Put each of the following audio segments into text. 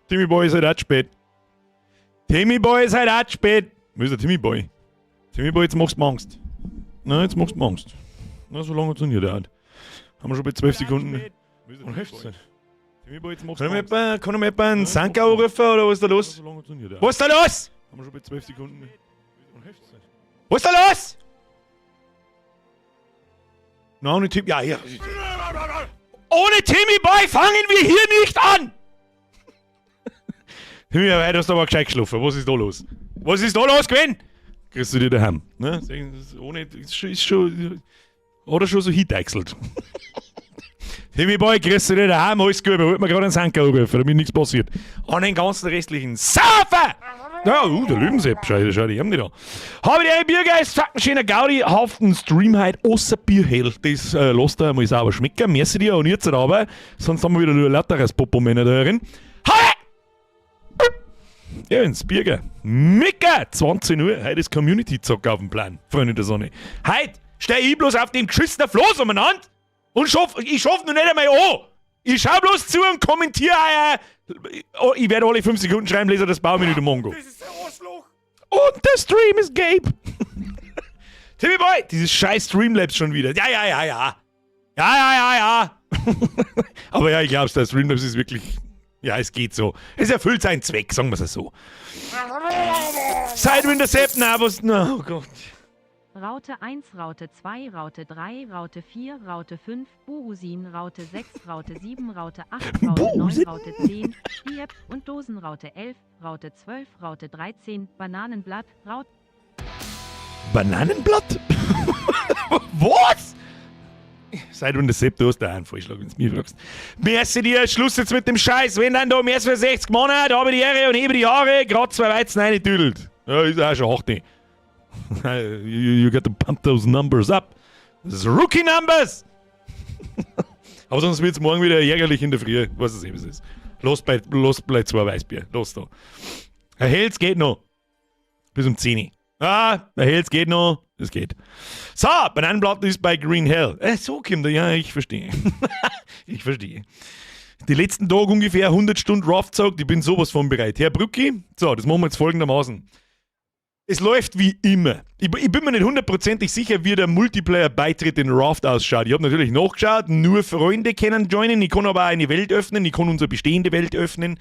Timmy Boy ist halt auch spät. Timmy Boy ist halt auch spät. Wo ist der Timmy Boy? Timmy Boy, jetzt machst du mir Angst. Na, jetzt machst du mir Angst. Na, so lange hat's noch nie gedauert. Haben wir schon bei 12 Sekunden. Und hilft's nicht. Kann ich mir etwa einen Sanka anrufen oder was ist da los? Was ist da los? Haben wir schon bei 12 Sekunden. Was ist da los? Na, ohne Timmy. Ja, ja. Ohne Timmy Boy fangen wir hier nicht an! Timmy, heute hast du aber gescheit geschlafen. Was ist da los? Was ist da los gewesen? Kriegst du dir daheim. Ne? Ohne, ist schon, hat er schon so hindeichselt. Timmy Boy, grüß dich daheim, alles gut. Wir wollten mir gerade einen Sanka anrufen, damit nichts passiert. An den ganzen restlichen Saufer! Ja, der Löwensepp, schau, schau die haben die da. Habe die Biergeist, zacken, schöner Gaudi, haften Stream heute außer Bierhell. Das lasst er mal sauber schmecken. Merci dir und jetzt aber, sonst haben wir wieder nur lauteres Popo-Männer da drin. Habe! Ja, ins Bierger. Mika, 20 Uhr, heute ist Community-Zock auf dem Plan, Freunde der Sonne. Heute steh ich bloß auf dem geschissenen Floß umeinander und ich schaff noch nicht einmal an. Ich schau bloß zu und kommentiere. Ich werde alle 5 Sekunden schreiben, leser das Baumenü, du Mongo. Das ist ein Arschloch. Und der Stream ist Gabe. Timmy Boy, dieses scheiß Streamlabs schon wieder. Ja. Ja. Aber ja, ich glaube, der Streamlabs ist wirklich. Ja, es geht so. Es erfüllt seinen Zweck, sagen wir es so. Seit Winter na, was. Na, oh Gott. Raute 1, Raute 2, Raute 3, Raute 4, Raute 5, Buusin, Raute 6, Raute 7, Raute 8, Raute 9, Buusin? Raute 10, Bier und Dosen, Raute 11, Raute 12, Raute 13, Bananenblatt, Raute Bananenblatt? Was? Seit du Sepp, du hast da einen Vorschlag, wenn du mich fragst. Merci dir, Schluss jetzt mit dem Scheiß. Wenn dann da mehr als 60 Monate, habe die Ehre und hebe die Haare, grad zwei Weizen reintüdelt. Ja, ist auch schon 8. You got to pump those numbers up. Das ist Rookie Numbers! Aber sonst wird es morgen wieder ärgerlich in der Früh. Was es eben ist. Los bei zwei Weißbier. Los da. Herr Hels geht noch. Bis um 10 Uhr. Ah, der Hels geht noch. Das geht. So, Bananenblatt ist bei Green Hell. So kommt er. Ja, ich verstehe. Ich verstehe. Die letzten Tage ungefähr 100 Stunden Raft gezockt. Ich bin sowas von bereit. Herr Brücki, so, das machen wir jetzt folgendermaßen. Es läuft wie immer. Ich bin mir nicht hundertprozentig sicher, wie der Multiplayer-Beitritt in Raft ausschaut. Ich habe natürlich nachgeschaut, nur Freunde können joinen. Ich kann aber auch eine Welt öffnen, ich kann unsere bestehende Welt öffnen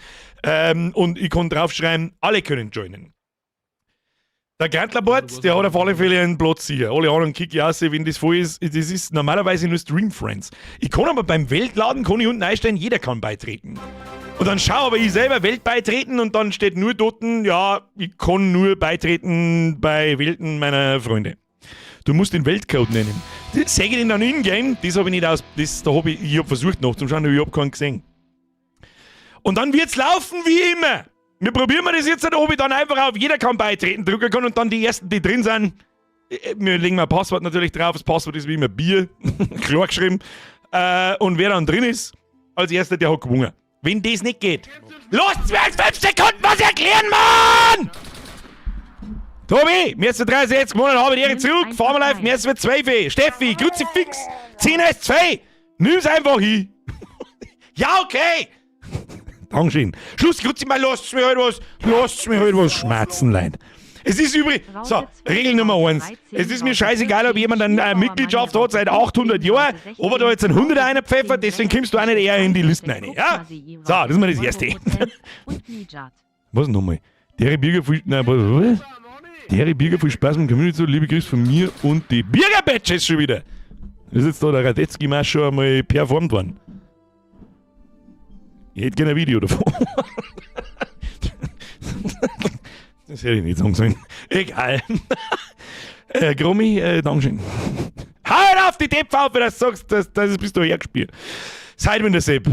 und ich kann draufschreiben, alle können joinen. Der Grantlerbart, der hat auf alle Fälle einen Platz hier. Alle anderen kick ich aus, wenn das voll ist. Das ist normalerweise nur Stream Friends. Ich kann aber beim Weltladen, kann ich unten einstellen, jeder kann beitreten. Und dann schau aber ich selber Welt beitreten und dann steht nur dort, ja, ich kann nur beitreten bei Welten meiner Freunde. Du musst den Weltcode nennen. Das sage ich den dann in-game, das habe ich nicht aus, das, da hab ich, ich habe versucht nachzuschauen, aber ich habe keinen gesehen. Und dann wird's laufen wie immer. Wir probieren wir das jetzt nicht, ob ich dann einfach auf jeder kann beitreten drücken kann und dann die ersten, die drin sind, wir legen mal ein Passwort natürlich drauf. Das Passwort ist wie immer Bier, klar geschrieben. Und wer dann drin ist, als erster, der hat gewonnen. Wenn das nicht geht, lasst mir 5 Sekunden was erklären, Mann! Tobi, mir ist 63 gewonnen, habe die Ehre zurück. Fahren wir live, mir ist 12. Steffi, Kruzifix, 10 ist 2. Nimm's einfach hin. Ja, okay. Dankeschön. Schluss, Grüezi mal, lasst mir halt was, lasst mir halt was schmerzen, Leid. Es ist übrig. So, Regel Nummer 1. Es ist mir scheißegal, ob jemand eine Mitgliedschaft hat seit 800 Jahren, ob er da jetzt einen 100er einer pfeffert, deswegen kommst du auch nicht eher in die Listen rein. Ja? So, das ist mal das Erste. Was nochmal? Der Bürger, viel, nein, was, was? Der Bürger, viel Spaß mit dem Community, so, liebe Grüße von mir und die Bürger-Badges schon wieder. Ist jetzt da der Radetzky Marsch schon einmal performt worden? Ich hätte gerne ein Video davon. Das hätte ich nicht sagen sollen. Egal. Grummi, Dankeschön. Hau auf die Deppfaufe, dass du sagst, das bist du hergespielt. Seit wenn der Sepp.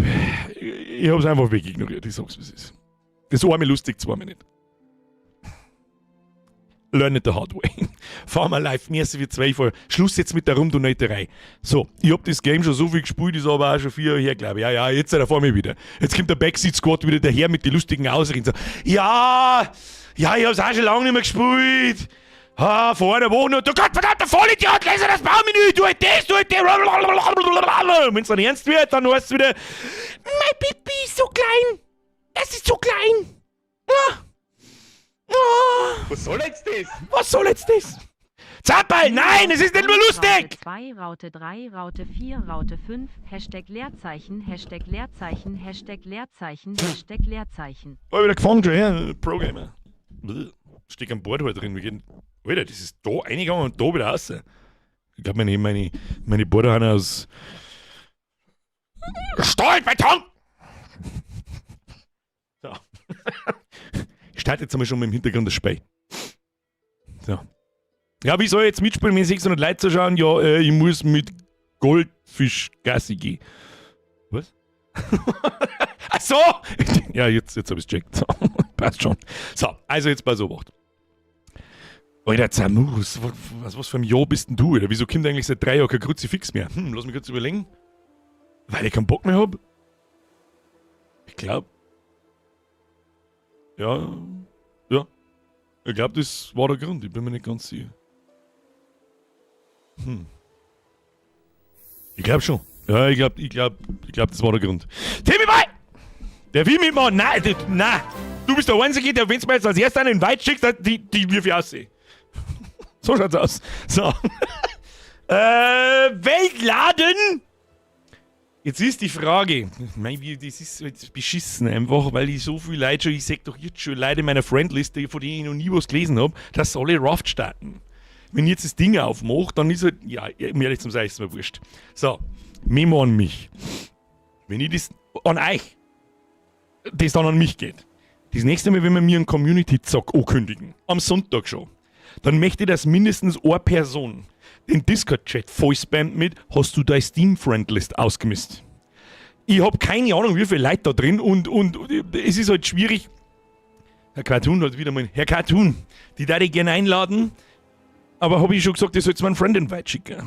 Ich hab's einfach wegignoriert, ich sag's, wie es ist. Das war mir lustig, zwar mir nicht. Learn it the hard way. Fahren wir live, merci für zwei voll. Schluss jetzt mit der Rumdonaterei. So, ich hab das Game schon so viel gespielt, ist aber auch schon 4 Jahre her, glaube ich. Ja, jetzt seid ihr vor mir wieder. Jetzt kommt der Backseat Squad wieder daher mit den lustigen Ausreden. So, ja, ich hab's auch schon lange nicht mehr gespielt. Ah, vor einer Woche noch. Du Gott, verdammter Vollidiot, lese das Baumenü, tu halt das, tu halt das. Wenn's dann ernst wird, dann heißt es wieder, mein Pipi ist so klein. Was soll jetzt das? Was soll jetzt das? Zappel, nein, es ist nicht nur lustig! Raute 2, Raute 3, Raute 4, Raute 5, Hashtag Leerzeichen, Hashtag Leerzeichen, Hashtag Leerzeichen, Hashtag Leerzeichen. Hab ich wieder gefangen schon, ja? Pro-Gamer. Steck am Board halt drin. Wir gehen. Alter, das ist da reingegangen und da wieder raus. Ich glaube, meine Boarder haben aus Stahlbeton! So. Ich starte jetzt einmal schon mal im Hintergrund das Spiel. So. Ja, wie soll ich jetzt mitspielen, wenn 600 Leute zuschauen? Ja, ich muss mit Goldfisch Gassi gehen. Was? Ach so! Ja, jetzt hab ich's gecheckt. So, passt schon. So, also jetzt bei so Obacht. Alter, Zamurus, was für ein Jahr bist denn du? Alter? Wieso kommt eigentlich seit 3 Jahren kein Kruzifix mehr? Lass mich kurz überlegen. Weil ich keinen Bock mehr hab? Ich glaub. Ja, ja. Ich glaub, das war der Grund. Ich bin mir nicht ganz sicher. Ich glaub schon. Ja, ich glaub, das war der Grund. Timmy, bye! Der will mitmachen. Nein, nein. Du bist der Einzige, der, wenn du mir jetzt als erster einen Invite schickst, die wirf ich aus. So schaut's aus. So. Weltladen! Jetzt ist die Frage, mei, das ist jetzt beschissen einfach, weil ich so viel Leute schon, ich sag doch jetzt schon Leute in meiner Friendliste, von denen ich noch nie was gelesen hab, dass alle Raft starten. Wenn ich jetzt das Ding aufmache, dann ist halt, ja, um ehrlich zu sein, ist es mir wurscht. So, Memo an mich. Wenn ich das an euch, das dann an mich geht. Das nächste Mal, wenn wir mir einen Community-Zock ankündigen, am Sonntag schon, dann möchte ich, dass mindestens eine Person den Discord-Chat voll spammt mit: Hast du deine Steam-Friendlist ausgemisst? Ich hab keine Ahnung, wie viele Leute da drin und es ist halt schwierig. Herr Cartoon hat wieder mal. Herr Cartoon, die darf ich gerne einladen, aber hab ich schon gesagt, ihr sollt mir einen Friend-Invite schicken.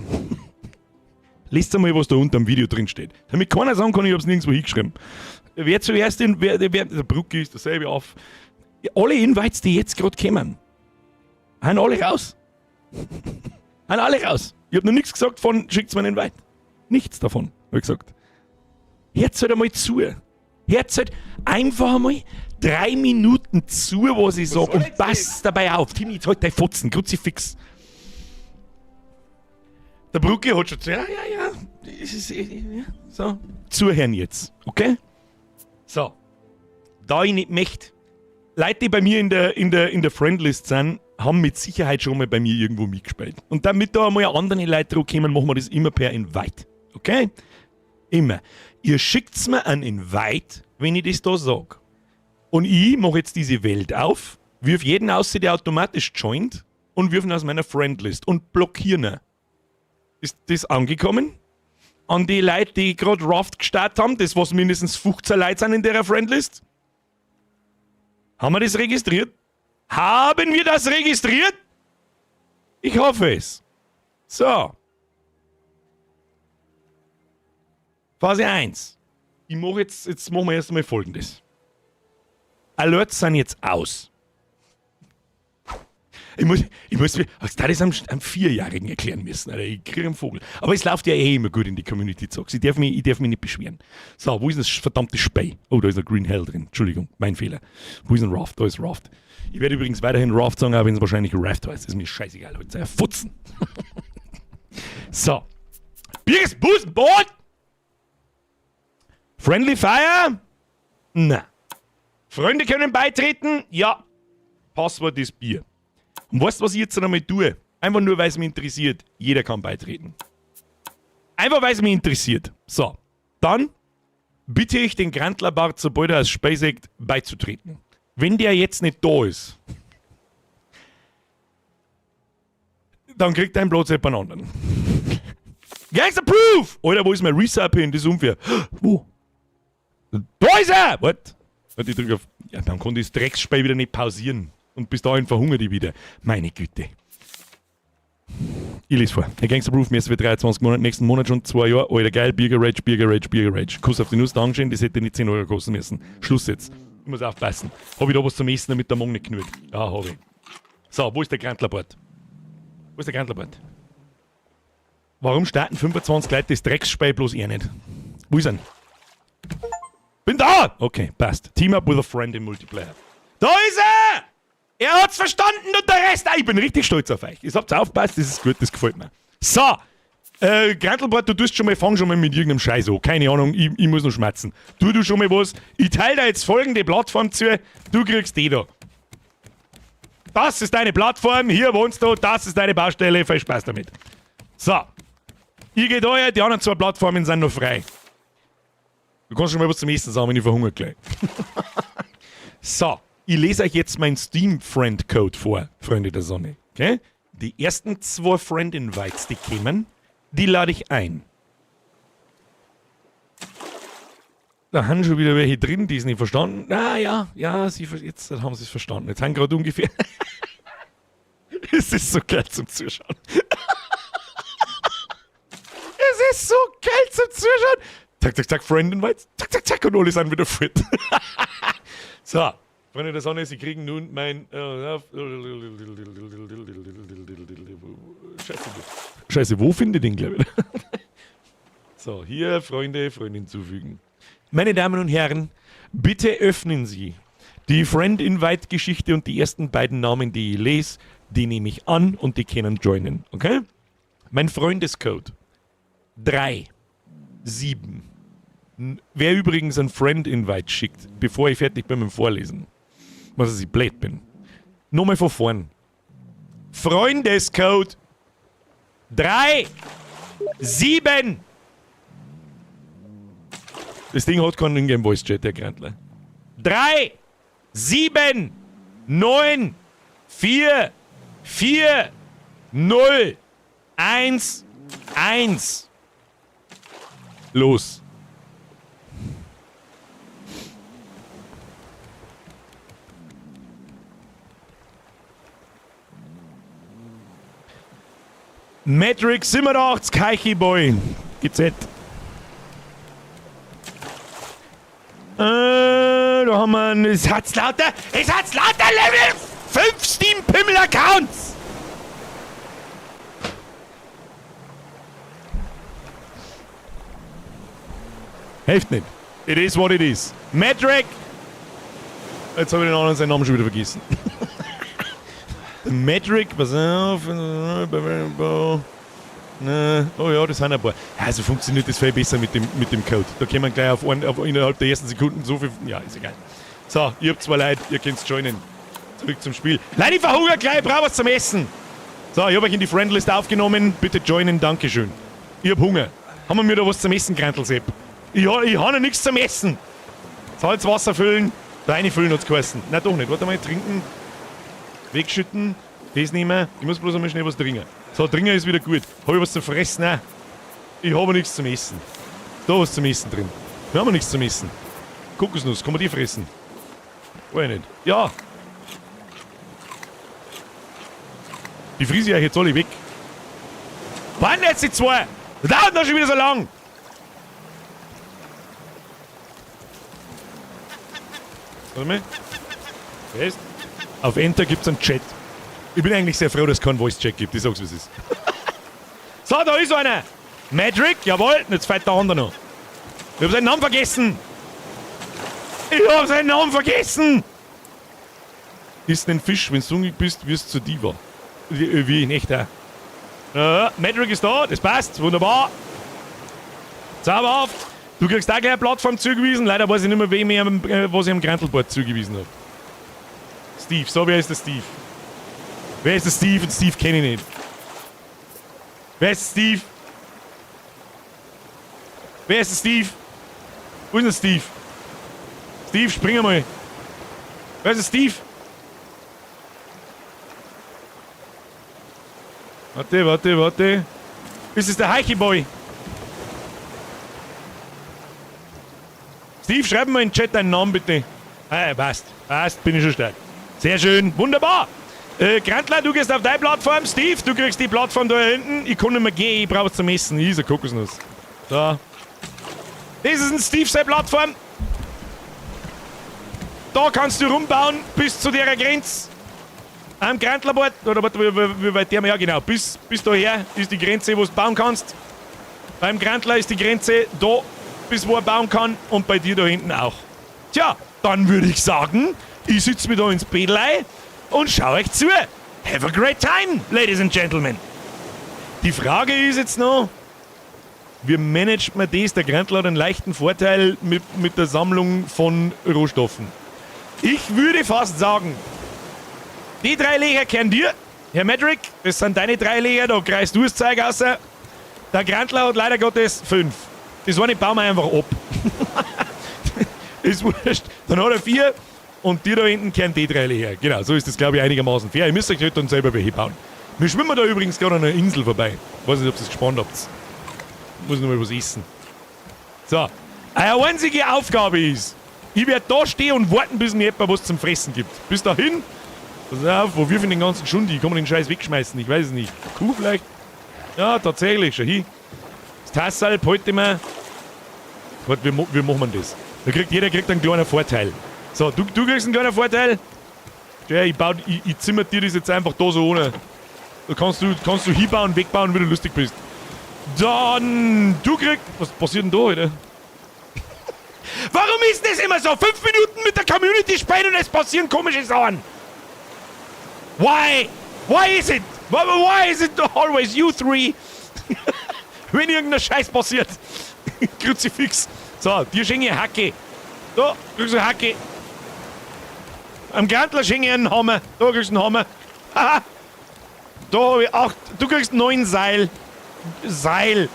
Lest einmal, was da unter dem Video drin steht. Damit keiner sagen kann, ich hab's nirgendwo hingeschrieben. Wer zuerst den, wer, der Brucki ist dasselbe auf. Alle Invites, die jetzt gerade kommen, haben alle raus. Haben alle raus. Ich hab noch nichts gesagt von, schickt's mir einen Invite. Nichts davon, hab ich gesagt. Hört halt einmal zu. Hört halt einfach einmal 3 Minuten zu, was ich sag, Soll und jetzt passt dabei auf. Timmy, jetzt halt dein Fotzen, Kruzifix. Der Brucki hat schon gesagt, ja, das ist, ja, so. Zuhören jetzt, okay? So. Da ich nicht möchte, Leute, die bei mir in der Friendlist sind, haben mit Sicherheit schon mal bei mir irgendwo mitgespielt. Und damit da einmal andere Leute drauf kommen, machen wir das immer per Invite. Okay? Immer. Ihr schickt mir einen Invite, wenn ich das da sag. Und ich mache jetzt diese Welt auf, wirf jeden aus, der automatisch joint, und wirf ihn aus meiner Friendlist und blockiere ihn. Ist das angekommen? An die Leute, die gerade Raft gestartet haben, das was mindestens 15 Leute sind in der Friendlist? Haben wir das registriert? Haben wir das registriert? Ich hoffe es. So. Phase 1. Jetzt machen wir erst einmal Folgendes. Alerts sind jetzt aus. Ich muss mir, was das am Vierjährigen erklären müssen, Alter. Ich kriege einen Vogel. Aber es läuft ja eh immer gut in die Community Zocks. Ich darf mich nicht beschweren. So, wo ist das verdammte Spey? Oh, da ist ein Green Hell drin. Entschuldigung, mein Fehler. Wo ist ein Raft? Da ist Raft. Ich werde übrigens weiterhin Raft sagen, auch wenn es wahrscheinlich Raft heißt. Ist mir scheißegal. Heute sei Futzen. So. Birgis Busenboot! Friendly Fire? Na. Freunde können beitreten? Ja. Passwort ist Bier. Und weißt du, was ich jetzt einmal tue? Einfach nur, weil es mich interessiert. Jeder kann beitreten. Einfach, weil es mich interessiert. So. Dann bitte ich den Grantlerbart, sobald er als Speisekt beizutreten. Wenn der jetzt nicht da ist, dann kriegt er einen Platz jemand anderen. Gangster Proof! Alter, wo ist mein Resub hin? Das ist unfair. Wo? Da ist er! Warte. Warte, ich drück auf. Ja, dann kann das Drecksspiel wieder nicht pausieren. Und bis dahin verhungert ich wieder. Meine Güte. Ich lese vor. Herr Gangster Proof, mir ist für 23 Monate, nächsten Monat schon 2 Jahre. Alter, geil, Bierger Rage, Bierger Rage, Bierger Rage. Kuss auf die Nuss, Dankeschön, das hätte nicht 10 € kosten müssen. Schluss jetzt. Ich muss aufpassen. Hab ich da was zum Essen, damit der Magen nicht knurrt? Ja, hab ich. So, wo ist der Grantlerbart? Wo ist der Grantlerbart? Warum starten 25 Leute das Drecksspiel, bloß er nicht? Wo ist er? Bin da! Okay, passt. Team up with a friend in Multiplayer. Da ist er! Er hat's verstanden und der Rest auch. Ich bin richtig stolz auf euch. Ihr habt aufgepasst, das ist gut, das gefällt mir. So, Grantelbart, du tust schon mal, fang schon mal mit irgendeinem Scheiß an. Keine Ahnung, ich muss noch schmerzen. Tu du schon mal was. Ich teile dir jetzt folgende Plattform zu. Du kriegst die da. Das ist deine Plattform, hier wohnst du, das ist deine Baustelle, viel Spaß damit. So. Ich geh da her, die anderen zwei Plattformen sind noch frei. Du kannst schon mal was zum Essen sagen, wenn ich verhungere gleich. So, ich lese euch jetzt meinen Steam-Friend-Code vor, Freunde der Sonne. Okay? Die ersten zwei Friend-Invites, die kämen, die lade ich ein. Da haben schon wieder welche drin, die es nicht verstanden. Ah ja, ja, jetzt haben sie es verstanden. Jetzt haben gerade ungefähr. Es ist so geil zum Zuschauen. Es ist so geil zum Zuschauen. Zack, zack, zack, Friend Invites. Zack, zack, zack, und alle sind wieder fort. So, Freunde der Sonne, Sie kriegen nun mein. Scheiße, Scheiße, wo finde ich den gleich wieder? So, hier, Freunde, Freunde hinzufügen. Meine Damen und Herren, bitte öffnen Sie die Friend-Invite-Geschichte und die ersten beiden Namen, die ich lese, die nehme ich an und die können joinen, okay? Mein Freundescode. 3, 7. Wer übrigens ein Friend-Invite schickt, bevor ich fertig bin mit dem Vorlesen, was ich blöd bin. Nochmal von vorn. Freundescode 3, 7. Das Ding hat keinen Ingame Voice Chat, der Grantler. 3, 7, 9, 4, 4, 0, 1, 1. Los. Matrix 87, Keichi Boy. GZ. Da haben wir einen, es hat's lauter, es hat's lauter Level 5 Steam Pimmel Accounts. Hilft nicht. It is what it is. Matrick! Jetzt habe ich den anderen seinen Namen schon wieder vergessen. Matrick, pass auf. Oh ja, das sind ein paar. Also funktioniert das viel besser mit dem Code. Da kann man gleich innerhalb der ersten Sekunden so viel. Ja, ist egal. So, ihr habt zwei Leute, ihr könnt joinen. Zurück zum Spiel. Leute, ich verhungere gleich, ich brauche was zum Essen. So, ich hab euch in die Friendlist aufgenommen. Bitte joinen, Dankeschön. Ich hab Hunger. Haben wir mir da was zum Essen, Grantelsepp? Ich hab noch nichts zum Essen. Salzwasser füllen. Da reinfüllen hat's geheißen. Nein, doch nicht. Warte mal, trinken. Wegschütten. Das nehmen. Ich muss bloß einmal schnell was trinken. So, trinken ist wieder gut. Hab ich was zum Fressen? Nein. Ich habe nichts zum Essen. Da was zum Essen drin. Wir haben nichts zum Essen. Kokosnuss, kann man die fressen? Weiß ich nicht. Ja. Die friese ich euch jetzt alle weg. Wann jetzt die zwei? Das dauert noch schon wieder so lang. Warte mal. Fest. Auf Enter gibt's einen Chat. Ich bin eigentlich sehr froh, dass es keinen Voice-Chat gibt. Ich sag's, wie es ist. So, da ist einer. Madrick, jawohl. Und jetzt fällt der andere noch. Ich hab seinen Namen vergessen. Ich hab seinen Namen vergessen. Isst einen Fisch, wenn du hungrig bist, wirst du zur Diva. Wie in echt auch. Madrick ist da, das passt. Wunderbar. Zauberhaft. Du kriegst auch gleich eine Plattform zugewiesen. Leider weiß ich nicht mehr, was ich am Grantelbord zugewiesen hab. Steve, so, wer ist der Steve? Wer ist der Steve? Und Steve kenne ich nicht. Wer ist Steve? Wer ist der Steve? Wo ist der Steve? Steve, spring einmal. Wer ist der Steve? Warte, warte, warte. Ist es der Heichi Boy? Steve, schreib mal in den Chat deinen Namen bitte. Ah, passt. Passt, bin ich schon stark. Sehr schön, wunderbar. Grantler, du gehst auf deine Plattform. Steve, du kriegst die Plattform da hinten. Ich kann nicht mehr gehen, ich brauch was zum Essen. Ich ist eine Kokosnuss. So. Das ist ein Steve seine Plattform. Da kannst du rumbauen bis zu der Grenze. Am Grantlerbord, oder warte, wie weit der, ja genau, bis daher ist die Grenze, wo du bauen kannst. Beim Grantler ist die Grenze da, bis wo er bauen kann, und bei dir da hinten auch. Tja, dann würde ich sagen, ich sitze mir da ins Bädlei, Und schau euch zu. Have a great time, ladies and gentlemen. Die Frage ist jetzt noch, wie managt man das? Der Grantler hat einen leichten Vorteil mit der Sammlung von Rohstoffen. Ich würde fast sagen, die drei Löcher kehren dir, Herr Madrick, das sind deine drei Löcher, da greifst du das Zeug raus. Der Grantler hat leider Gottes fünf. Das eine bauen wir einfach ab. Ist wurscht. Dann hat er vier und die da hinten kehren die drei Löcher. Genau, so ist das, glaube ich, einigermaßen fair. Ihr müsst euch nicht dann selber welche bauen. Wir schwimmen da übrigens gerade an einer Insel vorbei. Weiß nicht, ob ihr es gespannt habt. Muss noch mal was essen. So, eure einzige Aufgabe ist, ich werde da stehen und warten, bis mir jemand was zum Fressen gibt. Bis dahin, pass auf, wo wirf ich den ganzen Schund hin? Kann man den Scheiß wegschmeißen? Ich weiß es nicht. Kuh vielleicht? Ja, tatsächlich, schau hin. Das Tassal behalte ich mir. Warte, wie machen wir das? Da kriegt jeder kriegt einen kleinen Vorteil. So, du kriegst einen kleinen Vorteil. Ja, ich zimmer dir das jetzt einfach da so ohne. Da kannst du hinbauen, wegbauen, wie du lustig bist. Dann, du kriegst... Was passiert denn da, Alter? Warum ist das immer so? 5 Minuten mit der Community spielen und es passieren komische Sachen. Why? Why is it? Why is it always you three? Wenn irgendein Scheiß passiert. Kruzifix. So, dir schenke ich eine Hacke. Da, kriegst du eine Hacke. Am Grantler schenke ich einen Hammer. Da kriegst du einen Hammer. Haha. Da hab ich 8. Du kriegst 9 Seil. Seil.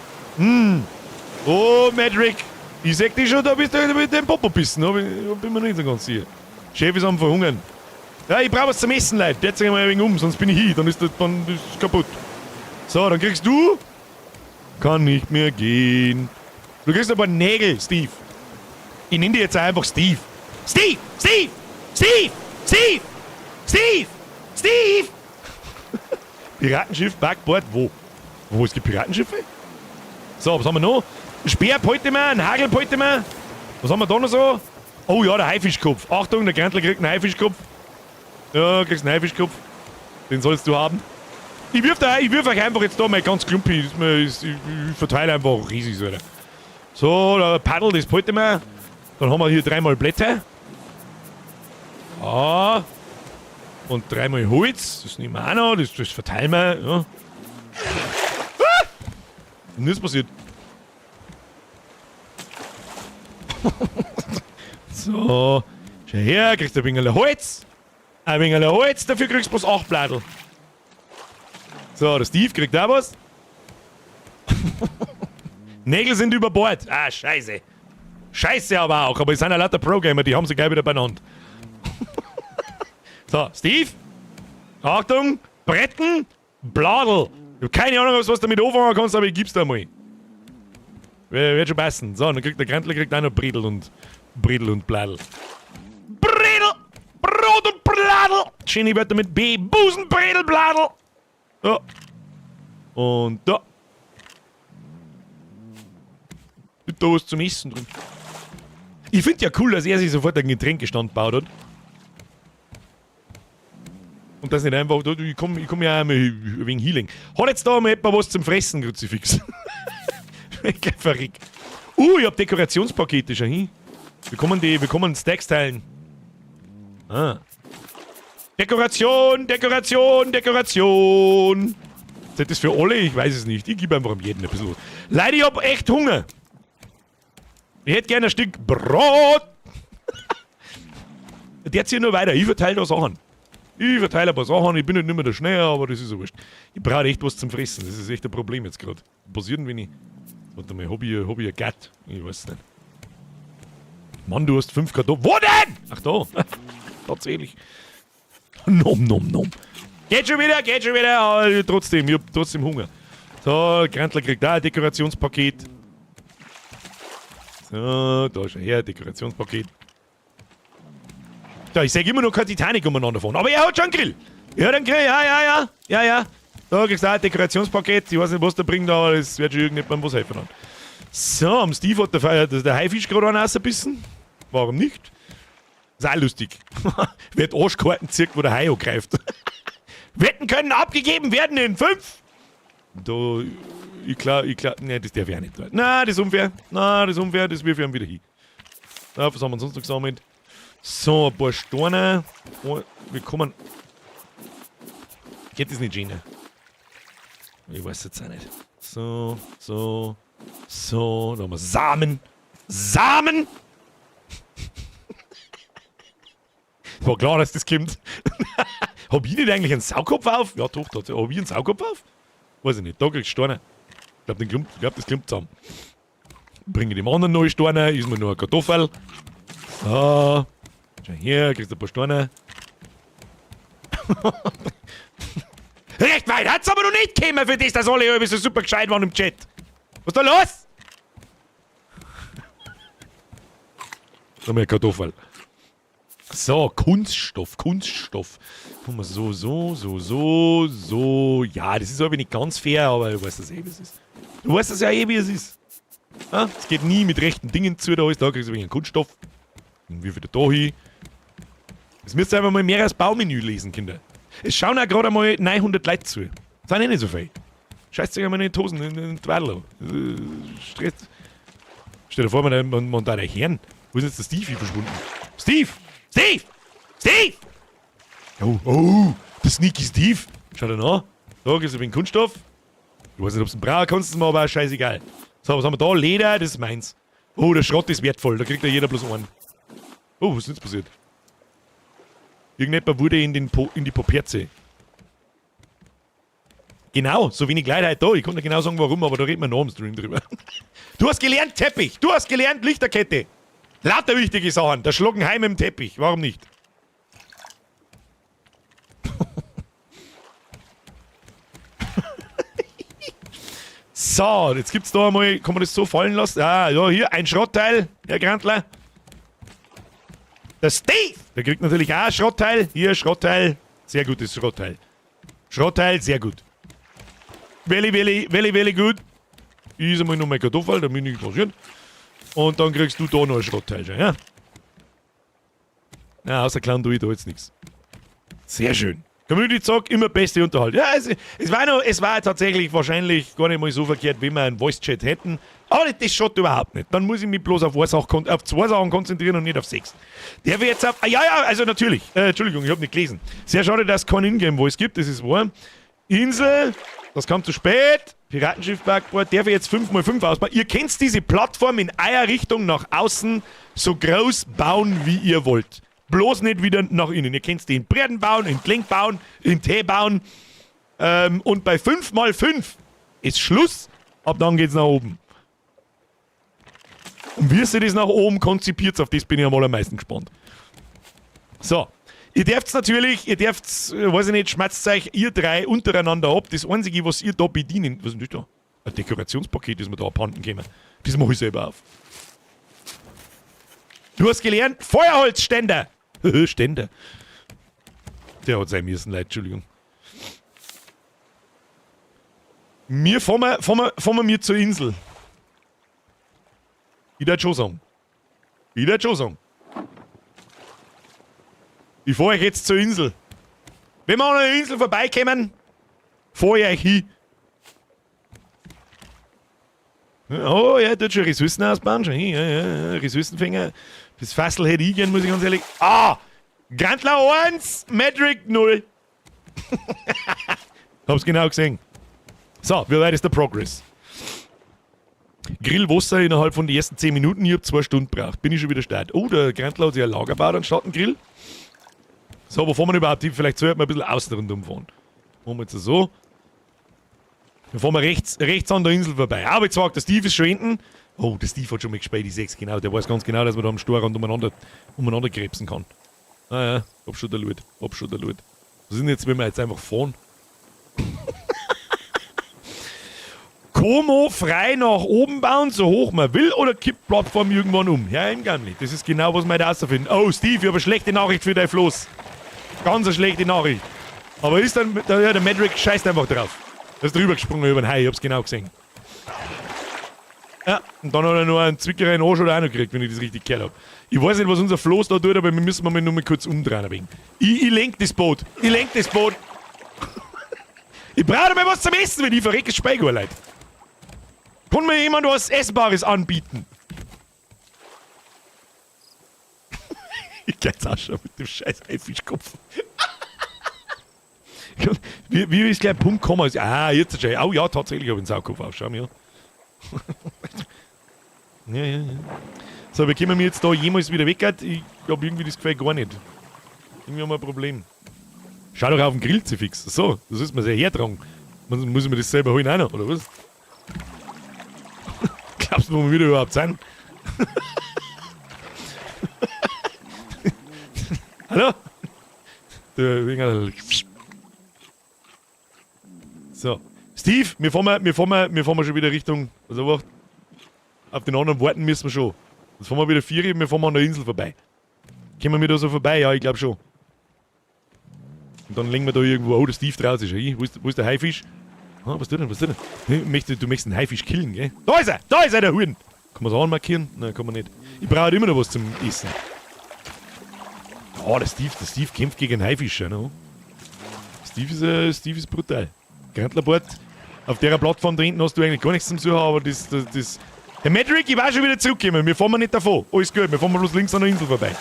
Oh, Madrick. Ich sag dir schon, da bist du mit dem Popo bissen. Da bin ich mir nicht so ganz sicher. Chef ist am Verhungern. Ja, ich brauch was zum Essen, Leute. Jetzt mal ein wenig um, sonst bin ich hin. Dann ist es kaputt. So, dann kriegst du... Kann nicht mehr gehen. Du kriegst ein paar Nägel, Steve. Ich nenne dich jetzt einfach Steve. Steve! Steve! Steve! Steve! Steve! Steve! Piratenschiff, Backboard, wo? Wo, es gibt Piratenschiffe? So, was haben wir noch? Ein Speer behalte wir, ein Hagel behalte wir. Was haben wir da noch so? Oh ja, der Haifischkopf. Achtung, der Grantler kriegt einen Haifischkopf. Ja, kriegst einen Haifischkopf. Den sollst du haben. Ich wirf euch einfach jetzt da mal ganz klumpi. Ich verteile einfach riesig, Alter. So, der Paddel, das behalte wir. Dann haben wir hier 3-mal Blätter. Ah. Und 3-mal Holz. Das nehmen wir auch noch. Das verteilen wir. Ja. Ah! Nichts passiert. So. Schau her, kriegst du ein wenig Holz. Ein wenig Holz, dafür kriegst du bloß 8 Bladel. So, der Steve kriegt auch was. Nägel sind über Bord. Ah, scheiße. Scheiße aber auch. Aber es sind ja lauter Pro-Gamer, die haben sie gleich wieder beieinander. So, Steve. Achtung. Bretten. Bladel. Ich hab keine Ahnung, was du damit anfangen kannst, aber ich gib's dir mal. Wird schon passen. So, dann kriegt der Grantler auch noch Bredel und Bredel und Bladel. Bredel! Brot und Bladel! Schöne Wörter mit B. Busen, Bredel, Bladel! So. Und da. Da was zum Essen drin. Ich find ja cool, dass er sich sofort einen Getränkestand gebaut hat. Und das nicht einfach, ich komm ja auch mal wegen Healing. Hat jetzt da mal etwa was zum Fressen, Kruzifix? Verrückt. Ich hab Dekorationspakete schon hin. Wir kommen die, wir kommen Stacks teilen. Ah. Dekoration, Dekoration, Dekoration. Ist das für alle? Ich weiß es nicht. Ich gebe einfach jedem ein bisschen was. Leute, ich hab echt Hunger. Ich hätte gerne ein Stück Brot. Der zieht nur weiter. Ich verteile da Sachen. Ich verteile ein paar Sachen. Ich bin nicht mehr der Schnee, aber das ist so wurscht. Ich brauche echt was zum Fressen. Das ist echt ein Problem jetzt gerade. Was passiert denn, wenn ich... Warte mal, hab ich ein Gatt? Ich weiß nicht. Mann, du hast 5 Kartoffeln. Wo denn? Ach da. Tatsächlich. Nom, nom, nom. Geht schon wieder, geht schon wieder. Aber trotzdem, ich hab trotzdem Hunger. So, Grantler kriegt da ein Dekorationspaket. So, da ist er her, Dekorationspaket. Da, ich sag immer noch kein Titanic umeinander fahren. Aber er hat schon einen Grill. Er hat einen Grill, ja, ja, ja. Ja, ja. Da kriegst du auch ein Dekorationspaket. Ich weiß nicht, was der bringt, aber es wird schon irgendjemandem was helfen. So, am Steve hat der Haifisch gerade einen rausgebissen. Warum nicht? Ist auch lustig. Wird Arschkarten zirkt, wo der Hai angreift. Wetten können abgegeben werden in 5. Da, ich glaub, nee, das darf ich auch nicht. Nein, das ist unfair. Nein, das ist unfair, das wirf ich ihm wieder hin. Na, was haben wir sonst noch gesammelt? So, ein paar Steine. Oh, wir kommen. Geht das nicht, Gina? Ich weiß jetzt auch nicht. So, so, so. Nochmal Samen. Samen! War klar, dass das kommt. Hab ich nicht eigentlich einen Saukopf auf? Ja, doch, doch. Hab ich einen Saukopf auf? Weiß ich nicht. Da kriegst du Steine. Ich glaub, glaub, das klumpt zusammen. Bringe dem anderen neue Steine. Ist mir nur eine Kartoffel. So. Schau her, kriegst du ein paar Steine. Recht weit hat's aber noch nicht gekommen für das, dass alle irgendwie so super gescheit waren im Chat. Was ist da los? Noch mehr Kartoffel. So, Kunststoff, Kunststoff. Guck mal, so, so, so, so, so. Ja, das ist aber nicht ganz fair, aber du weißt das eh, wie es ist. Du weißt das ja eh, wie es ist. Ja, es geht nie mit rechten Dingen zu, da ist. Da kriegst du ein wenig Kunststoff. Und wie viel da hin? Das müsst ihr einfach mal mehr als Baumenü lesen, Kinder. Es schauen auch gerade einmal 900 Leute zu. Das sind eh nicht so viel. Scheißt sich einmal in die Hosen, in den Twadl. Stress. Stell dir vor, man da der Herrn. Wo ist jetzt der Steve verschwunden? Steve! Steve! Steve! Oh, oh, der Sneaky Steve. Schau dir an. Da gibt's ein wenig Kunststoff. Ich weiß nicht, ob's einen brauchen kannst, ist mir aber auch scheißegal. So, was haben wir da? Leder, das ist meins. Oh, der Schrott ist wertvoll, da kriegt ja jeder bloß einen. Oh, was ist denn jetzt passiert? Irgendjemand wurde in die Poperze. Genau, so wenig Leute heute da. Ich konnte genau sagen, warum, aber da reden wir noch im Stream drüber. Du hast gelernt Teppich, du hast gelernt Lichterkette. Lauter wichtige Sachen. Der Schlockenheim im Teppich. Warum nicht? So, jetzt gibt's da einmal, kann man das so fallen lassen? Ah, ja, hier, ein Schrottteil, Herr Grantler. Der Steve, der kriegt natürlich auch ein Schrottteil. Hier, Schrottteil. Sehr gutes Schrottteil. Schrottteil, sehr gut. Very, very, very, very gut. Ich ist einmal noch mal Kartoffel, damit nichts passiert. Und dann kriegst du da noch ein Schrottteil schon, ja? Na, außer Clown tue ich da jetzt nichts. Sehr schön. Community Zock, immer beste Unterhalt. Ja, es war tatsächlich wahrscheinlich gar nicht mal so verkehrt, wenn wir einen Voice-Chat hätten. Aber das schaut überhaupt nicht. Dann muss ich mich bloß auf, eine Sache, auf zwei Sachen konzentrieren und nicht auf 6. Der wird jetzt auf... Ah, ja, ja, also natürlich. Entschuldigung, ich hab nicht gelesen. Sehr schade, dass es kein Ingame-Voice gibt, das ist wahr. Insel, das kam zu spät. Piratenschiff Backboard, der wird jetzt 5x5 ausbauen. Ihr kennt diese Plattform in eurer Richtung nach außen so groß bauen, wie ihr wollt. Bloß nicht wieder nach innen. Ihr könnt die in Bretten bauen, in Klenk bauen, in Tee bauen. Und bei 5x5 ist Schluss. Ab dann geht's nach oben. Und wie sie das nach oben konzipiert, auf das bin ich am allermeisten gespannt. So. Ihr dürft natürlich, ihr dürft, weiß ich nicht, schmerzt euch ihr drei untereinander ab. Das Einzige, was ihr da bedienen... Was ist denn das da? Ein Dekorationspaket, das mir da abhanden käme. Das mach ich selber auf. Du hast gelernt, Feuerholzständer! Ständer. Der hat sein müssen, Leute, Entschuldigung. Wir fahren wir zur Insel. Ich würd schon sagen. Ich würd schon sagen. Ich fahr euch jetzt zur Insel. Wenn wir an der Insel vorbeikommen, fahr ich euch hin. Oh ja, tut schon Ressourcen ausbauen. Schon hin. Ja, ja, ja, Ressourcenfänger. Das Fassel hätte ich gern, muss ich ganz ehrlich. Ah! Grantler 1, Madrick 0. Hab's genau gesehen. So, wie weit ist der Progress? Grillwasser innerhalb von den ersten 10 Minuten. Ich hab 2 Stunden gebraucht. Bin ich schon wieder start. Oh, der Grantler hat sich ein Lager gebaut anstatt einen Grill. So, wo fahren wir überhaupt hin? Vielleicht sollten wir ein bisschen außen rundum fahren. Machen wir jetzt so. Dann fahren wir rechts an der Insel vorbei. Aber jetzt sagt der Steve ist schon hinten. Oh, der Steve hat schon mal gespielt, die 6, genau. Der weiß ganz genau, dass man da am Storrand umeinander krebsen kann. Ah ja, hab schon der Loot, hab schon der Loot. Was ist denn jetzt, wenn wir jetzt einfach fahren? Komo frei nach oben bauen, so hoch man will, oder kippt Plattform irgendwann um? Ja, im Gamli. Das ist genau, was wir da rausfinden. Oh, Steve, ich hab eine schlechte Nachricht für dein Floß. Ganz eine schlechte Nachricht. Aber ist dann, ja, der Madrick scheißt einfach drauf. Der ist drüber gesprungen über den Hai, ich hab's genau gesehen. Ja, und dann hat er noch einen Zwicker in den Arsch oder auch noch gekriegt, wenn ich das richtig gehört hab. Ich weiß nicht, was unser Floß da tut, aber wir müssen mal nur mal kurz umdrehen ein wenig. Ich lenk das Boot. Ich lenk das Boot. Ich brauche mal was zum Essen, wenn ich verrecke Speicher, Leute. Kann mir jemand was Essbares anbieten? Ich geh jetzt auch schon mit dem scheiß Haifischkopf. Wie ist gleich Punkt Komma? Ah, jetzt schon. Oh ja, tatsächlich habe ich einen Saukopf auf. Schau mir an. Ja, ja, ja. So, wie kommen wir jetzt da jemals wieder weg? Ich hab irgendwie das Gefühl gar nicht. Irgendwie haben wir ein Problem. Schau doch auf den Grill, fix. So, das ist mir sehr hertragen. Muss ich mir das selber holen auch noch, oder was? Glaubst du, wo wir wieder überhaupt sind? Hallo? So. Steve, wir fahren schon wieder Richtung. Also warte. Auf den anderen warten müssen wir schon. Jetzt fahren wir wieder 4, wir fahren an der Insel vorbei. Kommen wir da so vorbei? Ja, ich glaub schon. Und dann legen wir da irgendwo. Oh, der Steve draußen ist. Hey, wo ist der Haifisch? Ah, was tut denn? Was tut denn? Hey, du möchtest einen Haifisch killen, gell? Da ist er! Da ist er, der Huren! Kann man es anmarkieren? Nein, kann man nicht. Ich brauche halt immer noch was zum Essen. Oh, der Steve kämpft gegen einen Haifisch, ne? Steve ist brutal. Grantlerbart, auf der Plattform da hinten hast du eigentlich gar nichts zum Suchen, aber das. Herr Madrick, ich war schon wieder zurückgekommen. Wir fahren nicht davon. Alles gut, wir fahren bloß links an der Insel vorbei.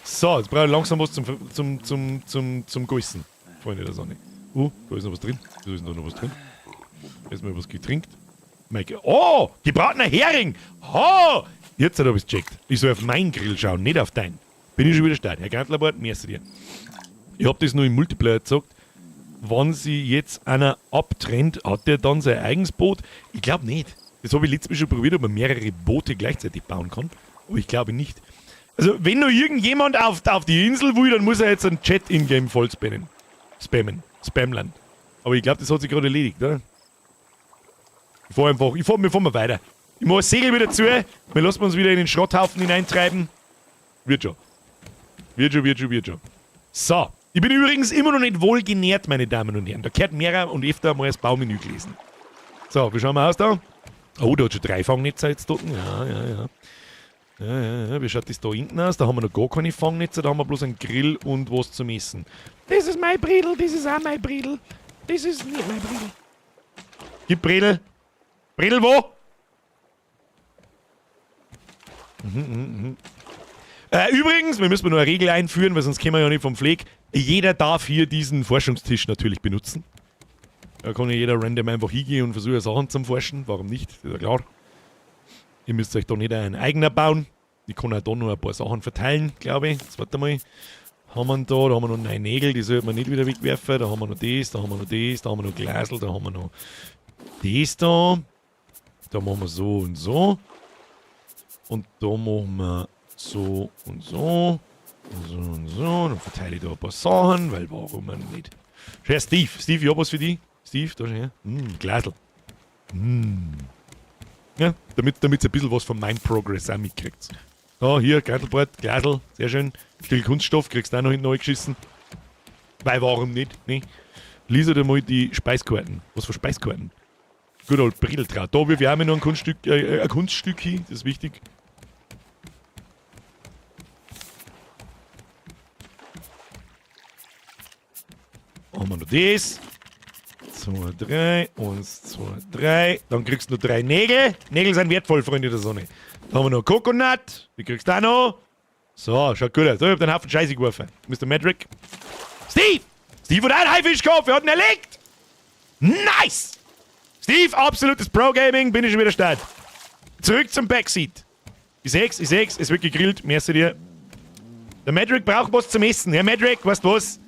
So, jetzt brauche ich langsam was zum Geißen. Freunde der Sonne. Oh, da ist noch was drin. Da ist noch was drin. Erstmal was getrinkt. Mike. Oh, gebratener Hering. Oh, jetzt hab ich's gecheckt. Ich soll auf meinen Grill schauen, nicht auf deinen. Bin ich schon wieder stark. Herr Grantlerbart, merci dir. Ich hab das nur im Multiplayer gesagt. Wenn sie jetzt einer abtrennt, hat der dann sein eigenes Boot? Ich glaub nicht. Das hab ich letztes Mal schon probiert, ob man mehrere Boote gleichzeitig bauen kann. Aber ich glaube nicht. Also, wenn nur irgendjemand auf die Insel will, dann muss er jetzt einen Chat in-game voll spammen. Spammen. Spamland. Aber ich glaub, das hat sich gerade erledigt, oder? Ich fahr einfach, ich fahr, wir fahren mal weiter. Ich mach das Segel wieder zu, wir lassen uns wieder in den Schrotthaufen hineintreiben. Wird schon. Wird schon, wird schon, wird schon. So. Ich bin übrigens immer noch nicht wohlgenährt, meine Damen und Herren. Da gehört mehrer und öfter mal das Baumenü gelesen. So, wie schauen wir aus da? Oh, da hat schon 3 Fangnetze jetzt dort. Ja, ja, ja. Ja, ja, ja. Wie schaut das da hinten aus? Da haben wir noch gar keine Fangnetze, da haben wir bloß einen Grill und was zum Essen. Das ist mein Bredel, das ist auch mein Bredel. Das ist nicht mein Bredel. Gib Bredel. Bredel wo? Übrigens, wir müssen nur eine Regel einführen, weil sonst kommen wir ja nicht vom Fleck. Jeder darf hier diesen Forschungstisch natürlich benutzen. Da kann ja jeder random einfach hingehen und versuchen, Sachen zum Forschen. Warum nicht? Das ist ja klar. Ihr müsst euch da nicht einen eigener bauen. Ich kann auch da noch ein paar Sachen verteilen, glaube ich. Jetzt warte mal. Haben wir da, da haben wir noch 9 Nägel, die sollte man nicht wieder wegwerfen. Da haben wir noch das, da haben wir noch das, da haben wir noch Glasl, da haben wir noch das da. Da machen wir so und so. Und da machen wir so und so. Und so und so. Dann verteile ich da ein paar Sachen, weil warum nicht? Schau, Steve. Steve, ich hab was für dich. Steve, da schau her. Glasl. Ja, damit ihr ein bisschen was von meinem Progress auch mitkriegt. Da, hier, Grantelbart, Glasl, sehr schön. Still Kunststoff, kriegst du auch noch hinten reingeschissen. Weil warum nicht? Ne? Lies dir mal die Speiskarten. Was für Speiskarten? Gut old Brildeltraut. Da wirf ich auch noch ein Kunststück hin, das ist wichtig. Haben wir noch das. 2, 3, 1, 2, 3. Dann kriegst du noch 3 Nägel. Nägel sind wertvoll, Freunde der Sonne. Dann haben wir noch Coconut. Die kriegst du auch noch. So, schaut gut aus. So, ich hab den Haufen Scheiße geworfen. Mister Madrick. Steve! Steve hat einen Haifisch gekauft. Er hat ihn erlegt. Nice! Steve, absolutes Pro-Gaming. Bin ich schon wieder start. Zurück zum Backseat. Ich seh's, ich seh's. Es wird gegrillt. Merci dir. Der Madrick braucht was zum Essen. Herr Madrick, weißt du was?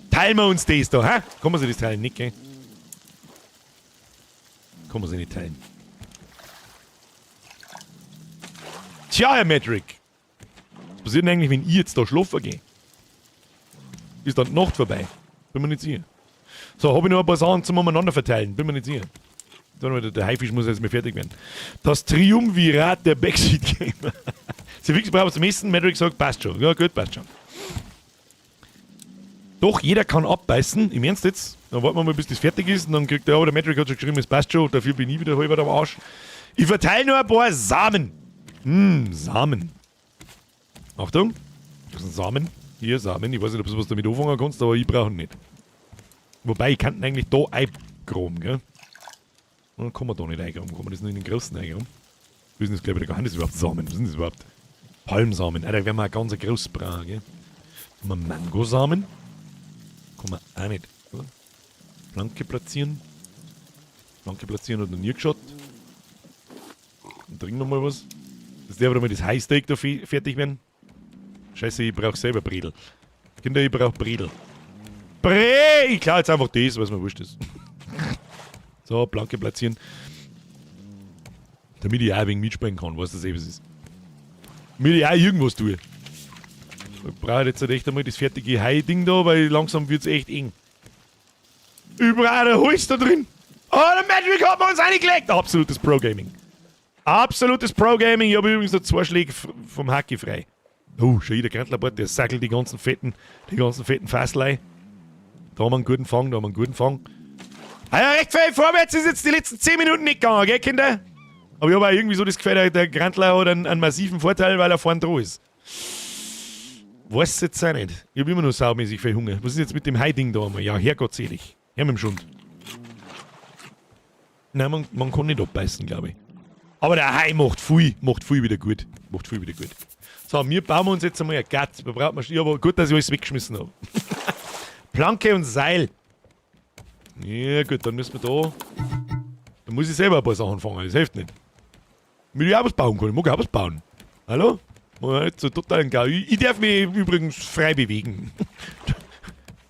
Teilen wir uns das da, hä? Kann man sich das teilen? Nicht, gell? Kann man sich nicht teilen. Tja, Herr Madrick. Was passiert denn eigentlich, wenn ich jetzt da schlafen gehe? Ist dann die Nacht vorbei? Bin mir nicht sicher. So, hab ich noch ein paar Sachen zum Umeinander verteilen. Bin mir nicht sicher. Der Haifisch muss jetzt mal fertig werden. Das Triumvirat der Backseat Gamer. Sie fix braucht zum Essen. Madrick sagt, passt schon. Ja, gut, passt schon. Doch, jeder kann abbeißen. Im Ernst jetzt? Dann warten wir mal, bis das fertig ist. Und dann kriegt der, aber der Madrick hat schon geschrieben, es passt schon. Dafür bin ich wieder halb am Arsch. Ich verteile nur ein paar Samen. Samen. Achtung. Das sind Samen. Hier, Samen. Ich weiß nicht, ob du was damit anfangen kannst, aber ich brauche ihn nicht. Wobei, ich kann ihn eigentlich da eingraben, gell? Dann kann man da nicht eingraben. Kann man das nur in den großen eingraben? Wir sind das, glaub ich, gar nicht. Das ist überhaupt Samen. Was sind das überhaupt? Palmsamen. Ah, da werden wir auch ganz groß brauchen, gell? Haben wir Mangosamen? Kann man auch nicht, oder? Planke platzieren. Planke platzieren hat noch nie geschaut. Und trink noch mal was. Das darf aber mal das Highsteak da fertig werden. Scheiße, ich brauch selber Bredel. Kinder, ich brauch Bredel. Bre! Ich klau jetzt einfach das, was mir wurscht ist. So, Planke platzieren. Damit ich auch ein wenig mitspielen kann, was das eben ist. Damit ich auch irgendwas tue. Ich brauche jetzt halt echt einmal das fertige Hai-Ding da, weil langsam wird's echt eng. Überall ein Holz da drin. Oh, der Magic hat mir uns reingelegt. Absolutes Pro-Gaming. Absolutes Pro-Gaming. Ich habe übrigens noch zwei Schläge vom Hacki frei. Oh, schon wieder Grantlerbart, der sackelt die ganzen fetten Fasslei. Da haben wir einen guten Fang, da haben wir einen guten Fang. Ah ja, recht viel vorwärts ist jetzt die letzten 10 Minuten nicht gegangen, gell, Kinder? Aber ich habe auch irgendwie so das Gefühl, der Grantler hat einen massiven Vorteil, weil er vorn dran ist. Weiß jetzt auch nicht. Ich habe immer noch saumäßig viel Hunger. Was ist jetzt mit dem Hai-Ding da einmal? Ja, herrgottselig. Her mit dem Schund. Nein, man kann nicht abbeißen, glaube ich. Aber der Hai macht viel wieder gut. Macht viel wieder gut. So, wir bauen uns jetzt einmal ein Gatt. Wir brauchen, ja, aber gut, dass ich alles weggeschmissen habe. Planke und Seil. Ja, gut, dann müssen wir da. Da muss ich selber ein paar Sachen fangen, das hilft nicht. Damit ich auch was bauen kann. Ich mag auch was bauen. Hallo? Jetzt so total geil. Ich darf mich übrigens frei bewegen.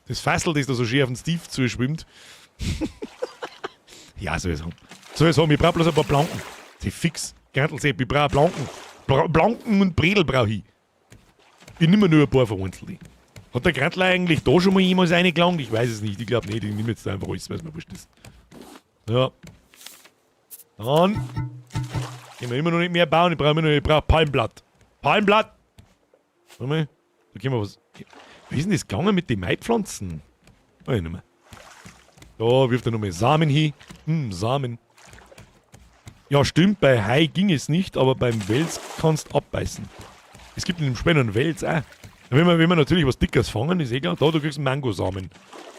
Das Fassel, das da so schön auf den Steve zuschwimmt. Ja, soll ich sagen. Soll ich sagen, ich brauche bloß ein paar Planken. Das ist fix. Gerntelsepp, ich brauche Planken. Planken und Bredel brauche ich. Ich nehme nur ein paar vereinzelt. Hat der Grantler eigentlich da schon mal jemals reingelangt? Ich weiß es nicht. Ich glaube nicht. Ich nehme jetzt einfach alles, weil es mir wurscht ist. Ja. Dann können wir immer noch nicht mehr bauen. Ich brauche immer noch, ich brauche Palmblatt. Palmblatt! Warte mal. Da können wir was. Wie ist denn das gegangen mit den Maipflanzen? Weiß ich nicht mehr. Da wirft er nochmal Samen hin. Samen. Ja, stimmt, bei Hai ging es nicht, aber beim Wels kannst du abbeißen. Es gibt in dem Spiel einen Wels auch. Wenn wir natürlich was Dickes fangen, ist eh klar. Da, du kriegst einen Mangosamen.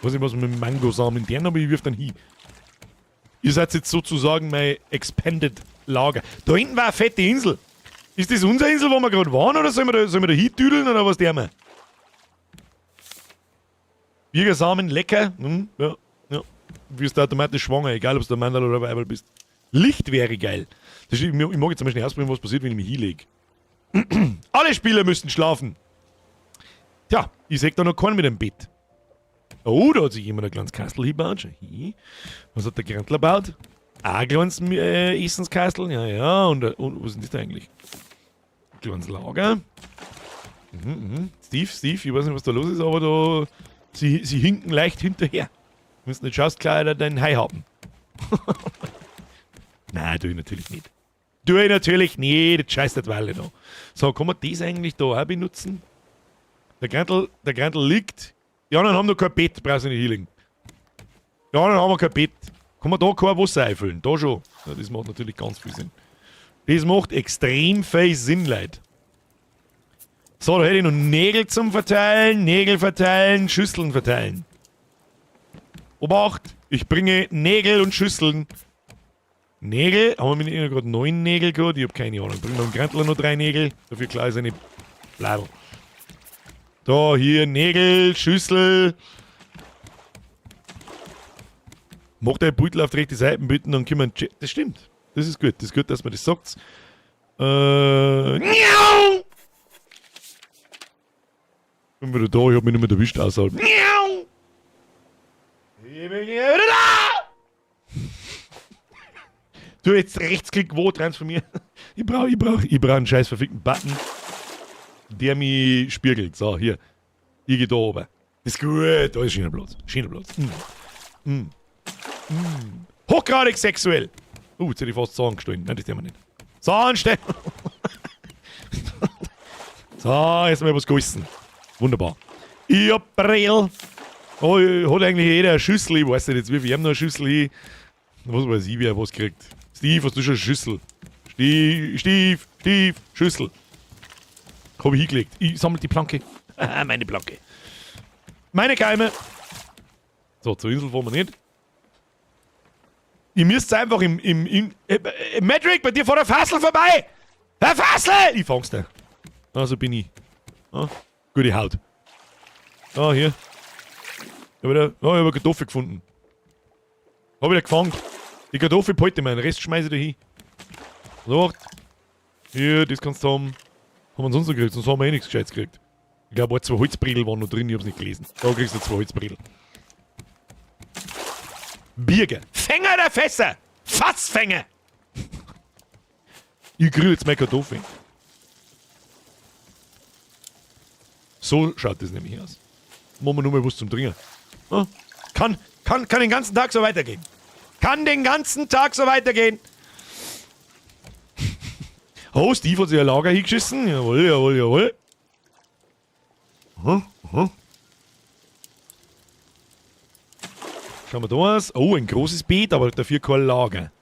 Weiß nicht, was mit dem Mangosamen deren, aber ich wirf dann hin. Ihr seid jetzt sozusagen mein Expanded Lager. Da hinten war eine fette Insel. Ist das unsere Insel, wo wir gerade waren, oder sollen wir da hintüdeln, oder was der wir? Birgersamen, lecker. Ja. Du wirst automatisch schwanger, egal ob du der Mann oder Weiberl bist. Licht wäre geil. Das ist, ich mag jetzt mal schnell ausprobieren, was passiert, wenn ich mich hinlege. Alle Spieler müssten schlafen. Tja, ich seh da noch keinen mit dem Bett. Oh, da hat sich jemand ein kleines Kastel hingebaut. Schau hin. Was hat der Grantler gebaut? Auch ein kleines Essenskastel. Ja. Und was ist denn das da eigentlich? Ein kleines Lager. Steve, Steve, ich weiß nicht, was da los ist, aber da. Sie hinken leicht hinterher. Wenn du nicht schaust, klar, deinen Hai haben. Nein, tue ich natürlich nicht. Tue ich natürlich nicht. Das scheiß der Walle da. So, kann man das eigentlich da auch benutzen? Der Grantl liegt. Die anderen haben noch kein Bett, brauchst du nicht hinlegen. Die anderen haben kein Bett. Kann man da kein Wasser einfüllen? Da schon. Ja, das macht natürlich ganz viel Sinn. Das macht extrem viel Sinn, Leute. So, da hätte ich noch Nägel zum Verteilen, Nägel verteilen, Schüsseln verteilen. Obacht, ich bringe Nägel und Schüsseln. Nägel, haben wir nicht gerade neun Nägel gehabt? Ich hab keine Ahnung. Bringen wir dem Grantler noch drei Nägel. Dafür klar ist eine Bladel. Da, hier, Nägel, Schüssel. Macht der Beutel auf die rechte Seite, bitte, dann können wir. Das stimmt. Das ist gut. Das ist gut, dass man das sagt. Miau! Bin wieder da, ich hab mich nicht mehr erwischt außerhalb. Miau! Ich bin wieder da! Du, jetzt Rechtsklick wo transformieren. Ich brauch einen scheiß verfickten Button, der mich spiegelt. So, hier. Ich geh da oben. Das ist gut. Da ist schöner Platz. Schöner Platz. Hochgradig sexuell. Jetzt hätte ich fast Zahn gestohlen. Nein, das tun wir nicht. Zahnstein. So, jetzt mal was gegessen. Wunderbar. Ich hab Brill. Oh, hat eigentlich jeder eine Schüssel? Ich weiß nicht jetzt, wie viel haben noch eine Schüssel hin. Was weiß ich, wer was kriegt. Steve, hast du schon eine Schüssel? Steve, Steve, Steve, Schüssel. Hab ich hingelegt. Ich sammle die Planke. Meine Planke. Meine Keime. So, zur Insel fahren wir nicht. Ihr müsst einfach im Madrick, bei dir vor der Fassel vorbei! Herr Fassel! Ich fang's dir. Also bin ich. Ah, gute Haut. Ah, hier. Ich hab wieder, oh, ich hab eine Kartoffel gefunden. Hab wieder gefangen. Die Kartoffel behalte ich mir, den Rest schmeiße ich da hin. So, hier, das kannst du haben. Haben wir sonst noch gekriegt, sonst haben wir eh nichts Gescheites gekriegt. Ich glaube, 2 Holzbredel waren noch drin, ich hab's nicht gelesen. Da kriegst du 2 Holzbredel. Birger. Fänger der Fässer! Fassfänger! Ich grill jetzt meine Kartoffeln. So schaut das nämlich aus. Machen wir nur mal was zum Trinken. Ja? Kann den ganzen Tag so weitergehen. Kann den ganzen Tag so weitergehen. Oh, Steve hat sich ein Lager hingeschissen. Jawohl, jawohl, jawohl. Aha, aha. Schauen wir da aus. Oh, ein großes Beet, aber dafür kein Lager.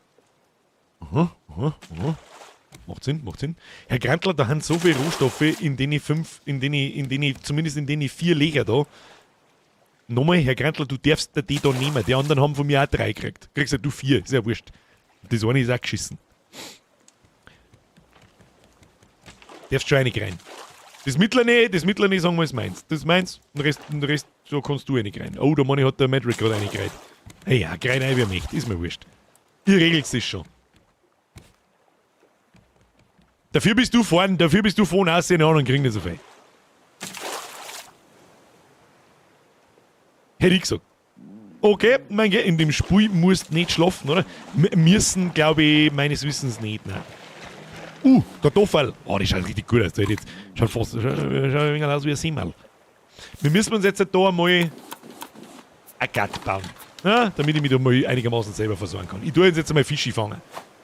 Aha, aha, aha. Macht Sinn, macht Sinn. Herr Grantler, da haben so viele Rohstoffe in denen fünf, in denen, in denen, zumindest in denen 4 Löcher da. Nochmal, Herr Grantler, du darfst die da nehmen. Die anderen haben von mir auch 3 gekriegt. Kriegst ja du 4, ist ja wurscht. Das eine ist auch geschissen. Darfst schon eine rein. Das mittlere, sagen wir, ist meins. Das ist meins. Den Rest, so kannst du eine rein. Oh, der Manni hat der Madrick gerade eine gereiht. Hey, ja, rein rein, wer möchte. Ist mir wurscht. Ihr regelt das schon. Dafür bist du vorn, dafür bist du vorn aussehen und kriegen nicht so viel. Hätte ich gesagt. Okay, mein Gott, in dem Spiel musst du nicht schlafen, oder? Müssen, glaube ich, meines Wissens nicht, nein. Kartoffel. Oh, die schaut richtig gut aus. Das jetzt schaut fast, schaut, schaut ein wenig aus wie ein Semmel. Wir müssen uns jetzt da einmal ein Gatt bauen. Ja, damit ich mich da mal einigermaßen selber versorgen kann. Ich tue jetzt einmal Fischi fangen.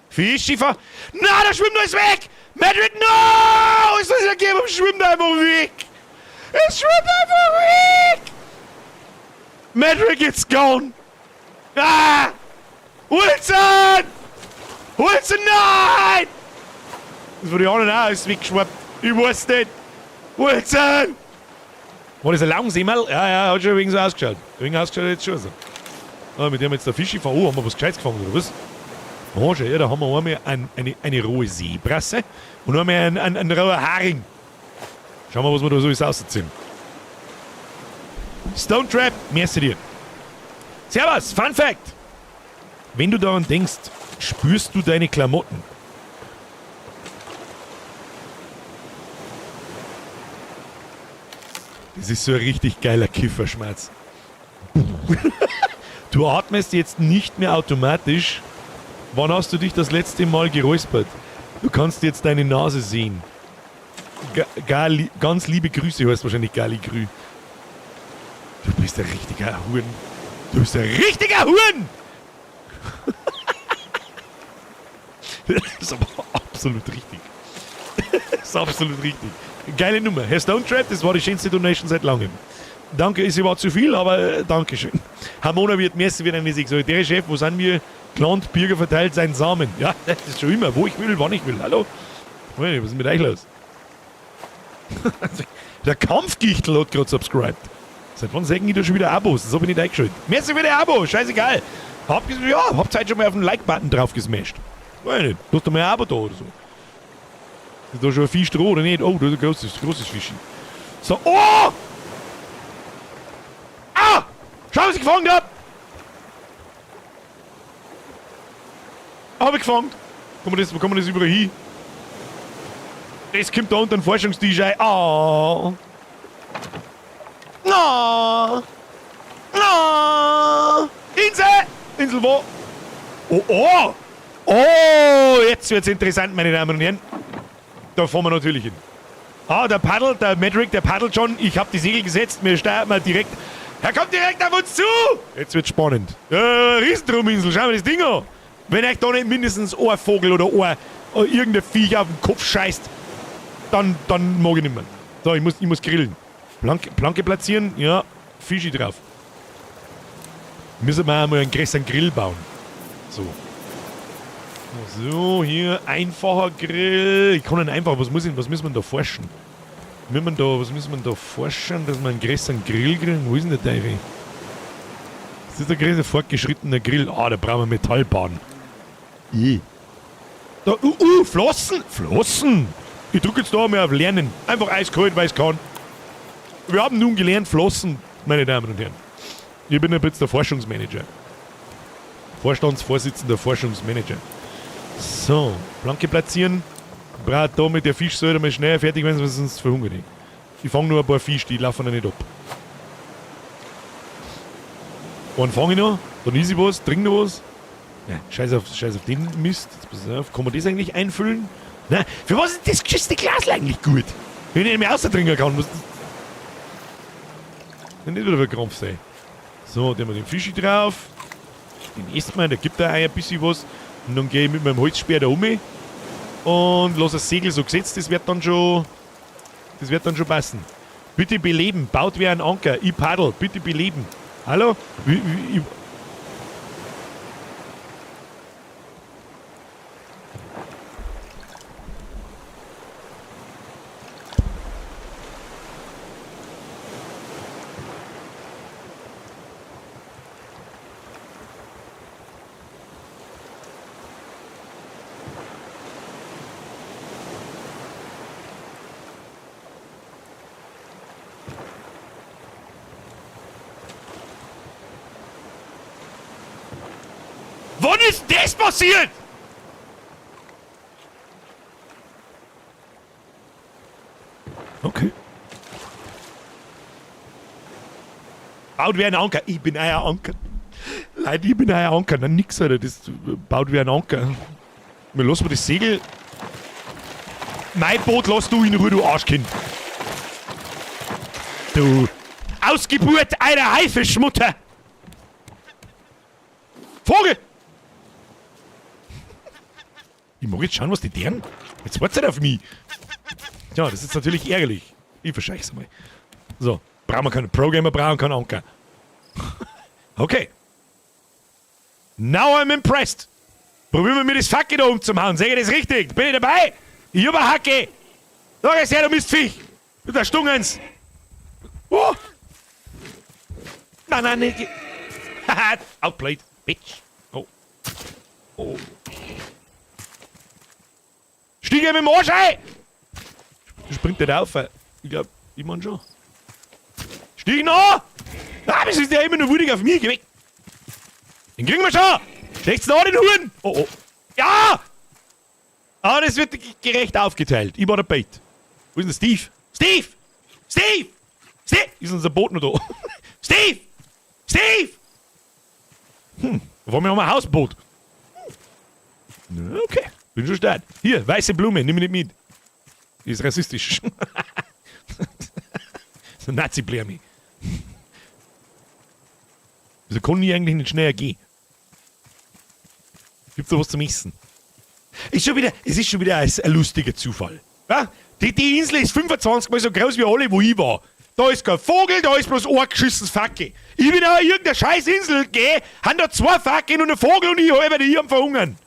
Fischi fangen? Na, da schwimmt alles weg! Madrid, no! Ist das ja gegeben? Schwimmt einfach weg! Es schwimmt einfach weg! Madrid, it's gone! Ah! Wilson! Wilson, nein! Das war die anderen auch alles weggeschwappt. Ich weiß nicht. Wilson! War das ein Langsemmel? Ja, ja, hat schon wegen so ausgeschaut. Wegen ausgeschaut jetzt schon so. Ah, mit dem jetzt der Fischi gefangen. Oh, haben wir was Gescheites gefangen, oder was? Oh, schau her, da haben wir einmal eine rohe Seebrasse und einmal einen rohen Haring. Schauen wir, was wir da so alles rausziehen. Stone Trap, merci dir. Servus, Fun Fact. Wenn du daran denkst, spürst du deine Klamotten. Das ist so ein richtig geiler Kifferschmerz. Du atmest jetzt nicht mehr automatisch. Wann hast du dich das letzte Mal geräuspert? Du kannst jetzt deine Nase sehen. Gali, ganz liebe Grüße heißt wahrscheinlich Gali Grü. Du bist ein richtiger Huren. Du bist ein richtiger Huren! Das ist aber absolut richtig. Das ist absolut richtig. Geile Nummer. Herr Stone Trap, das war die schönste Donation seit langem. Danke, es war zu viel, aber Dankeschön. Hamona wird Messi wird eine solitäre Chef. Wo sind wir? Klant, Bürger verteilt seinen Samen. Ja, das ist schon immer. Wo ich will, wann ich will. Hallo? Was ist mit euch los? Der Kampfgichtel hat gerade subscribed. Seit wann sägen die da schon wieder Abos? Das hab ich nicht eingeschaltet. Merci für die Abo, scheißegal. Habt heute schon mal auf den Like-Button drauf gesmashed. Weiß ich nicht. Du hast doch mal ein Abo da oder so. Ist da schon ein Fisch dran oder nicht? Oh, da ist ein großes Fischi. So, oh! Ah! Schau, was ich gefangen hab! Hab ich gefangen. Kann man das überall hin? Das kommt da unter den Forschungstisch ein. Ah! Ah! Ah! Insel! Insel wo? Oh, oh! Oh, jetzt wird's interessant, meine Damen und Herren. Da fahren wir natürlich hin. Ah, der paddelt, der Madrick, der paddelt schon. Ich hab die Segel gesetzt, wir steuern mal direkt. Er kommt direkt auf uns zu! Jetzt wird's spannend. Riesendruminsel, schauen wir das Ding an. Wenn euch da nicht mindestens ein Vogel oder irgendein Viech auf den Kopf scheißt, dann mag ich nicht mehr. So, ich muss grillen. Planke platzieren, ja, Fischi drauf. Müssen wir einmal einen größeren Grill bauen. So. So, hier, einfacher Grill. Ich kann einen einfach, was muss ich, was müssen wir da forschen? Müssen wir da, was müssen wir da forschen, dass wir einen größeren Grill kriegen? Wo ist denn der Teufel? Das ist der größte fortgeschrittene Grill. Ah, da brauchen wir Metallbahn. I. Da, Flossen! Flossen! Ich drück jetzt da mal auf Lernen. Einfach eiskalt, weil es kann. Wir haben nun gelernt, Flossen, meine Damen und Herren. Ich bin jetzt der Forschungsmanager. Vorstandsvorsitzender Forschungsmanager. So, Planke platzieren. Brat da mit der Fisch sollte mal schnell fertig werden, sonst verhungere ich. Ich fange nur ein paar Fisch, die laufen ja nicht ab. Einen fange ich noch, dann is ich was, trink noch was. Ja, scheiß auf den Mist. Jetzt pass auf, kann man das eigentlich einfüllen? Na, für was ist das geschissene Glas eigentlich gut? Wenn ich nicht mehr außer kann, muss das nicht wieder verkrampft sein. So, dann haben wir den Fischi drauf. Den essen wir, der gibt da ein bisschen was. Und dann gehe ich mit meinem Holzspeer da um und lasse das Segel so gesetzt, das wird dann schon. Das wird dann schon passen. Bitte beleben, baut wer einen Anker. Ich paddel, bitte beleben. Hallo? Wie, Wann ist das passiert? Okay. Baut wer einen Anker. Ich bin euer Anker. Leute, ich bin euer Anker. Na nix, Alter. Das baut wer einen Anker. Wir lassen wir das Segel. Mein Boot lass du in Ruhe, du Arschkind. Du Ausgeburt einer Haifischmutter. Vogel! Ich mag jetzt schauen, was die deren. Jetzt wartet auf mich. Ja, das ist natürlich ärgerlich. Ich verscheiße mal. So, brauchen wir keinen Programmer, brauchen keinen Anker. Okay. Now I'm impressed. Probieren wir mir das Fackel da umzuhauen. Sag ich das richtig? Bin ich dabei? Ich hab eine Hacke. Da ist her, du Mistviech. Mit der Stungens. Oh. Nein, nein, nicht. Haha, outplayed. Bitch. Oh. Oh. Stieg mit dem Arsch ein! Springt der auf? Ich glaub, ich mein schon. Stieg noch! Ah, wieso ist der immer nur wütig auf mich? Geh weg! Den kriegen wir schon! Schlecht's noch den Huren! Oh, oh. Ja! Ah, das wird gerecht aufgeteilt. Ich war dabei. Wo ist denn Steve? Steve! Steve! Steve! Ist unser Boot noch da? Steve! Steve! Hm, wollen wir haben ein Hausboot. Okay, bin schon stark. Hier, weiße Blume, nimm mich nicht mit. Die ist rassistisch. So ein Nazi-Blärmi. Wieso kann ich eigentlich nicht schneller gehen? Gibt's da was zum Essen? Ist schon wieder, es ist schon wieder ein lustiger Zufall. Ja? Die Insel ist 25 Mal so groß wie alle, wo ich war. Da ist kein Vogel, da ist bloß ein geschissenes Fackel. Ich bin auf irgendeine scheiß Insel gehe, haben da zwei Fackeln und einen Vogel und ich halbe hier am Verhungern.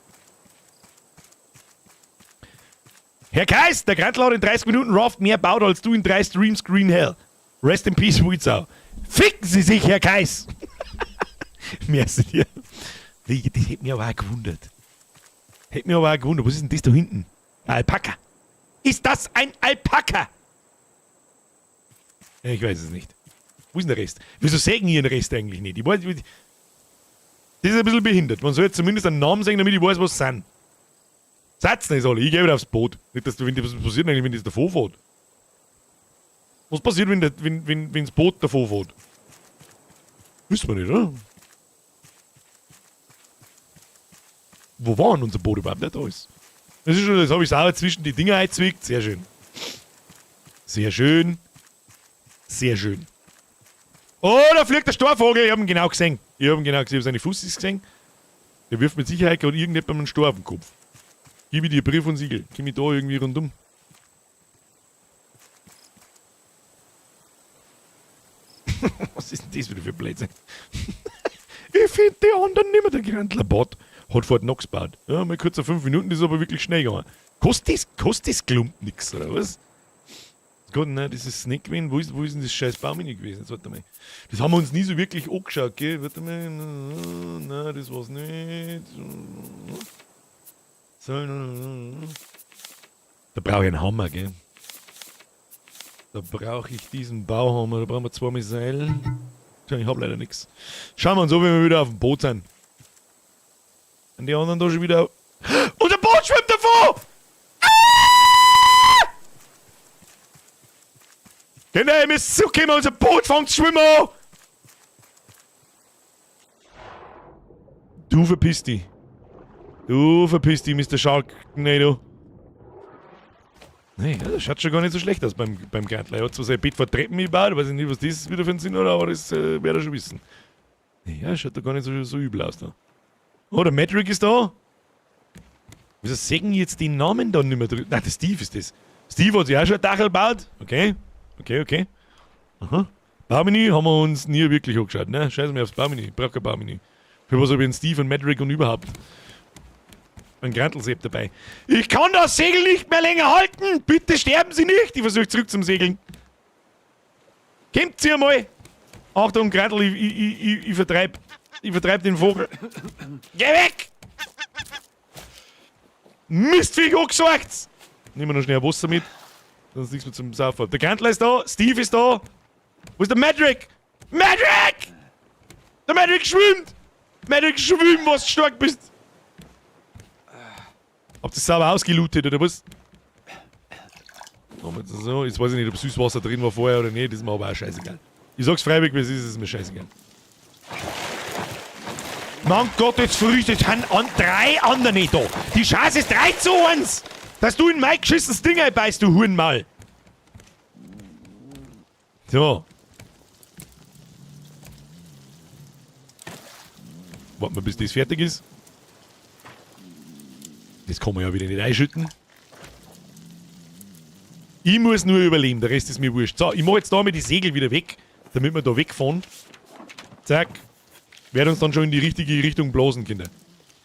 Herr Keis, der Grantler hat in 30 Minuten Raft mehr baut als du in 3 Streams Green Hell. Rest in Peace, Wildsau. Ficken Sie sich, Herr Keis! Merci dir. Das hätte mich aber auch gewundert. Hätte mich aber auch gewundert. Was ist denn das da hinten? Ein Alpaka. Ist das ein Alpaka? Ich weiß es nicht. Wo ist denn der Rest? Wieso sägen hier den Rest eigentlich nicht? Ich weiß, das ist ein bisschen behindert. Man soll jetzt zumindest einen Namen sagen, damit ich weiß, was es sind. Seid's nicht alle. Ich gehe wieder aufs Boot. Nicht, dass du, wenn was passiert eigentlich, wenn das davor fährt? Was passiert, wenn das Boot davor fährt? Wissen wir nicht, oder? Wo war denn unser Boot überhaupt? Nicht da ist. Das ist schon, das habe ich sauber zwischen die Dinger eingezwickt. Sehr schön. Sehr schön. Sehr schön. Oh, da fliegt der Storvogel. Ich hab ihn genau gesehen. Ich hab ihn genau gesehen. Ich hab seine Fussis gesehen. Der wirft mit Sicherheit gerade irgendjemandem einen Stor auf den Kopf. Gib ich dir Brief und Siegel. Komm ich da irgendwie rundum? Was ist denn das wieder für Blödsinn? Ich find die anderen nicht mehr. Der Grantlerbot hat Fort Knox gebaut. Ja, mal kurz auf 5 Minuten, das ist aber wirklich schnell gegangen. Kostet das Klump nix, oder was? Gott, nein, das ist nicht gewesen. Wo ist denn das scheiß Baum nicht gewesen? Jetzt, warte mal. Das haben wir uns nie so wirklich angeschaut, gell? Warte mal. Nein, das war's nicht. So. Da brauche ich einen Hammer, gell? Da brauche ich diesen Bauhammer. Da brauchen wir 2 Seil. Tja, ich hab leider nichts. Schauen wir uns an, wenn wir wieder auf dem Boot sind. Und die anderen da schon wieder. Unser Boot schwimmt davon! Ah! Kinder, ihr müsst zurückkommen, unser Boot fängt zu schwimmen an! Du verpiss dich. Du verpiss dich, Mr. Sharknado. Nee, das schaut schon gar nicht so schlecht aus beim Grantler. Er hat zwar sein Bett vor Treppen gebaut, weiß ich nicht, was das wieder für einen Sinn hat, aber das wird er schon wissen. Ja, schaut doch gar nicht so übel aus da. Oh, der Maverick ist da. Wieso sehen jetzt die Namen da nicht mehr drin? Nein, der Steve ist das. Steve hat sich auch schon ein Dachel gebaut. Okay, okay, okay. Aha. Baumini haben wir uns nie wirklich angeschaut, ne? Scheiß mir aufs Baumini. Ich brauch kein Baumini. Für was hab ich einen Steve und Maverick und überhaupt? Ein Grantl-Sepp dabei. Ich kann das Segel nicht mehr länger halten! Bitte sterben Sie nicht! Ich versuche zurück zum Segeln. Kommt ihr mal! Achtung, Grantl, ich vertreib den Vogel. Geh weg! Mistviech, angesorgt! Nehmen wir noch schnell Wasser mit. Sonst nichts mehr zum Saufen. Der Grantl ist da, Steve ist da. Wo ist der Maverick? Maverick! Der Maverick schwimmt! Maverick, schwimm, was du stark bist! Habt ihr das sauber ausgelootet oder was? So, jetzt weiß ich nicht, ob Süßwasser drin war vorher oder nicht, das ist mir aber auch scheißegal. Ich sag's freiwillig, wie es ist, ist mir scheißegal. Mein Gott, jetzt früh, jetzt haben an drei andere nicht da. Die Scheiße ist 3:1! Dass du in mein geschissenes Ding einbeißt, du Hurenmaul. So. Warten wir, bis das fertig ist. Das kann man ja wieder nicht einschütten. Ich muss nur überleben, der Rest ist mir wurscht. So, ich mach jetzt da mal die Segel wieder weg, damit wir da wegfahren. Zack. Werden uns dann schon in die richtige Richtung blasen, Kinder.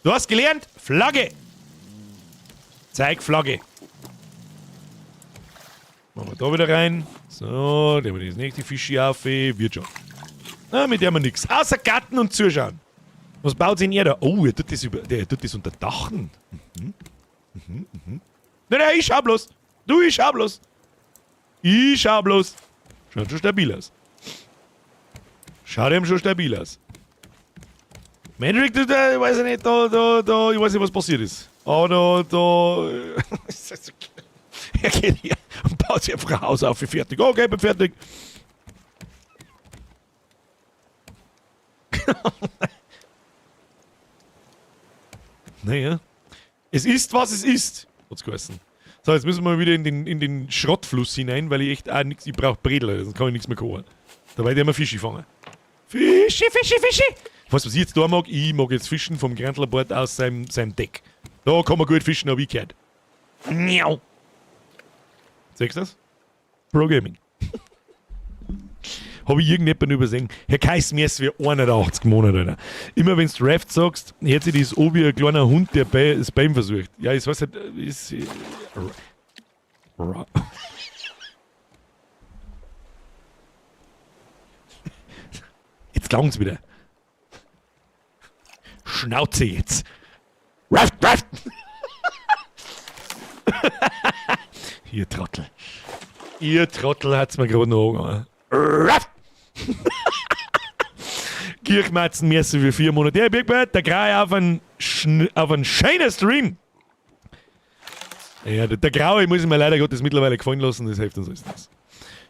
Du hast gelernt, Flagge! Zeig Flagge. Machen wir da wieder rein. So, nehmen wir das nächste Fischi auf. Wird schon. Na, mit der haben wir nix. Außer Garten und Zuschauen. Was baut sich denn er da? Oh, er tut das über, der tut das unter Dachen. Nein, nein, ich schau bloß. Du, ich schau bloß. Ich schau bloß. Schaut schon stabil aus. Schaut ihm schon stabil aus. Maverick, du, da, ich weiß nicht, da, da, da, ich weiß nicht, was passiert ist. Aber da, da, er geht her und baut sich einfach ein Haus auf, fertig. Okay, bin fertig. Naja. Es ist, was es ist, hat's geheißen. So, jetzt müssen wir wieder in den Schrottfluss hinein, weil ich echt auch nix, ich brauch Bredel, sonst kann ich nichts mehr kochen. Dabei werden wir Fische fangen. Fische, Fische, Fische! Weißt du, was ich jetzt da mag? Ich mag jetzt fischen vom Grantlerbord aus seinem Deck. Da kann man gut fischen, hab ich gehört. Miau. Siehst du das? Pro Gaming. Hab ich irgendjemanden übersehen? Herr Kais, mir ist wie 81 Monate, Alter. Immer wenn du Raft sagst, hört sich das an wie ein kleiner Hund, der das Bein versucht. Ja, ich weiß nicht, ist, Jetzt klang's wieder. Schnauze jetzt. Raft, Raft! Ihr Trottel. Ihr Trottel hat's mir gerade noch angegangen. Raft! Kirchmatzen merci für 4 Monate. Ja, Big Bird, der Graue auf einen schönen Stream. Ja, der Graue muss ich mir leider Gottes mittlerweile gefallen lassen, das hilft uns alles nichts.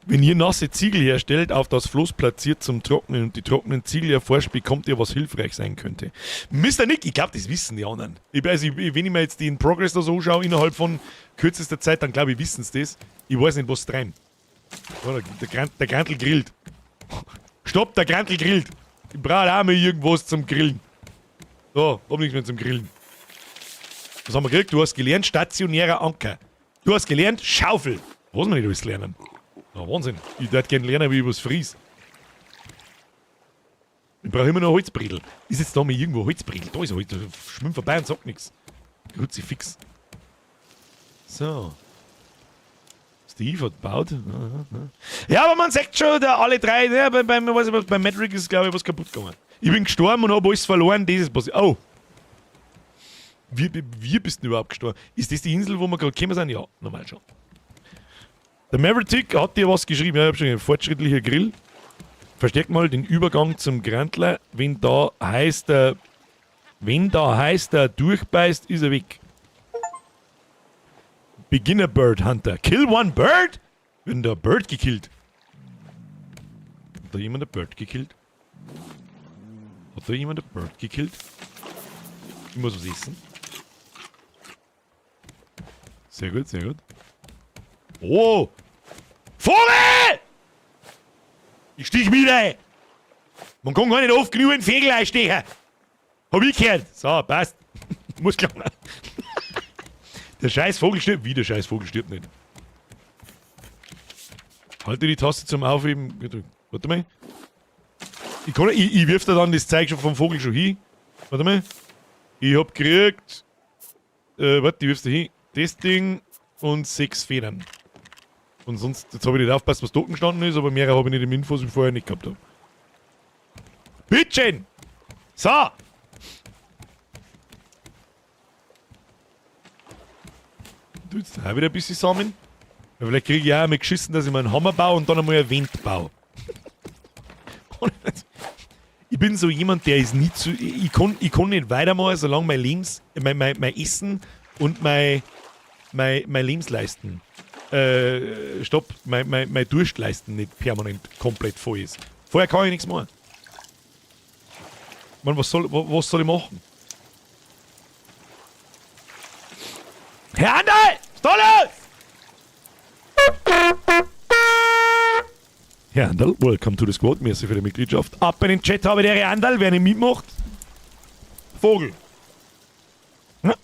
Wenn ihr nasse Ziegel herstellt, auf das Floß platziert zum Trocknen und die trockenen Ziegel erforscht, bekommt ihr, was hilfreich sein könnte. Mister Nick, ich glaub, das wissen die anderen. Ich weiß, ich, wenn ich mir jetzt den Progress da so anschaue, innerhalb von kürzester Zeit, dann glaub ich, wissen's das. Ich weiß nicht, was treiben. Oh, der Grantl grillt. Stopp, der Grantl grillt. Ich brauche auch mal irgendwas zum Grillen. So, hab nichts mehr zum Grillen. Was haben wir gekriegt? Du hast gelernt, stationärer Anker. Du hast gelernt, Schaufel. Was wir nicht alles lernen. Na, Wahnsinn. Ich würd gern lernen, wie ich was fries. Ich brauche immer noch Holzbredel. Ist jetzt da mal irgendwo Holzbredel? Da ist Holz. Schwimm vorbei und sag nix. Kruzifix. So. Steve hat gebaut. Ja, aber man sagt schon, der, alle drei, ne, bei, beim, weiß ich was, beim Maverick ist, glaub ich, was kaputt gegangen. Ich bin gestorben und hab alles verloren, das ist passiert. Oh. Wie bist du denn überhaupt gestorben? Ist das die Insel, wo wir gerade gekommen sind? Ja, normal schon. Der Maverick hat dir was geschrieben. Ja, ich hab schon einen fortschrittlicher Grill. Verstärk mal den Übergang zum Grantler. Wenn da heißt der, wenn da heißt der durchbeißt, ist er weg. Beginner Bird Hunter. Kill one bird? Wenn da Bird gekillt. Hat da jemand ein Bird gekillt? Hat da jemand ein Bird gekillt? Ich muss was essen. Sehr gut, sehr gut. Oh! Vogel! Ich stich wieder! Man kann gar nicht oft genug in Vögel einstechen. Hab ich gehört. So, passt. Muss klappen. Der scheiß Vogel stirbt. Wie, der scheiß Vogel stirbt nicht. Halte die Taste zum Aufheben gedrückt. Warte mal. Ich wirf da dann das Zeug schon vom Vogel schon hin. Warte mal. Ich hab gekriegt. Warte, ich wirf's da hin. Das Ding und 6 Federn. Und sonst, jetzt hab ich nicht aufgepasst, was da gestanden ist, aber mehrere hab ich nicht im Infos, die ich vorher nicht gehabt hab. Bitteschön! So! Du jetzt auch wieder ein bisschen Samen. Ja, vielleicht krieg ich auch einmal geschissen, dass ich mir einen Hammer baue und dann einmal einen Wind baue. Ich bin so jemand, der ist nie zu. Ich kann nicht weitermachen, solange mein Lebens, mein, mein, mein Essen und mein, mein, mein Lebensleisten. Stopp, mein Durstleisten nicht permanent komplett voll ist. Vorher kann ich nichts machen. Ich mein, was soll ich machen? Herr Anderl! Stolle! Herr Anderl, welcome to the squad. Merci für die Mitgliedschaft. Ab in den Chat habe ich der Anderl, wer nicht mitmacht. Vogel. Na?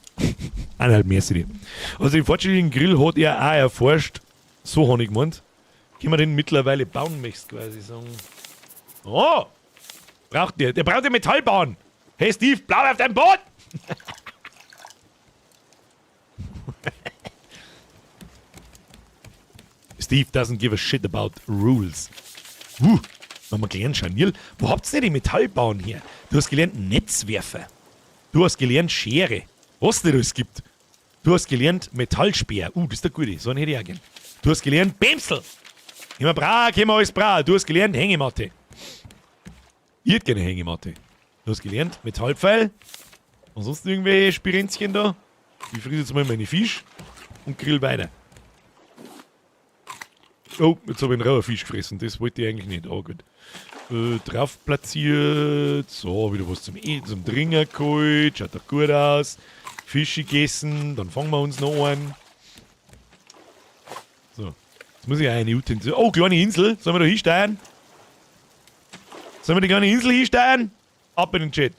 Eineinhalb merci dir. Also den fortschrittlichen Grill hat er auch erforscht. So habe ich gemeint. Können wir den mittlerweile bauen, möchtest du quasi sagen. Oh! Braucht der? Der braucht den Metallbahn! Hey Steve, bleib auf deinem Boot! Steve doesn't give a shit about rules. Nochmal gelernt, Scharnier. Wo habt ihr denn die Metallbahn her? Du hast gelernt Netzwerfer. Du hast gelernt Schere. Was denn alles gibt. Du hast gelernt Metallspeer. Das ist der gute. So einen hätte ich auch gern. Du hast gelernt Bämsel. Immer bra, immer alles bra. Du hast gelernt Hängematte. Ich hätte gerne Hängematte. Du hast gelernt Metallpfeil. Ansonsten irgendwelche Spirenzchen da. Ich friere jetzt mal meine Fisch und grill weiter. Oh, jetzt hab ich einen rohen Fisch gefressen. Das wollte ich eigentlich nicht. Oh, gut. Drauf platziert. So, wieder was zum Trinken geholt. Schaut doch gut aus. Fische gegessen. Dann fangen wir uns noch einen. So. Jetzt muss ich auch eine Utensil. Oh, kleine Insel. Sollen wir da hinsteuern? Sollen wir die kleine Insel hinsteuern? Ab in den Chat.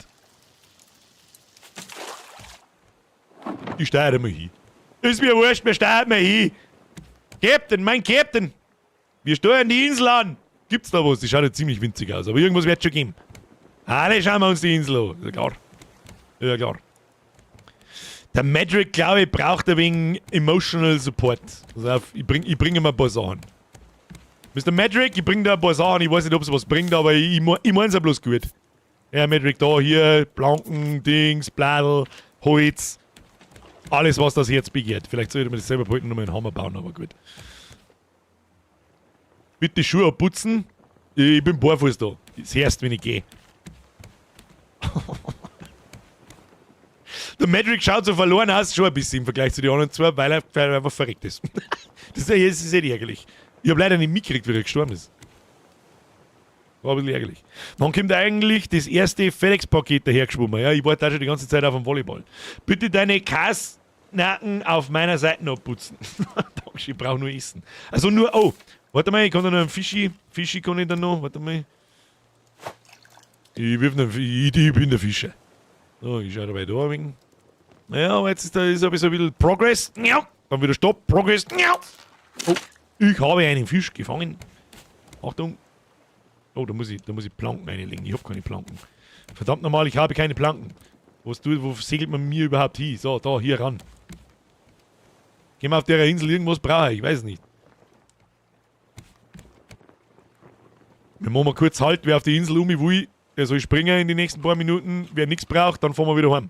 Ich steuere mal hin. Ist mir wurscht, wir steuern mal hin. Captain, mein Captain. Wir steuern die Insel an. Gibt's da was? Die schaut ja ziemlich winzig aus, aber irgendwas wird's schon geben. Alle schauen wir uns die Insel an. Ja klar. Ja klar. Der Madrick, glaube ich, braucht ein wenig Emotional Support. Also auf, ich bring ihm ein paar Sachen. Mister Madrick, ich bring da ein paar Sachen. Ich weiß nicht, ob's was bringt, aber ich mein's ja bloß gut. Ja, Madrick, da, hier, Planken, Dings, Bladel, Holz. Alles, was das Herz begehrt. Vielleicht sollte man das selber behalten und mal einen Hammer bauen, aber gut. Bitte Schuhe abputzen. Ich bin barfuß da. Das erst, wenn ich gehe. Der Madrick schaut so verloren aus, schon ein bisschen im Vergleich zu den anderen zwei, weil er einfach verreckt ist. Das ist echt ärgerlich. Ich hab leider nicht mitgekriegt, wie er gestorben ist. War ein bisschen ärgerlich. Wann kommt eigentlich das erste FedEx-Paket dahergeschwommen? Ja, ich warte auch schon die ganze Zeit auf den Volleyball. Bitte deine Kassnacken auf meiner Seite abputzen. Dankeschön, ich brauch nur Essen. Also nur, oh, warte mal, ich kann da noch einen Fischi. Fischi kann ich da noch, warte mal. Ich wirf noch einen Fi-, ich bin der Fischer. So, ich schau dabei da ein wenig. Naja, aber jetzt ist da ist ein bisschen Progress. Ja, dann wieder Stopp, Progress. Ja. Oh, ich habe einen Fisch gefangen. Achtung. Oh, da muss ich Planken reinlegen. Ich hab keine Planken. Verdammt nochmal, ich habe keine Planken. Wo segelt man mir überhaupt hin? So, da, hier ran. Gehen wir auf der Insel, irgendwas brauche ich, ich weiß nicht. Wir machen mal kurz Halt, wer auf die Insel um will, der soll springen in die nächsten paar Minuten. Wer nichts braucht, dann fahren wir wieder heim.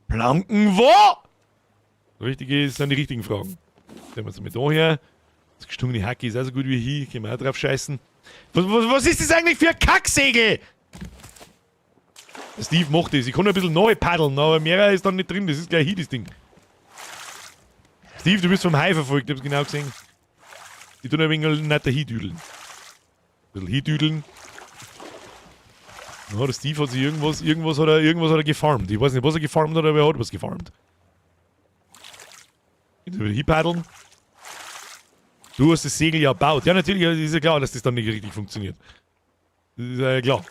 Planken wo? Richtig ist, sind die richtigen Fragen. Stellen wir uns mal da her. Das gestungene Hacke ist auch so gut wie hier. Können wir auch drauf scheißen. Was ist das eigentlich für ein Kacksegel? Der Steve macht das. Ich kann ein bisschen neu paddeln, aber mehr ist dann nicht drin. Das ist gleich hier, das Ding. Steve, du bist vom Hai verfolgt. Ich hab's genau gesehen. Die tun ein wenig nicht hindüdeln. Ein bisschen hindüdeln. Ja, der Steve hat sich irgendwas hat er gefarmt. Ich weiß nicht, was er gefarmt hat, aber er hat was gefarmt. Jetzt wieder hinpaddeln. Du hast das Segel ja gebaut. Ja, natürlich, ist ja klar, dass das dann nicht richtig funktioniert. Das ist ja klar.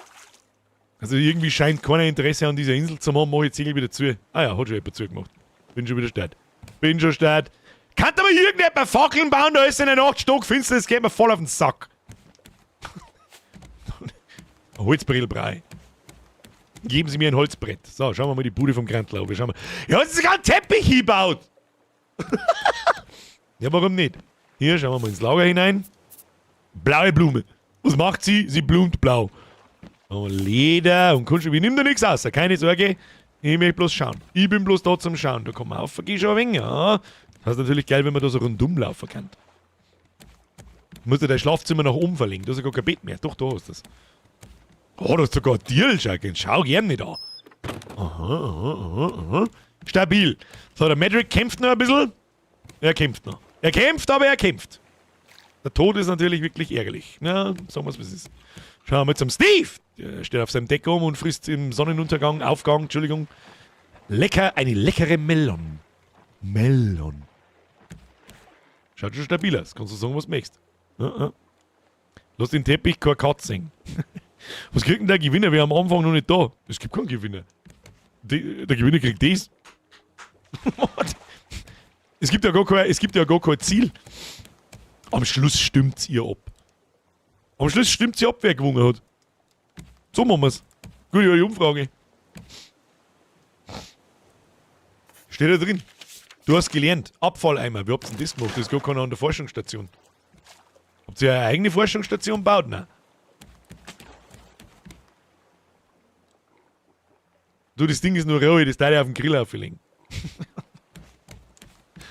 Also irgendwie scheint keiner Interesse an dieser Insel zu haben, mach ich das Segel wieder zu. Ah ja, hat schon jemand zugemacht. Bin schon wieder start. Bin schon start. Kann da mal irgendjemand Fackeln bauen, da ist in der Nacht stockfinster, das geht mir voll auf den Sack. Holzbrillbrei. Geben Sie mir ein Holzbrett. So, schauen wir mal die Bude vom Grantler an. Schauen wir. Ja, hat sogar einen Teppich hingebaut. Ja, warum nicht? Hier, schauen wir mal ins Lager hinein. Blaue Blume. Was macht sie? Sie blumt blau. Oh, Leder und Kunststoff. Ich nehme da nichts raus. Keine Sorge. Ich möchte bloß schauen. Ich bin bloß da zum Schauen. Da kann man rauf, geh schon ein wenig. Ja. Das ist natürlich geil, wenn man da so rundum laufen kann. Muss ja dein Schlafzimmer nach oben verlegen. Da ist ja gar kein Bett mehr. Doch, da ist das. Oh, da ist sogar ein Tier, schau, schau gern nicht an. Aha, aha, aha, aha. Stabil. So, der Madrick kämpft noch ein bisschen. Er kämpft noch. Er kämpft, aber er kämpft. Der Tod ist natürlich wirklich ärgerlich. Na, sagen wir's, wie es ist. Schauen wir mal zum Steve. Der steht auf seinem Deck um und frisst im Sonnenuntergang, Aufgang, Entschuldigung, lecker, eine leckere Melon. Melon. Schaut schon stabil aus. Kannst du sagen, was du möchtest. Ja, ja. Lass den Teppich keine Katze sehen. Was kriegt denn der Gewinner? Wir haben am Anfang noch nicht da. Es gibt keinen Gewinner. Der Gewinner kriegt das. Es gibt ja gar kein, es gibt ja gar kein Ziel. Am Schluss stimmt's ihr ab. Am Schluss stimmt sie ab, wer gewonnen hat. So machen wir's. Gute Umfrage. Steht da drin. Du hast gelernt. Abfalleimer. Wie habt ihr denn das gemacht? Das ist gar keiner an der Forschungsstation. Habt ihr eine eigene Forschungsstation gebaut? Nein. Du, das Ding ist nur roh, das darf ich auf den Grill auflegen.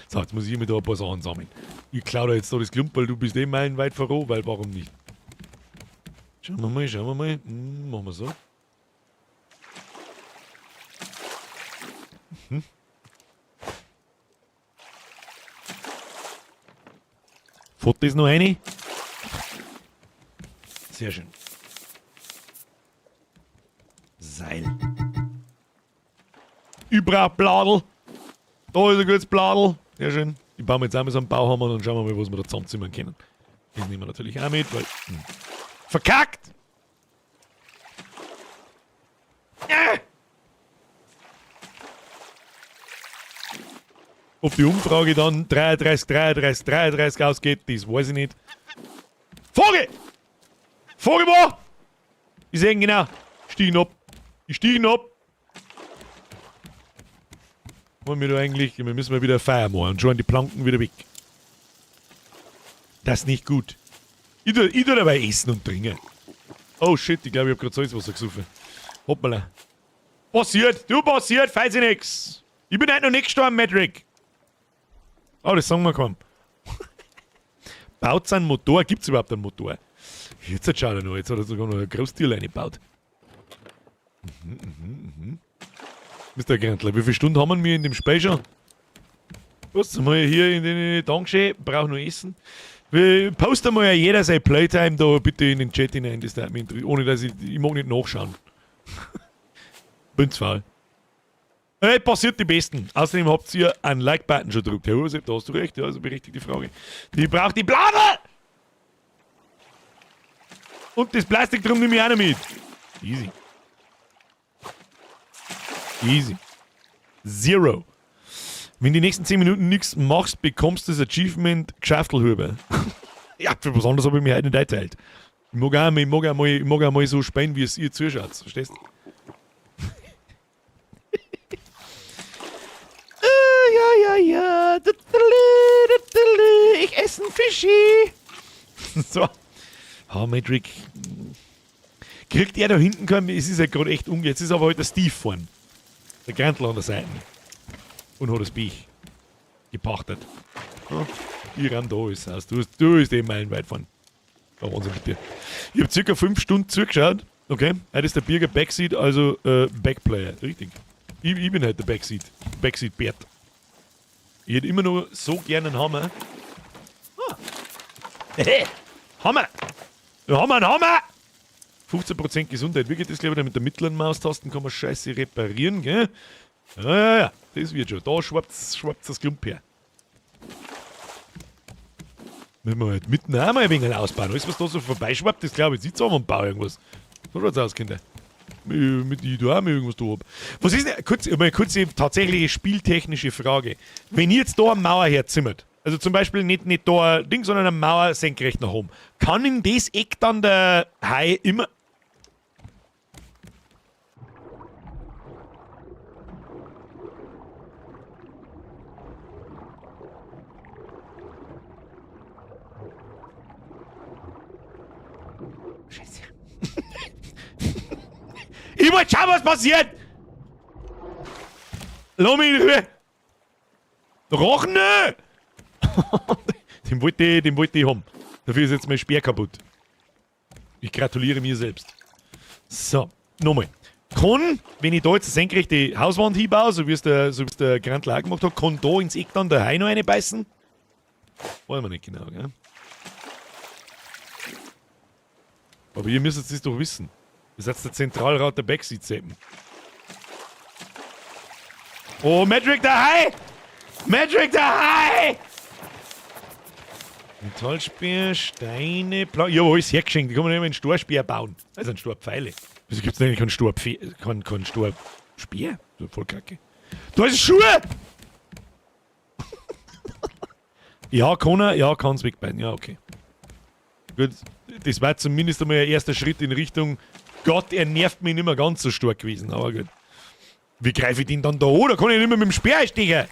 So, jetzt muss ich mir da ein paar Sachen sammeln. Ich klau da jetzt da das Klumperl, du bist eh meilenweit voran, weil warum nicht? Schauen wir mal, schauen wir mal. Machen wir so. Mhm. Fährt das noch rein? Sehr schön. Seil. Ich brauch Bladel. Da ist ein gutes Bladel. Sehr schön. Ich baue mir jetzt auch mal so einen Bauhammer und dann schauen wir mal, was wir da zusammenzimmern können. Das nehmen wir natürlich auch mit, weil... Verkackt! Ob die Umfrage dann 33, 33, 33 ausgeht, das weiß ich nicht. Vogel! Vogel wo? Ich seh ihn genau. Stiegen ab. Ich stiegen ab. Wollen wir da eigentlich... Wir müssen mal wieder Feuer machen und schon die Planken wieder weg. Das ist nicht gut. Ich tu dabei essen und trinken. Oh shit, ich glaube, ich hab grad Salzwasser gesoffen. Hoppala. Passiert, du passiert, falls ich nix. Ich bin heute noch nicht gestorben, Madrick. Oh, das sagen wir kaum. Baut seinen Motor? Gibt's überhaupt einen Motor? Jetzt schaut er noch, jetzt hat er sogar noch ein Großtier reingebaut. Mister Grantler, wie viele Stunden haben wir in dem Speicher? Was sind wir hier in den Dankeschön? Brauch noch Essen. Wir posten mal ja jeder sein Playtime da bitte in den Chat hinein, das darf mich interessieren, ohne dass ich mag nicht nachschauen. Bin zu faul. Hey, passiert die Besten. Außerdem habt ihr einen Like-Button schon gedrückt. Herr Josef, da hast du recht, ja, also berechtigte Frage. Die braucht die Bladel! Und das Plastik drum nehme ich auch noch mit. Easy. Easy. Zero. Wenn die nächsten 10 Minuten nichts machst, bekommst du das Achievement Geschäftelhuber. Ja, für was anderes habe ich mich heute nicht eingeteilt. Ich mag auch, ich mag auch mal, ich mag auch mal so spielen, wie es ihr zuschaut. Verstehst du? Ja, ja, ja. Ich esse einen Fischi. So. Ha, Madrick. Kriegt er da hinten keinen? Es ist ja gerade echt unge. Jetzt ist aber heute der Steve vorn. Der Grantl an der Seite. Und hat das Biech gepachtet. Ja, ich renn da alles aus. Du bist eben meilenweit vorn. Da waren sie mit dir. Ich habe circa 5 Stunden zugeschaut. Okay, heute ist der Birger Backseat, also Backplayer. Richtig. Ich bin halt der Backseat. Backseat Bert. Ich hätte immer nur so gerne einen Hammer. Ah. Hammer! Wir haben einen Hammer! 15% Gesundheit. Wie geht das, glaube ich, mit der mittleren Maustasten kann man Scheiße reparieren, gell? Ja, ja, ja, das wird schon. Da schwappt das Klump her. Müssen wir halt mitten auch mal ein wenig ausbauen. Alles, was da so vorbeischwappt, das glaube ich, sieht so und baue irgendwas. So schaut's aus, Kinder. Mit ich da auch mal irgendwas da hab. Was ist denn, kurz, mal kurze tatsächliche spieltechnische Frage. Wenn ihr jetzt da eine Mauer herzimmert, also zum Beispiel nicht da ein Ding, sondern eine Mauer senkrecht nach oben, kann in das Eck dann der Hai immer. Scheiße. Ich wollte schauen, was passiert! Lass mich in Ruhe! Rochen! Den wollte ich haben. Dafür ist jetzt mein Speer kaputt. Ich gratuliere mir selbst. So, nochmal. Kann, wenn ich da jetzt eine senkrechte Hauswand hinbaue, so wie es der, der Grantler auch gemacht hat, kann da ins Eck dann der Hai noch eine beißen? Wollen wir nicht genau, gell? Aber ihr müsst es doch wissen. Ihr seid der Zentralrat der Backseat-Seppen. Oh, Magic der Hai! Magic der Hai! Metallspeer, Steine, Pla. Ja, alles hergeschenkt. Ich kann mir nicht mehr einen Storspeer bauen. Also einen Storpfeile. Wieso gibt es denn eigentlich keinen Storpfeil? Keinen Storspeer? So voll kacke. Da ist Schuhe! Ja, kann er. Ja, kann's wegbeiden. Ja, okay. Gut, das war zumindest einmal ein erster Schritt in Richtung Gott, er nervt mich nicht mehr ganz so stark gewesen, aber gut. Wie greife ich den dann da an? Da kann ich nicht mehr mit dem Speer einstechen.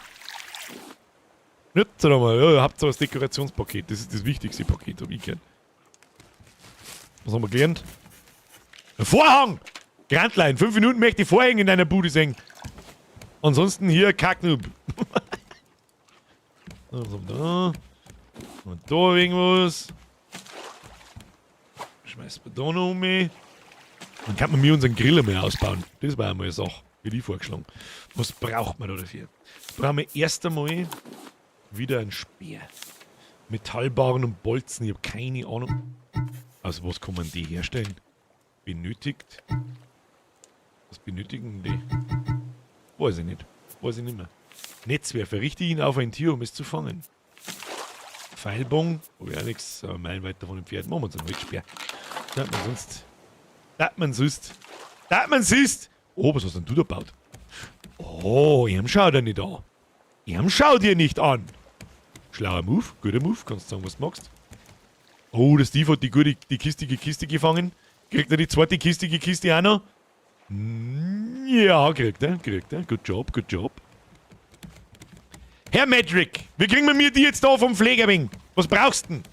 Jetzt mal, ja, ihr habt so ein Dekorationspaket. Das ist das wichtigste Paket, hab ich gehört. Was haben wir gelernt? Ein Vorhang! Grantlein, 5 Minuten möchte ich Vorhänge in deiner Bude sehen. Ansonsten hier Kacknoob. Was haben wir da? Und da irgendwas. Schmeißt man da noch um mich. Dann kann man mir unseren Grill einmal ausbauen. Das war einmal eine Sache, wie ich vorgeschlagen. Was braucht man da dafür? Jetzt brauchen wir erst einmal wieder einen Speer. Metallbarren und Bolzen, ich habe keine Ahnung. Also was kann man die herstellen? Benötigt? Was benötigen die? Weiß ich nicht. Weiß ich nicht mehr. Netzwerfer, richte ihn auf ein Tier, um es zu fangen. Pfeilbogen, habe ich auch nichts, aber meilenweit davon entfernt. Machen wir uns einen Holzspeer. Da hat man sonst. Da hat man sonst. Da hat man sonst. Oh, was hast denn du da gebaut? Oh, ihm schaut er nicht an. Ihm schaut ihr nicht an. Schlauer Move, guter Move, kannst sagen, was du magst. Oh, der Steve hat die gute, die kistige Kiste gefangen. Kriegt er die zweite kistige Kiste auch noch? Ja, kriegt er, kriegt er. Good job, good job. Herr Magic, wie kriegen wir mir die jetzt da vom Pflegerwing? Was brauchst du denn?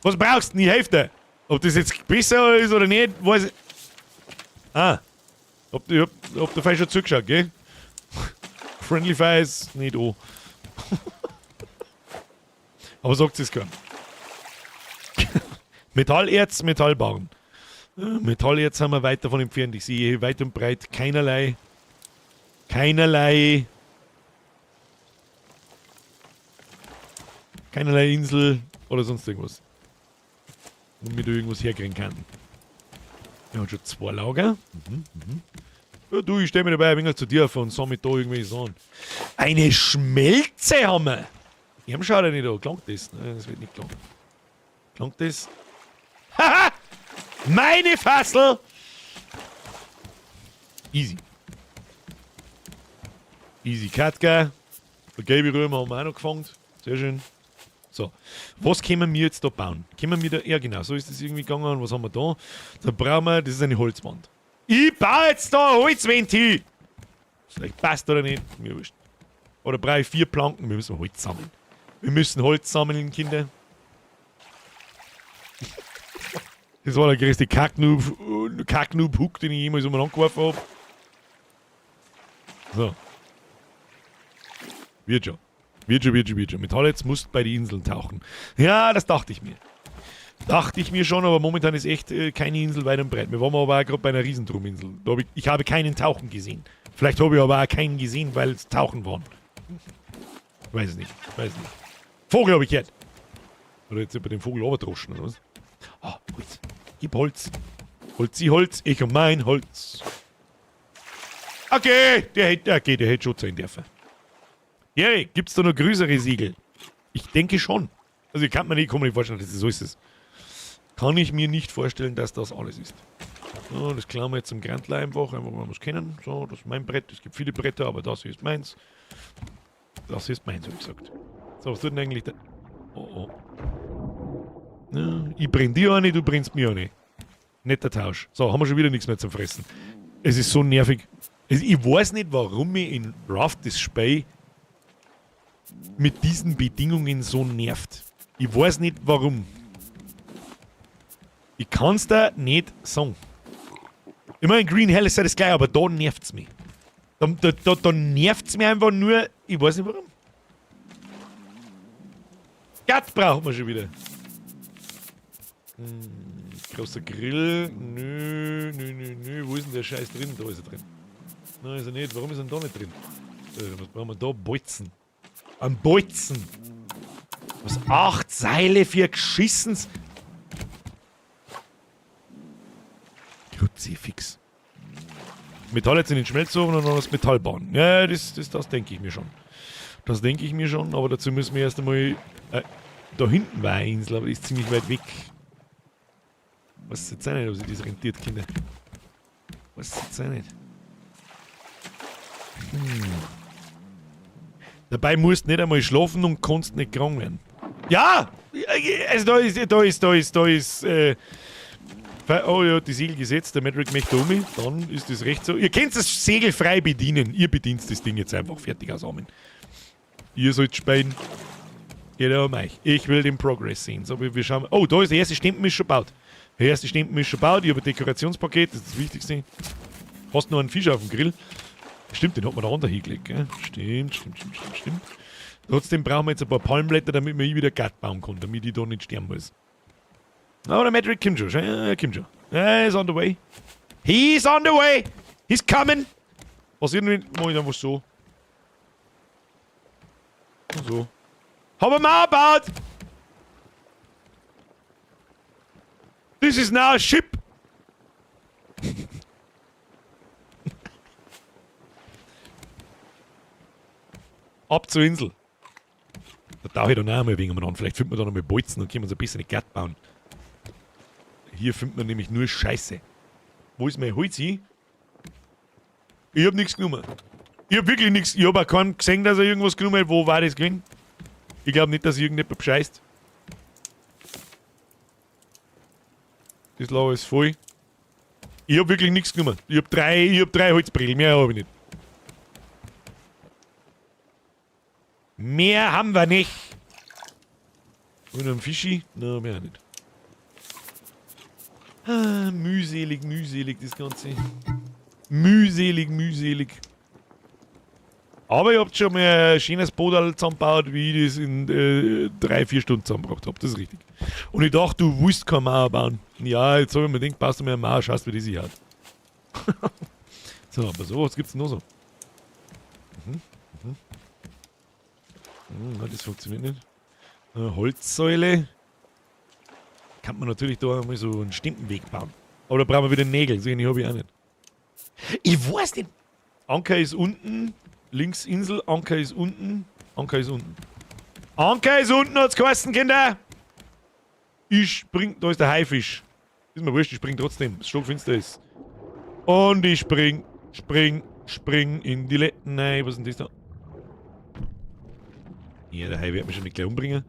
Was brauchst du denn? Ich helfe dir. Ob das jetzt besser ist oder nicht, weiß ich. Ah. Hab der Feier schon zugeschaut, gell? Friendly Fire ist nicht an. Aber sagt es keinem. Metallerz, Metallbarren. Metallerz haben wir weit davon entfernt. Ich sehe hier weit und breit keinerlei Insel oder sonst irgendwas. Wo wir da irgendwas herkriegen kann. Wir haben schon 2 Lager. Ja, du, ich stell mir dabei ein wenig zu dir auf und sammle da irgendwelche Sachen. Eine Schmelze haben wir! Ich hab schon nicht da. Klangt das? Nein, das wird nicht klangen. Klangt das? Haha! Meine Fassel! Easy. Easy Katka. Der gelbe Römer haben wir auch noch gefangen. Sehr schön. So, was können wir jetzt da bauen? Können wir da, ja genau, so ist das irgendwie gegangen. Was haben wir da? Da brauchen wir, das ist eine Holzwand. Ich baue jetzt da ein Holzwand hin! Vielleicht passt oder nicht, mir wurscht. Oder brauche ich 4 Planken? Wir müssen Holz sammeln. Wir müssen Holz sammeln, Kinder. Das war der größte Kacknoob-Hook, den ich jemals umeinander geworfen hab. So. Wird schon. Wird schon, wird schon, wird schon. Metall jetzt musst bei den Inseln tauchen. Ja, das dachte ich mir. Dachte ich mir schon, aber momentan ist echt keine Insel weit und breit. Wir waren aber auch gerade bei einer Riesentruminsel. Ich habe keinen tauchen gesehen. Vielleicht habe ich aber auch keinen gesehen, weil es Tauchen waren. Weiß nicht, weiß nicht. Vogel habe ich gehört. Oder jetzt über den Vogel runtergedroschen, oder was? Ah, Holz. Gib Holz. Holzi Holz, ich und mein Holz. Okay, der hätte schon sein dürfen. Jerry, gibt's da noch größere Siegel? Ich denke schon. Also ich kann mir nicht, vorstellen, dass das so ist es. Kann ich mir nicht vorstellen, dass das alles ist. So, das klauen wir jetzt zum Grantler einfach, weil wir es kennen. So, das ist mein Brett. Es gibt viele Bretter, aber das hier ist meins. Das hier ist meins, hab ich gesagt. So, was tut denn eigentlich der... Oh, oh. Ja, ich brenn dir eine, du brennst mir eine. Netter Tausch. So, haben wir schon wieder nichts mehr zum Fressen. Es ist so nervig. Ich weiß nicht, warum mich in Raft das Spiel mit diesen Bedingungen so nervt. Ich weiß nicht, warum. Ich kann's da nicht sagen. Ich meine, in Green Hell ist ja das gleiche, aber da nervt's mich. Da nervt's mich einfach nur, ich weiß nicht warum. Gatt braucht man schon wieder. Großer Grill. Nö, nö, nö, nö. Wo ist denn der Scheiß drin? Da ist er drin. Nein, ist er nicht. Warum ist er denn da nicht drin? Was brauchen wir da? Bolzen. Ein Bolzen. Was? 8 Seile für Geschissens. Kruzifix. Metall jetzt in den Schmelzofen und dann das Metall bauen. Ja, das denke ich mir schon. Das denke ich mir schon, aber dazu müssen wir erst einmal... da hinten war eine Insel, aber die ist ziemlich weit weg. Weiß jetzt auch nicht, ob sich das rentiert, Kinder. Weiß jetzt auch nicht. Dabei musst du nicht einmal schlafen und kannst nicht krank werden. Ja! Also da ist, oh ja, die Segel gesetzt, der Madrick möchte um. Dann ist das recht so. Ihr könnt das Segel frei bedienen. Ihr bedient das Ding jetzt einfach. Fertig aus Amen. Ihr sollt spielen. Geht ja um euch. Ich will den Progress sehen. So, wir schauen. Oh, da ist der erste Stempen ist schon gebaut. Der erste Stempen ist schon gebaut. Ich habe ein Dekorationspaket, das ist das Wichtigste. Hast noch einen Fisch auf dem Grill? Stimmt, den hat man da unter hingelegt, gell? Stimmt, stimmt, stimmt, stimmt, stimmt. Trotzdem brauchen wir jetzt ein paar Palmblätter, damit man hier wieder Gatt bauen kann, damit ich da nicht sterben muss. Aber der Madrick kommt schon, ja, kommt schon. Ja, he's on the way. He's on the way! He's coming! Was irgendwie, mach ich einfach so. Und so. Haben wir mal gebaut! This is now a ship! Ab zur Insel. Da tauche ich dann auch mal ein wenig umeinander. Vielleicht findet man da noch mal Bolzen und können wir uns ein bisschen eine Gart bauen. Hier findet man nämlich nur Scheiße. Wo ist mein Holz hin? Ich hab nichts genommen. Ich hab wirklich nichts. Ich hab auch keinen gesehen, dass er irgendwas genommen hat. Wo war das gewesen? Ich glaub nicht, dass irgendjemand bescheißt. Das Lager ist voll. Ich hab wirklich nichts genommen. Ich hab drei Holzbrillen. Mehr hab ich nicht. Mehr haben wir nicht. Und ein Fischi? Na, mehr nicht. Ah, mühselig, mühselig das Ganze. Mühselig, mühselig. Aber ihr habt schon mal ein schönes Boot zusammengebaut, wie ich das in 3-4 Stunden zusammengebracht hab. Das ist richtig. Und ich dachte, du willst keine Mauer bauen. Ja, jetzt hab ich mir gedacht, passt du mir eine Mauer, schaust, wie die sich hat. So, aber so, was gibt's denn noch so? Das funktioniert nicht. Eine Holzsäule. Kann man natürlich da einmal so einen Stimpenweg bauen. Aber da brauchen wir wieder Nägel, so einen hab ich auch nicht. Ich weiß nicht. Anker ist unten. Links Insel, Anker ist unten. Anker ist unten. Anker ist unten, hat's geheißen, Kinder! Ich spring. Da ist der Haifisch. Ist mir wurscht, ich spring trotzdem. Das stockfinster ist. Und ich spring, spring, spring in die Le-, Nein, was ist denn das da? Ja, der Hai wird mich schon nicht gleich umbringen.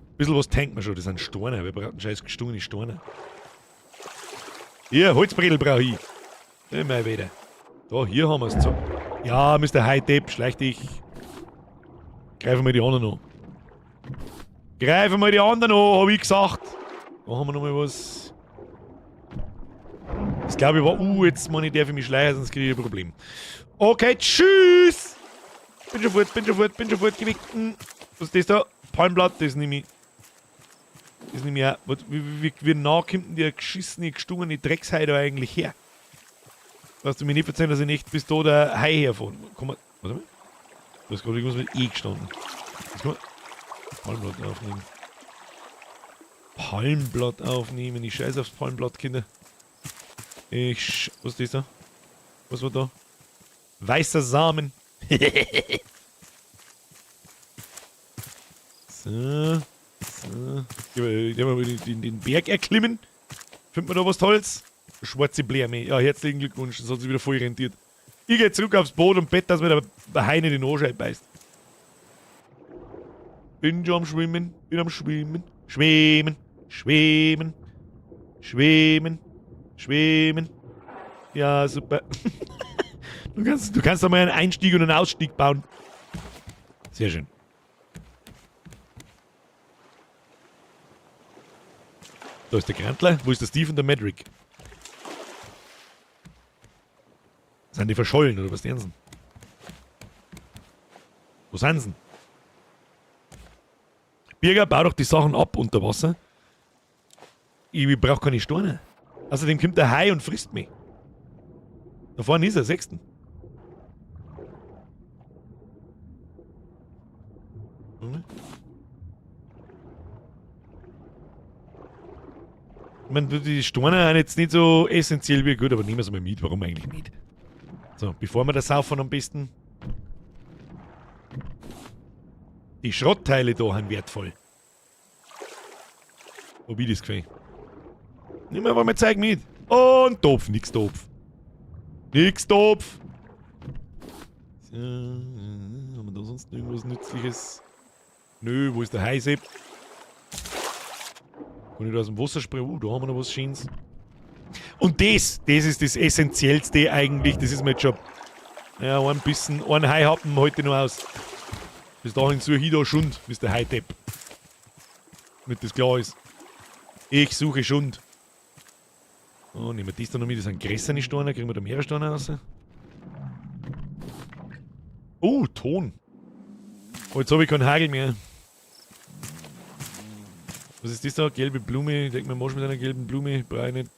Ein bisschen was tankt man schon, das sind Steine. Wir brauchen scheiß gestungene Steine. Hier, Holzbrettel brauch ich. Immer wieder. Da, hier haben wir's. So. Ja, Mister High-Depp, schleich dich. Greifen wir die anderen an. Greifen wir die anderen an, hab ich gesagt. Da haben wir nochmal was. Das glaube ich war. Jetzt meine ich, darf ich mich schleichen, sonst kriege ich ein Problem. Okay, tschüss! Bin schon fort, bin schon fort, bin schon fort, geh weg. Was ist das da? Palmblatt, das nehme ich. Das ist nämlich auch, wie nah kommt denn der geschissene, gestungene Dreckshai da eigentlich her? Lass du mir nicht erzählen, dass ich nicht bis da der Hai herfahren. Komm mal, warte mal. Da ist gerade irgendwas mit E gestanden. Jetzt komm mal. Palmblatt aufnehmen. Palmblatt aufnehmen. Ich scheiße aufs Palmblatt, Kinder. Was ist das da? Was war da? Weißer Samen. So. So. Gehen wir mal den Berg erklimmen. Findet man da was Tolles? Schwarze Bläme. Ja, herzlichen Glückwunsch. Das hat sich wieder voll rentiert. Ich geh zurück aufs Boot und bett, dass mir der Hai nicht in den Arsch beißt. Bin schon am Schwimmen. Bin am Schwimmen. Schwimmen. Schwimmen. Schwimmen. Schwimmen. Ja, super. Du kannst da mal einen Einstieg und einen Ausstieg bauen. Sehr schön. Da ist der Grantler. Wo ist der Steve und der Madrick? Sind die verschollen oder was denn? Wo sind sie? Birger, bau doch die Sachen ab unter Wasser. Ich brauch keine Steine. Außerdem kommt der Hai und frisst mich. Da vorne ist er, sechsten. Ich meine, die Steine sind jetzt nicht so essentiell wie gut, aber nehmen wir es mal mit. Warum eigentlich nicht? So, bevor wir das saufen am besten. Die Schrottteile da sind wertvoll. Wo bin ich das gefällt? Nimm einfach mal Zeug mit. Und Topf, nix Topf. Nix Topf. So, haben wir da sonst noch irgendwas Nützliches? Nö, wo ist der Heisepp? Kann ich da aus dem Wasser springen? Da haben wir noch was Schönes. Und das ist das Essentiellste eigentlich. Das ist mir jetzt schon. Ja, ein bisschen, ein Haihappen heute noch aus. Bis dahin suche ich da Schund, Mister Hightep. Damit das klar ist. Ich suche Schund. Oh, nehmen wir das da noch mit. Das sind größere Steine. Kriegen wir da mehrere Steine raus? Oh, Ton. Oh, jetzt habe ich keinen Hagel mehr. Was ist das da? Gelbe Blume. Ich denke, man muss mit einer gelben Blume. Brauche ich nicht.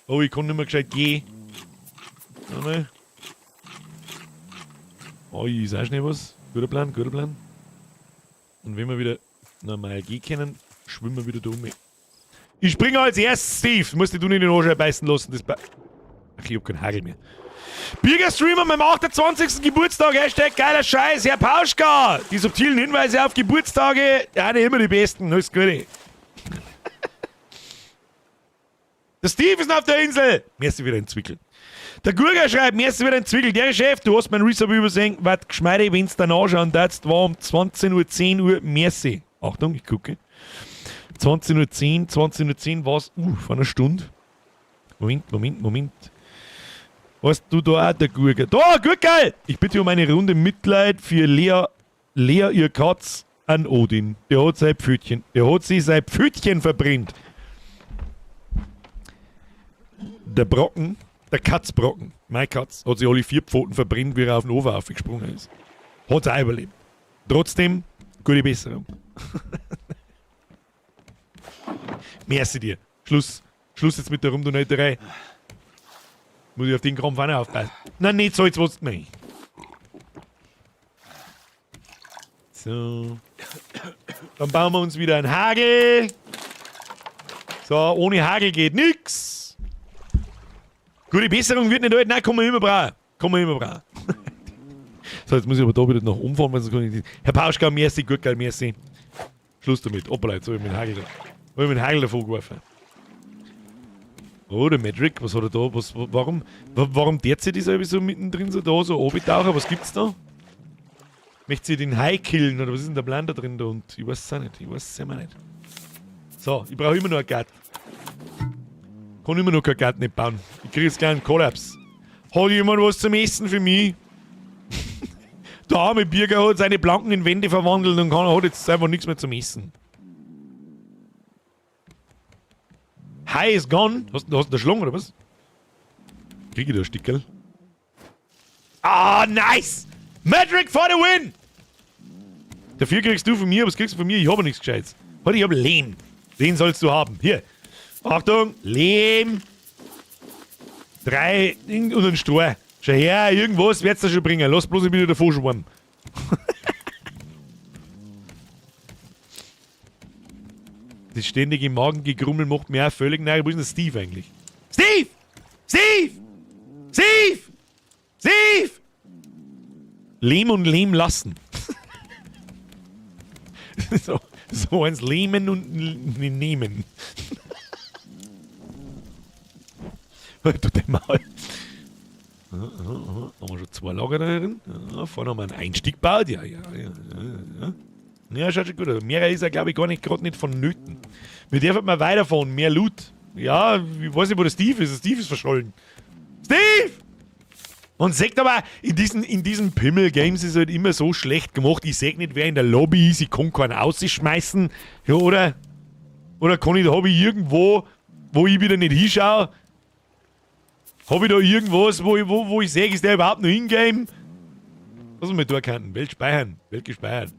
Oh, ich kann nicht mehr gescheit gehen. Warte mal. Oh, ist auch schnell was. Guter Plan, guter Plan. Und wenn wir wieder normal gehen können, schwimmen wir wieder da um. Ich springe als erstes, Steve. Du musst dich du nicht in den Arsch beißen lassen. Das Ach, ich hab keinen Hagel mehr. Birger Streamer meinem 28. Geburtstag. Hashtag geiler Scheiß. Herr Pauschka. Die subtilen Hinweise auf Geburtstage, ja, nicht immer die besten. Alles Gute. Der Steve ist noch auf der Insel. Mir ist wieder ein Zwickel. Der Gurger schreibt, mir ist wieder ein Zwickel. Der Chef, du hast mein Resub übersehen. Wart geschmeide, wenn's dann anschauen darfst, war um 20:10 Uhr. Merci. Achtung, ich gucke. 20:10 Uhr, 20:10 Uhr war's, vor einer Stunde. Moment, Moment, Moment. Weißt du da auch, der Gurger? Da, Gurgel! Ich bitte um eine Runde Mitleid für Lea, Lea ihr Katz an Odin. Der hat sein Pfötchen, der hat sich sein Pfötchen verbrennt. Der Brocken, der Katzbrocken, mein Katz, hat sich alle 4 Pfoten verbrennt, wie er auf den Ofen aufgesprungen ist. Hat's auch überlebt. Trotzdem, gute Besserung. Merci dir. Schluss. Schluss jetzt mit der Rumdonöterei. Muss ich auf den Krampf auch noch aufpassen. Nein, nicht so, jetzt was du meinst. So. Dann bauen wir uns wieder einen Hagel. So, ohne Hagel geht nix. Gute Besserung wird nicht alt. Nein, kann man immer brauchen. Kann man immer brauchen. So, jetzt muss ich aber da wieder nach oben fahren, weil sonst kann ich nicht. Herr Pauschka, merci, gut, geil, merci. Schluss damit. Hoppala, jetzt hab ich mit dem Hagel da. Hab ich mit dem Hagel davon geworfen. Oh, der Madrick, was hat er da? Warum der sich das irgendwie so mittendrin so da, so runtertauchen? Was gibt's da? Möchte sie den Hai killen oder was ist denn der Plan da drin da? Und ich weiß es auch nicht. Ich weiß es immer nicht. So, ich brauche immer noch einen Garten. Kann immer noch keinen Garten nicht bauen. Ich kriege jetzt gleich einen Kollaps. Hat jemand was zum Essen für mich? Der arme Birger hat seine Planken in Wände verwandelt und hat jetzt einfach nichts mehr zum Essen. Hai is gone. Hast du da Schlong oder was? Krieg ich da ein Stickerl? Ah, nice! Madrick for the win! Dafür kriegst du von mir, was kriegst du von mir? Ich hab ja nichts Gescheites. Warte, ich hab Lehm. Den sollst du haben. Hier. Achtung, Lehm. 3 und ein Stroh. Schau her, irgendwas wird's da schon bringen. Lass bloß nicht wieder davon schwimmen. Das ständige Magengegrummel macht mir auch völlig narrisch. Wo ist denn der Steve eigentlich? Steve! Steve! Steve! Steve! Lehm und Lehm lassen. So eins Lehmen und nehmen. Tut der Maul. Haben wir schon 2 Lager da drin? Ja, vorne haben wir einen Einstieg gebaut. Ja, ja, ja, ja, ja. Ja, schaut schon gut aus. Mehr ist er, glaub ich, gar nicht, grad nicht vonnöten. Wir dürfen mal weiterfahren, mehr Loot. Ja, ich weiß nicht, wo der Steve ist. Der Steve ist verschollen. Steve! Man sagt aber, in diesen Pimmel-Games ist halt immer so schlecht gemacht. Ich seh nicht, wer in der Lobby ist. Ich kann keinen rausschmeißen. Ja, oder? Oder kann ich, hab ich irgendwo, wo ich wieder nicht hinschaue? Hab ich da irgendwas, wo ich seh, ist der überhaupt noch in-game? Was wir da könnten? Welt speichern. Welt gespeichert.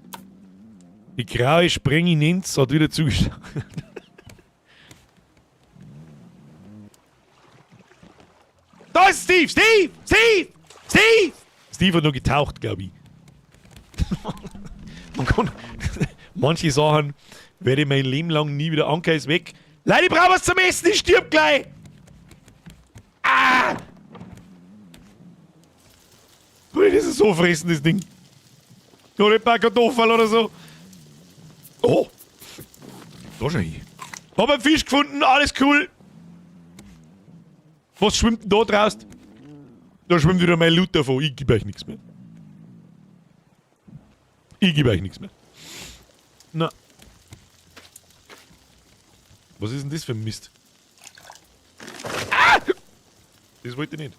Die graue Sprenginenz hat wieder zugeschlagen. Da ist Steve! Steve! Steve! Steve! Steve hat noch getaucht, glaub ich. Man kann manche Sachen werde ich mein Leben lang nie wieder anke, ist weg. Leute, ich brauch was zum Essen, ich stirb gleich! Ah! Ui, das ist so fressen, das Ding. Oder ein paar Kartoffeln oder so. Oh! Da schon hin. Hab einen Fisch gefunden, alles cool. Was schwimmt denn da draußen? Da schwimmt wieder mein Loot davon. Ich geb euch nichts mehr. Ich geb euch nichts mehr. Na. Was ist denn das für ein Mist? Ah! Das wollte ich nicht.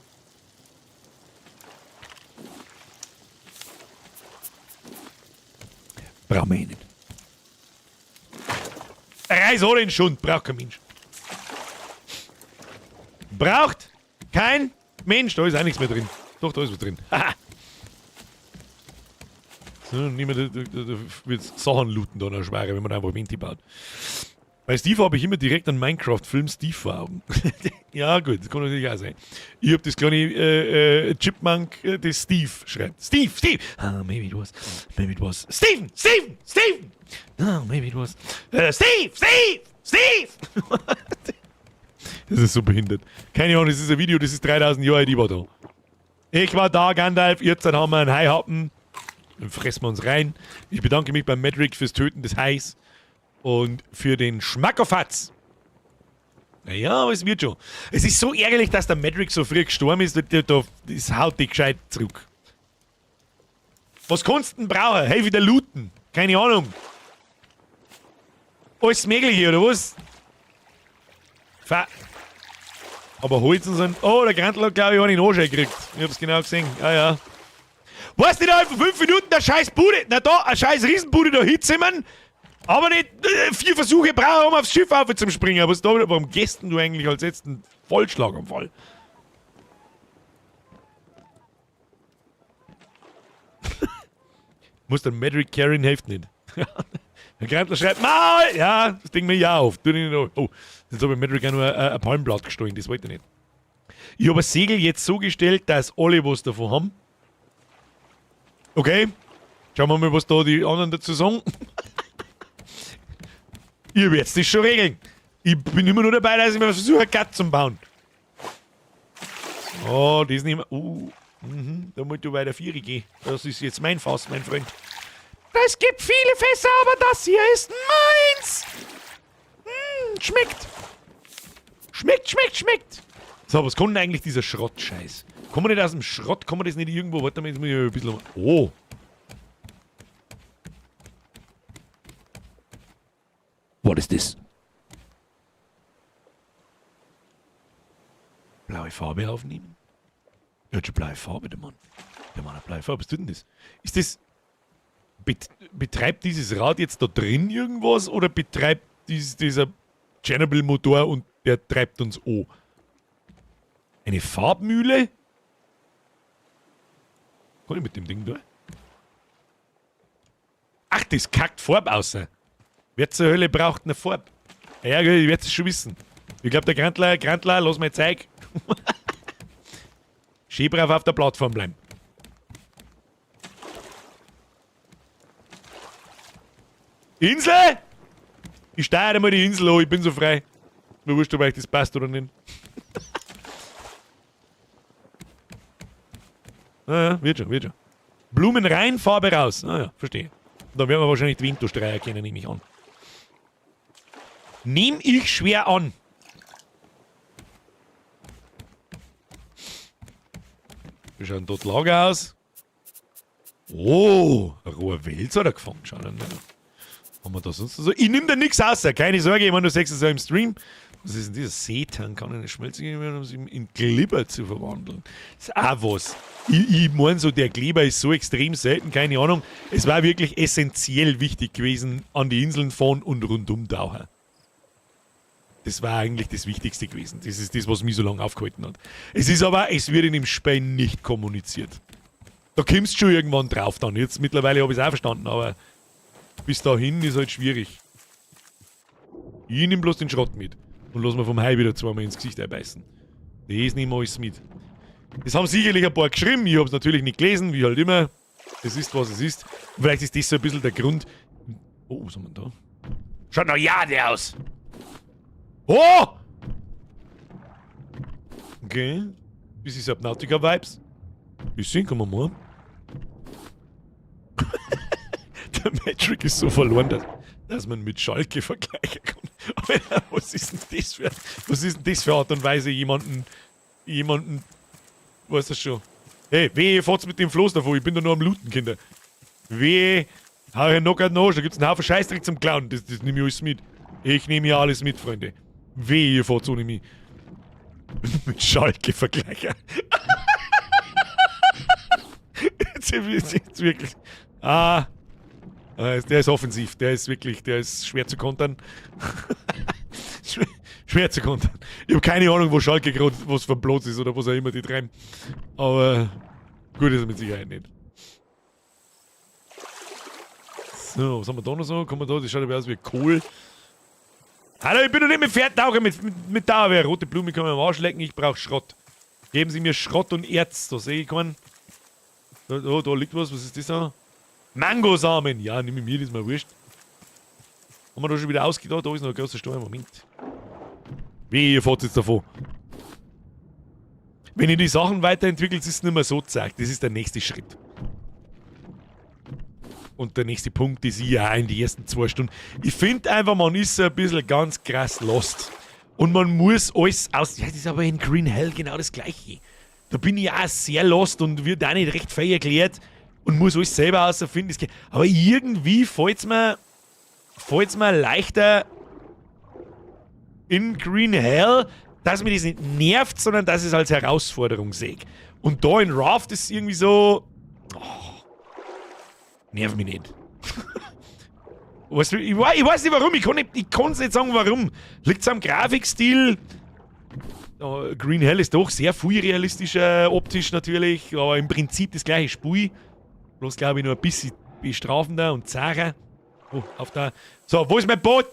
Brauchen wir eh nicht. Reiß auch den Schund, braucht kein Mensch. Braucht kein Mensch. Da ist auch nichts mehr drin. Doch, da ist was drin. Haha. So, niemand, da wird Sachen looten da in der Schwere, wenn man einfach Venti baut. Bei Steve habe ich immer direkt einen Minecraft-Film Steve vor Augen. Ja, gut, das kann natürlich auch sein. Ich hab das kleine Chipmunk, das Steve schreibt. Steve, Steve! Ah, maybe it was Steven, Steven, Steven! No, maybe it was Steve, Steve, Steve! Das ist so behindert. Keine Ahnung, das ist ein Video, das ist 3000 Jahre alt, ich war da. Ich war da, Gandalf, jetzt haben wir einen Haihappen. Dann fressen wir uns rein. Ich bedanke mich beim Madrick fürs Töten des Hais. Und für den Schmackofatz. Naja, aber es wird schon. Es ist so ärgerlich, dass der Madrick so früh gestorben ist. Das haut dich gescheit zurück. Was kannst du denn brauchen? Hey, wieder looten. Keine Ahnung. Alles Mögliche, oder was? Aber Holzen sind. Oh, der Grantl hat, glaub ich, einen Anschein gekriegt. Ich hab's genau gesehen. Ja, ja. Weißt du, innerhalb von 5 Minuten der scheiß Bude. Na da, eine scheiß Riesenbude da hinzimmern. Aber nicht 4 Versuche brauchen, um aufs Schiff auf zum Springen. Was da, warum gehst denn du eigentlich als letzten Vollschlaganfall? Muss der Madrick carryen, hilft nicht. Der Grantler schreibt, Maul! Ja, das Ding mir ja auf. Tu dich nicht auf. Oh, jetzt hab ich Madrick auch nur ein Palmblatt gestohlen, das wollte ich nicht. Ich hab ein Segel jetzt so gestellt, dass alle was davon haben. Okay, schauen wir mal, was da die anderen dazu sagen. Ihr werdet das schon regeln. Ich bin immer nur dabei, dass ich mir versuche, ein Gatt zu bauen. Oh, das nehmen wir. Da musst du weiter 4 gehen. Das ist jetzt mein Fass, mein Freund. Es gibt viele Fässer, aber das hier ist meins. Schmeckt. Schmeckt, schmeckt, schmeckt. So, was kann denn eigentlich dieser Schrottscheiß? Kommen wir nicht aus dem Schrott? Kommen wir das nicht irgendwo? Warte mal, jetzt muss ich ein bisschen... Oh. What is this? Blaue Farbe aufnehmen? Er hat schon blaue Farbe, der Mann. Der Mann hat blaue Farbe. Was tut denn das? Ist das... Betreibt dieses Rad jetzt da drin irgendwas oder betreibt dieser Tschernobyl-Motor und der treibt uns an? Eine Farbmühle? Kann ich mit dem Ding da? Ach, das kackt Farbe aus. Wer zur Hölle braucht eine Farbe? Ja, gut, ich werde es schon wissen. Ich glaube, der Grantler, Grantler, lass mal Zeug. Schön brav auf der Plattform bleiben. Insel! Ich steuere mal die Insel an, ich bin so frei. Mir wurscht, ob euch das passt oder nicht. Naja, wird schon, wird schon. Blumen rein, Farbe raus. Naja, verstehe. Da werden wir wahrscheinlich die Windstreier kennen, nehme ich an. Nehme ich schwer an. Wie schaut denn dort Lager aus? Oh, ein roher Wels hat er gefangen. Schau dann. Haben wir da sonst so? Ich nehme da nichts raus, keine Sorge, ich meine, du siehst es ja im Stream. Was ist denn dieser Seetang? Kann eine Schmelze geben, um sich in Glibber zu verwandeln? Das ist auch was. Ich meine so, der Kleber ist so extrem selten, keine Ahnung. Es war wirklich essentiell wichtig gewesen, an die Inseln fahren und rundum tauchen. Das war eigentlich das Wichtigste gewesen. Das ist das, was mich so lange aufgehalten hat. Es ist aber, es wird in dem Spiel nicht kommuniziert. Da kommst du schon irgendwann drauf dann. Jetzt mittlerweile habe ich es auch verstanden, aber bis dahin ist halt schwierig. Ich nehme bloß den Schrott mit. Und lass mir vom Hai wieder zweimal ins Gesicht einbeißen. Das nehmen wir alles mit. Das haben sicherlich ein paar geschrieben. Ich hab's natürlich nicht gelesen, wie halt immer. Es ist, was es ist. Und vielleicht ist das so ein bisschen der Grund. Oh, was haben wir denn da? Schaut noch Jade aus! Oh! Okay. Bisschen Subnautica-Vibes. Bisschen, kann man mal. Der Metric ist so verloren, dass man mit Schalke vergleichen kann. Alter, was ist denn das für, was ist denn das für Art und Weise, jemanden, weißt du schon? Hey, wehe, ihr fahrt's mit dem Floß davon, ich bin da nur am Looten, Kinder. Wehe, hau ich noch nach, da gibt's einen Haufen Scheißdreck zum Klauen, das nehme ich alles mit. Ich nehme ja alles mit, Freunde. Wehe, ihr fahrt's ohne mich. Mit Schalke vergleichen. Jetzt wirklich. Ah. Der ist offensiv, der ist wirklich, der ist schwer zu kontern. Schwer zu kontern. Ich hab keine Ahnung, wo Schalke gerade was für ein Platz ist oder was auch immer die treiben. Aber gut ist er mit Sicherheit nicht. So, was haben wir da noch so? Kommen wir da? Das schaut aber aus wie Kohl. Hallo, ich bin doch nicht mit Pferdtaucher, mit Dauerwehr. Rote Blume kann man am Arsch lecken, ich brauch Schrott. Geben Sie mir Schrott und Erz, da sehe ich keinen. Da liegt was, was ist das da? Mangosamen! Ja, nimm ich mir, das ist mir wurscht. Haben wir da schon wieder ausgedacht? Da ist noch ein großer Stein. Moment. Wehe, ihr fahrt jetzt davon. Wenn ihr die Sachen weiterentwickelt, ist es nicht mehr so zeigt. Das ist der nächste Schritt. Und der nächste Punkt ist ja in die ersten 2 Stunden. Ich find einfach, man ist so ein bisschen ganz krass lost. Und man muss alles aus... Ja, das ist aber in Green Hell genau das Gleiche. Da bin ich auch sehr lost und wird auch nicht recht fein erklärt. Und muss alles selber herausfinden. Aber irgendwie fällt's mir leichter in Green Hell, dass mir das nicht nervt, sondern dass ich es als Herausforderung sehe. Und da in Raft ist es irgendwie so... Oh, nerv mich nicht. Weißt du, ich weiß nicht warum, ich kann's nicht sagen warum. Liegt's am Grafikstil? Oh, Green Hell ist doch sehr viel realistischer optisch natürlich, aber im Prinzip das gleiche Spiel. Bloß glaube ich noch ein bisschen bestrafender und zacher. Oh, auf der. So, wo ist mein Boot?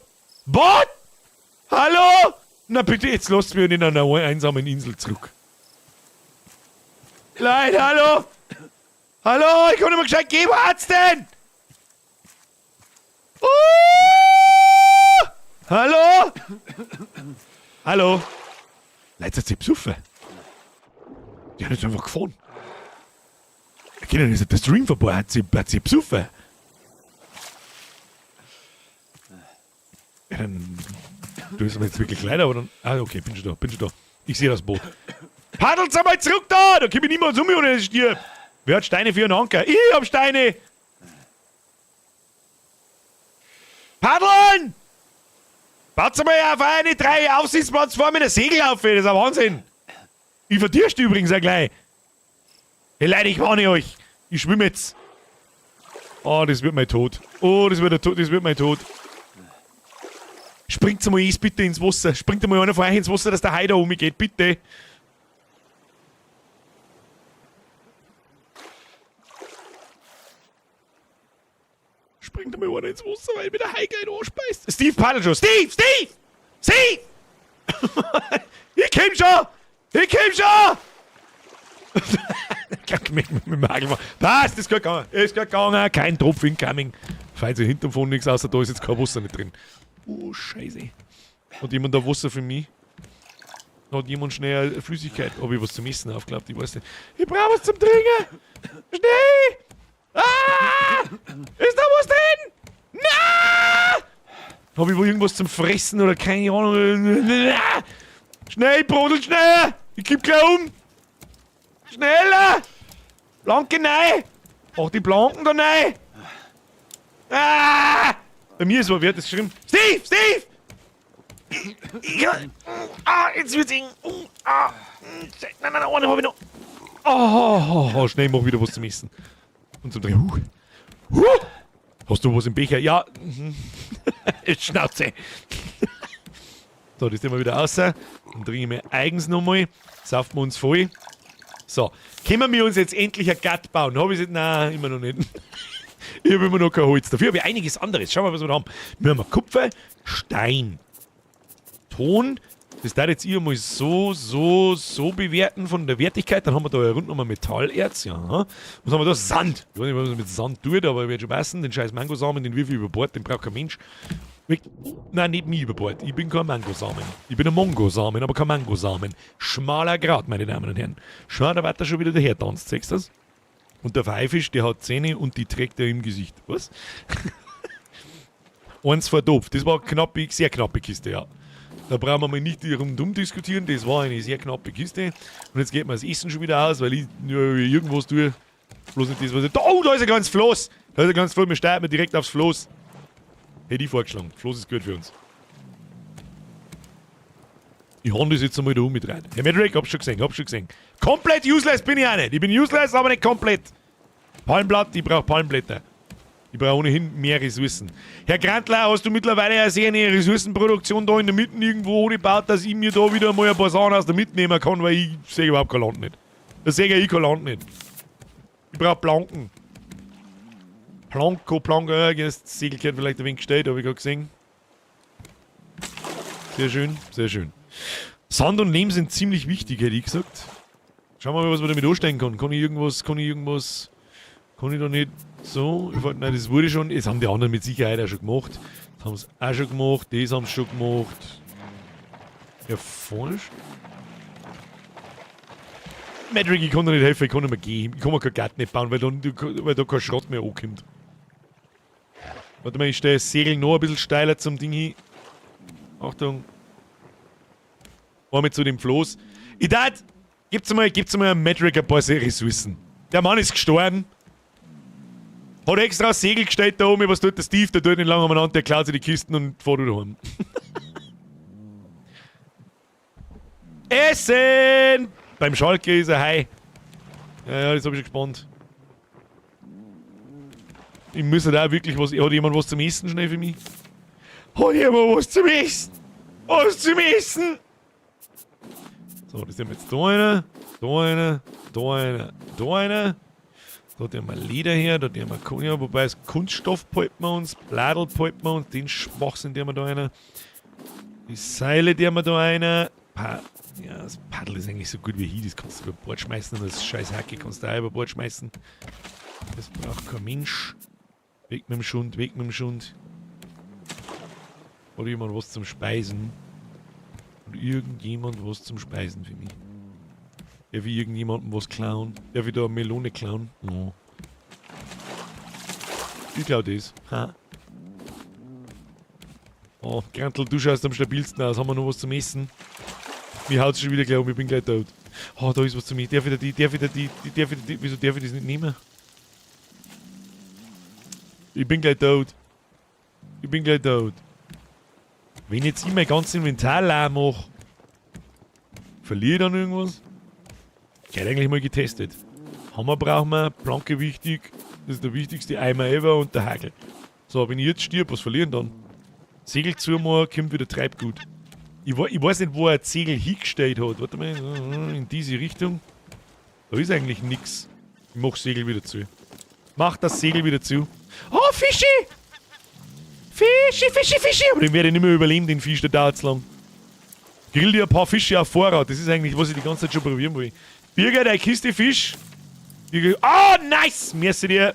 Boot! Hallo? Na bitte, jetzt lasst mich in einer einsamen Insel zurück. Leute, hallo! Hallo, ich kann nicht mehr gescheit gehen, wo hat's denn? Hallo? Hallo? Leute, seid ihr besoffen? Die haben jetzt einfach gefahren. Okay, dann ist der Stream vorbei, hat sie besoffen. Ja, dann du bist mir jetzt wirklich leid, aber dann... Ah, okay, bin schon da, bin schon da. Ich sehe das Boot. Paddelt's einmal zurück da! Da komm ich niemals um, ohne ich stirb. Wer hat Steine für einen Anker? Ich hab Steine! Paddeln! Baut's mal auf eine, 3 Aufsichtsplatz vor mir, der Segel auf, das ist ein Wahnsinn! Ich verdirst übrigens auch gleich. Hey Leute, ich warne euch. Ich schwimme jetzt. Oh, das wird mein Tod. Oh, das wird der Tod, das wird mein Tod. Springt mal eins bitte ins Wasser. Springt mal einer von euch ins Wasser, dass der Hai da umgeht, bitte. Springt mal einer ins Wasser, weil mir der Hai gleich anspeist. Steve paddelt schon. Steve! Steve! Sie! Ich komm schon! Ich komm schon! Passt, ist gut gegangen. Ist gut gegangen. Kein Tropfen incoming. Falls ihr hinterm Phone nichts, außer da ist jetzt kein Wasser nicht drin. Oh, Scheiße. Hat jemand da Wasser für mich? Hat jemand schnell Flüssigkeit? Hab ich was zum Essen aufgeklappt? Ich weiß nicht. Ich brauch was zum Trinken! Schnell! Ah! Ist da was drin? Na! Hab ich wohl irgendwas zum Fressen oder keine Ahnung? Na! Schnell, Brodel, schnell! Ich kipp gleich um! Schneller! Planke nein! Mach die Planken da nein! Ah! Bei mir ist wo, wer hat das geschrieben? Steve! Steve! Ah, jetzt wird's eng. Ah, nein, nein, nein, eine hab ich noch. Oh, oh, oh, schnell, mach wieder was zum Essen. Und zum Trinken. Huh. Huh. Hast du was im Becher? Ja. Schnauze. So, das nehmen wir wieder raus. Dann trinken wir eigens nochmal. Saufen wir uns voll. So, können wir uns jetzt endlich ein Gatt bauen? Hab ich es? Nein, immer noch nicht. Ich habe immer noch kein Holz. Dafür habe ich einiges anderes. Schauen wir mal, was wir da haben. Wir haben Kupfer, Stein, Ton. Das darf jetzt ich einmal so, so, so bewerten von der Wertigkeit. Dann haben wir da rund nochmal Metallerz. Ja. Was haben wir da? Sand. Ich weiß nicht, was man mit Sand tut, aber wird schon passen. Den scheiß Mangosamen, den wirf ich über Bord, den braucht kein Mensch. Nein, nicht mich über Bord. Ich bin kein Mangosamen. Ich bin ein Mongosamen, aber kein Mangosamen. Schmaler Grat, meine Damen und Herren. Schau, da wird er schon wieder daher tanzt. Siehst du das? Und der Haifisch, der hat Zähne und die trägt er im Gesicht. Was? Eins verdopft. Das war eine knappe, sehr knappe Kiste, ja. Da brauchen wir mal nicht rundum diskutieren. Das war eine sehr knappe Kiste. Und jetzt geht mir das Essen schon wieder aus, weil ich nur irgendwas tue. Bloß nicht das, was ich. Oh, da ist ein kleines Floß! Da ist ein kleines Floß. Wir starten direkt aufs Floß. Hätte ich vorgeschlagen. Floß ist gut für uns. Ich hab das jetzt einmal da umgedreht. Herr Medrick, hab's schon gesehen, hab's schon gesehen. Komplett useless bin ich auch nicht. Ich bin useless, aber nicht komplett. Palmblatt, ich brauch Palmblätter. Ich brauche ohnehin mehr Ressourcen. Herr Grantler, hast du mittlerweile eine sehr eine Ressourcenproduktion da in der Mitte irgendwo angebaut, dass ich mir da wieder mal ein paar Sachen aus der Mitte nehmen kann, weil ich sehe überhaupt kein Land nicht. Da sehe ich kein Land nicht. Ich brauche Planken. Planko, Planke, das Segel gehört vielleicht ein wenig gestellt, habe ich gerade gesehen. Sehr schön, sehr schön. Sand und Lehm sind ziemlich wichtig, hätte ich gesagt. Schauen wir mal, was man damit anstellen kann. Kann ich irgendwas, kann ich irgendwas, kann ich da nicht so? Ich wollte, nein, das wurde schon, das haben die anderen mit Sicherheit auch schon gemacht. Das haben sie auch schon gemacht, das haben sie schon gemacht. Erforscht. Madrick, ich kann dir nicht helfen, ich kann nicht mehr gehen. Ich kann mir kein Garten nicht bauen, weil da kein Schrott mehr ankommt. Warte mal, ich stelle das Segel noch ein bisschen steiler zum Ding hin. Achtung. Einmal zu dem Floß. Ich dachte, gibt's mal einem Madrick ein paar Ressourcen. Der Mann ist gestorben. Hat extra ein Segel gestellt da oben. Was tut der Steve? Der tut nicht lange umeinander, der klaut sich die Kisten und fährt wieder heim. Essen! Beim Schalke ist er high. Ja, ja, das hab ich schon gespannt. Ich muss da wirklich was. Hat jemand was zum Essen schnell für mich? Hat jemand was zum Essen? Was zum Essen? So, das haben wir jetzt da einer, da einer, da einer, da einer. Da tun wir Leder her, da tun wir Kohle, ja, wobei das Kunststoff palpen wir uns, Bladel palpen wir uns, den Schwachsinn tun wir da einer. Die Seile tun wir da einer. Ja, das Paddel ist eigentlich so gut wie hier, das kannst du über Bord schmeißen und das scheiß Hacke kannst du auch über Bord schmeißen. Das braucht kein Mensch. Weg mit dem Schund, weg mit dem Schund. Hat jemand was zum Speisen? Hat irgendjemand was zum Speisen für mich? Darf ich irgendjemandem was klauen? Darf ich da eine Melone klauen? No. Ich klau das. Ha. Oh, Grantl, du schaust am stabilsten aus. Haben wir noch was zum Essen? Mir haut's schon wieder gleich um, ich bin gleich tot. Oh, da ist was zum Essen. Darf ich da die, darf ich da die, die, darf ich da die, wieso darf ich das nicht nehmen? Ich bin gleich tot. Ich bin gleich tot. Wenn jetzt ich mein ganzes Inventar leer mach, verliere ich dann irgendwas? Gehört eigentlich mal getestet. Hammer brauchen wir, Planke wichtig, das ist der wichtigste Eimer ever und der Hagel. So, wenn ich jetzt stirb, was verlieren dann? Segel zumachen, kommt wieder Treibgut. Ich weiß nicht, wo er das Segel hingestellt hat. Warte mal, in diese Richtung. Da ist eigentlich nix. Ich mach Segel wieder zu. Mach das Segel wieder zu. Oh, Fischi! Fischi, Fischi, Fischi! Aber den werde ich nicht mehr überleben, den Fisch, der dauert's lang. Grill dir ein paar Fische auf Vorrat. Das ist eigentlich, was ich die ganze Zeit schon probieren will. Birger, deine Kiste Fisch. Birger. Ah, oh, nice! Merci dir.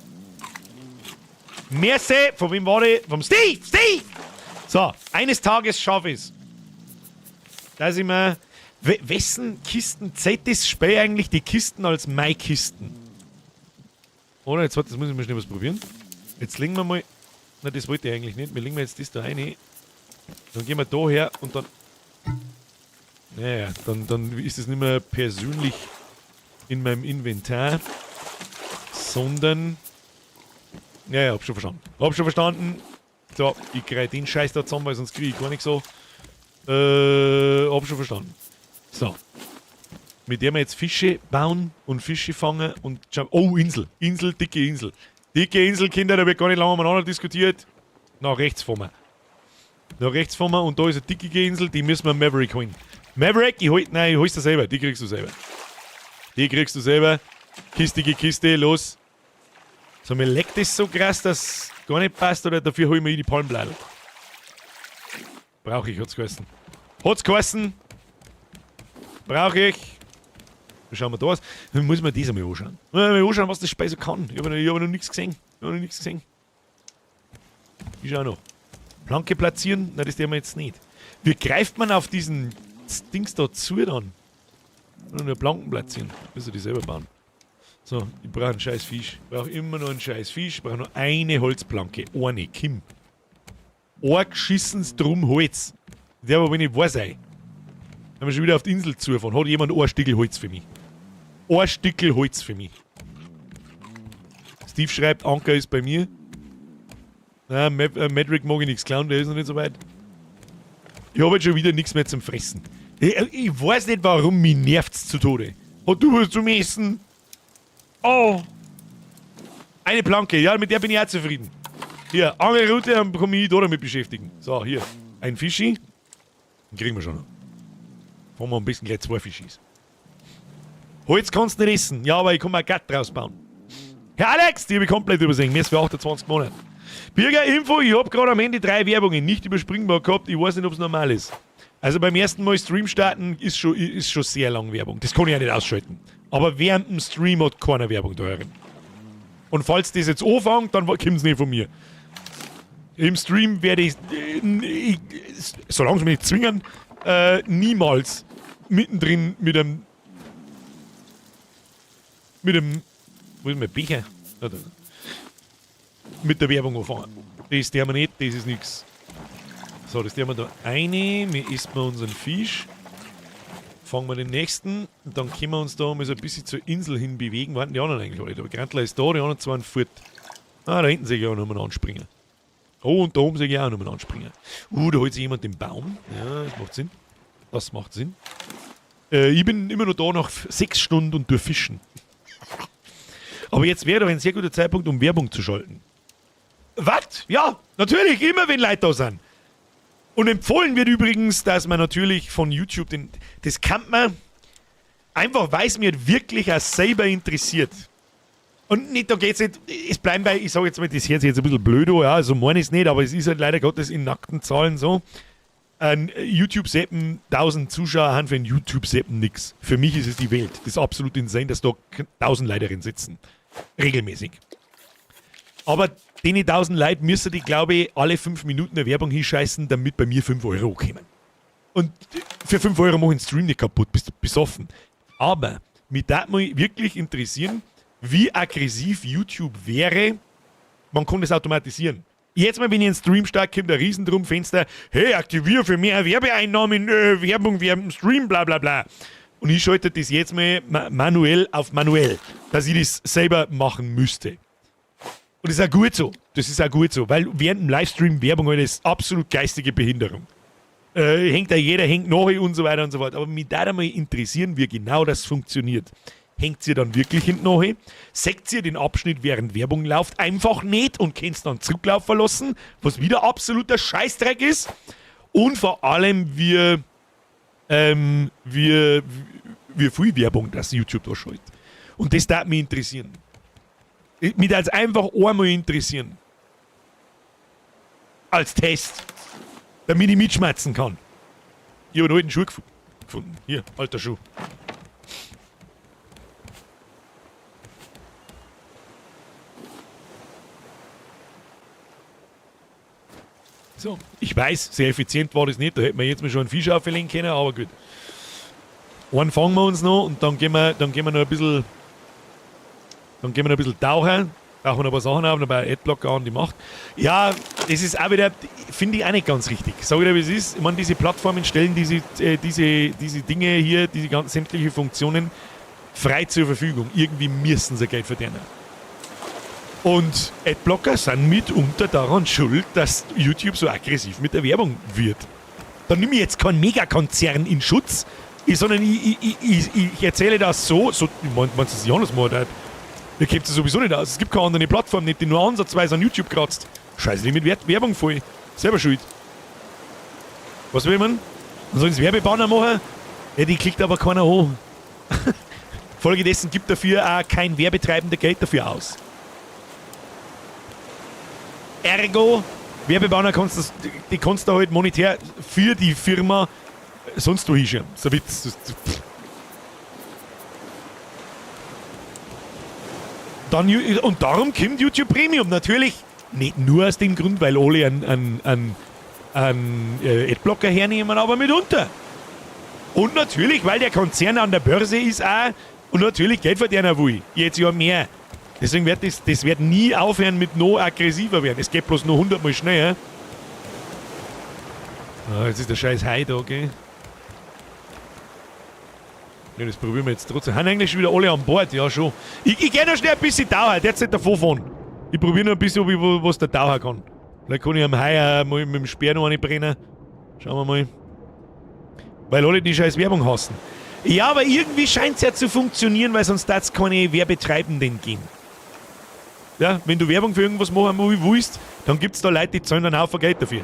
Merci. Von wem war die? Vom Steve! Steve! So, eines Tages schaffe ich's. Da sind wir. Wessen Kisten zählt das Spiel eigentlich die Kisten als meine Kisten? Oder? Jetzt, warte, das muss ich mal schnell was probieren. Jetzt legen wir mal. Na, das wollte ich eigentlich nicht. Wir legen wir jetzt das da rein. Dann gehen wir da her und dann. Naja, dann ist es nicht mehr persönlich in meinem Inventar, sondern. Ja, hab schon verstanden. Hab schon verstanden. So, ich krieg den Scheiß da zusammen, weil sonst kriege ich gar nichts so. Hab schon verstanden. So. Mit der wir jetzt Fische bauen und Fische fangen und. Oh, Insel. Insel, dicke Insel. Dicke Insel, Kinder, da wird gar nicht lange umeinander diskutiert. Nach rechts vor mir. Nach rechts vor mir und da ist eine dicke Insel, die müssen wir Maverick holen. Maverick, ich hol, nein, ich hol's dir selber, die kriegst du selber. Die kriegst du selber. Kistige Kiste, los. So, mir leckt das so krass, dass gar nicht passt, oder dafür hol ich mir die Palmbladel. Brauche ich, hat's geheißen. Hat's geheißen. Brauche ich. Wie schauen wir da aus? Dann muss man das einmal anschauen. Mal anschauen, was das Spiel so kann. Ich habe noch, hab noch nichts gesehen. Ich habe noch nichts gesehen. Ich schau noch. Planke platzieren? Nein, das tun wir jetzt nicht. Wie greift man auf diesen Dings da zu dann? Nur Planken platzieren. Müssen die selber bauen. So, ich brauche einen scheiß Fisch. Ich brauche immer noch einen scheiß Fisch. Ich brauche nur eine Holzplanke. Eine, Kim. Ein geschissenes Drum Holz. Der aber, wenn ich weiß, ey. Wenn wir schon wieder auf die Insel zufahren, hat jemand ein Stickel Holz für mich. Ein Stickel Holz für mich. Steve schreibt, Anker ist bei mir. Na, Madrick mag ich nichts klauen, der ist noch nicht so weit. Ich habe jetzt schon wieder nichts mehr zum Fressen. Ich weiß nicht warum, mich nervt's zu Tode. Hat du was zum Essen? Oh! Eine Planke, ja, mit der bin ich auch zufrieden. Hier, Angelrute, dann kann ich mich da damit beschäftigen. So, hier, ein Fischi. Den kriegen wir schon noch. Fahren wir am besten gleich zwei Fischis. Holz kannst du nicht essen. Ja, aber ich kann mir ein Gatt draus bauen. Herr Alex, die habe ich komplett übersehen. Mir ist für 28 Monate. Birger Info, ich habe gerade am Ende drei Werbungen nicht überspringbar gehabt. Ich weiß nicht, ob es normal ist. Also beim ersten Mal Stream starten ist schon sehr lang Werbung. Das kann ich ja nicht ausschalten. Aber während dem Stream hat keiner Werbung da herin. Und falls das jetzt anfängt, dann kommt es nicht von mir. Im Stream werde ich, solange sie mich nicht zwingen, niemals mittendrin mit einem, wo ist mein Becher? Da, da. Mit der Werbung anfangen. Das tun wir nicht, das ist nichts. So, das tun wir da eine. Wir essen wir unseren Fisch. Fangen wir den nächsten. Und dann können wir uns da mal so ein bisschen zur Insel hin bewegen. Warten die anderen eigentlich alle? Der Grantler ist da, die anderen zwei fort. Ah, da hinten sehe ich auch noch mal anspringen. Oh, und da oben sehe ich auch noch mal anspringen. Da holt sich jemand den Baum. Ja, das macht Sinn. Das macht Sinn. Ich bin immer noch da nach 6 Stunden und durch Fischen. Aber jetzt wäre doch ein sehr guter Zeitpunkt, um Werbung zu schalten. Was? Ja, natürlich, immer wenn Leute da sind. Und empfohlen wird übrigens, dass man natürlich von YouTube den. Das kann man einfach, weil es mir wirklich auch selber interessiert. Und nicht, da geht's nicht, es bleiben bei, ich sage jetzt mal, das hört sich jetzt ein bisschen blöd an, ja, also meine ich es nicht, aber es ist halt leider Gottes in nackten Zahlen so. Ein YouTube-Seppen, 1000 Zuschauer haben für einen YouTube-Seppen nix. Für mich ist es die Welt. Das ist absolut insane, dass da 1000 Leute drin sitzen. Regelmäßig. Aber den 1000 Leute müssen die, glaube ich, alle 5 Minuten eine Werbung hinscheißen, damit bei mir 5 Euro kommen. Und für 5 Euro mache ich den Stream nicht kaputt, bist du besoffen. Aber mich würde mal wirklich interessieren, wie aggressiv YouTube wäre. Man kann das automatisieren. Jetzt mal, wenn ich einen Stream starte, kommt ein Riesendrumfenster: Hey, aktiviere für mehr Werbeeinnahmen, Werbung während dem Stream, bla bla bla. Und ich schalte das jetzt mal manuell auf manuell, dass ich das selber machen müsste. Und das ist auch gut so. Das ist auch gut so, weil während dem Livestream Werbung halt ist absolut geistige Behinderung. Hängt da jeder, hängt nach und so weiter und so fort. Aber mich da mal interessieren, wie genau das funktioniert. Hängt sie dann wirklich hinten nach? Seht ihr den Abschnitt, während Werbung läuft, einfach nicht und könnt dann zurücklaufen lassen, was wieder absoluter Scheißdreck ist? Und vor allem, wie viel Werbung das YouTube da schaltet. Und das darf mich interessieren. Mich als einfach einmal interessieren. Als Test. Damit ich mitschmerzen kann. Ich habe einen alten Schuh gefunden. Hier, alter Schuh. So, ich weiß, sehr effizient war das nicht. Da hätten wir jetzt mal schon einen Fisch auflegen können, aber gut. Einen fangen wir uns noch und dann gehen wir noch ein bisschen. Dann gehen wir noch ein bisschen tauchen. Tauchen wir noch ein paar Sachen auf, noch ein paar Adblocker an, die macht. Ja, das ist auch wieder, finde ich auch nicht ganz richtig. Sag ich dir, wie es ist. Ich meine, diese Plattformen stellen diese Dinge hier, diese ganzen sämtliche Funktionen frei zur Verfügung. Irgendwie müssen sie Geld verdienen. Und Adblocker sind mitunter daran schuld, dass YouTube so aggressiv mit der Werbung wird. Da nehme ich jetzt keinen Megakonzern in Schutz, sondern ich erzähle das so, so, ich mein, meinst du, das ist anders machen, da kommt es sowieso nicht aus. Es gibt keine andere Plattform, nicht, die nur ansatzweise an YouTube kratzt. Scheiße, die mit Werbung voll. Selber schuld. Was will man? Man soll das Werbebanner machen? Ja, die klickt aber keiner an. Folgedessen gibt dafür auch kein Werbetreibender Geld dafür aus. Ergo, Werbebanner kannst du, die kannst du halt monetär für die Firma sonst wo hinschieben. So ein Witz. Dann, und darum kommt YouTube Premium. Natürlich nicht nur aus dem Grund, weil alle einen Adblocker hernehmen, aber mitunter. Und natürlich, weil der Konzern an der Börse ist auch und natürlich Geld verdienen will. Jetzt ja mehr. Deswegen wird das wird nie aufhören mit noch aggressiver werden. Es geht bloß noch 100-mal schneller. Ah, jetzt ist der scheiß Hai da, gell? Ja, das probieren wir jetzt trotzdem. Haben eigentlich schon wieder alle an Bord? Ja, schon. Ich geh noch schnell ein bisschen tauchen. Der nicht davon fahren. Ich probiere noch ein bisschen, ob ich was der tauchen kann. Vielleicht kann ich am Hai auch mal mit dem Speer noch eine brennen. Schauen wir mal. Weil alle die scheiß Werbung hassen. Ja, aber irgendwie scheint's ja zu funktionieren, weil sonst darf's keine Werbetreibenden geben. Ja, wenn du Werbung für irgendwas machen willst, dann gibt's da Leute, die zahlen einen Haufen Geld dafür.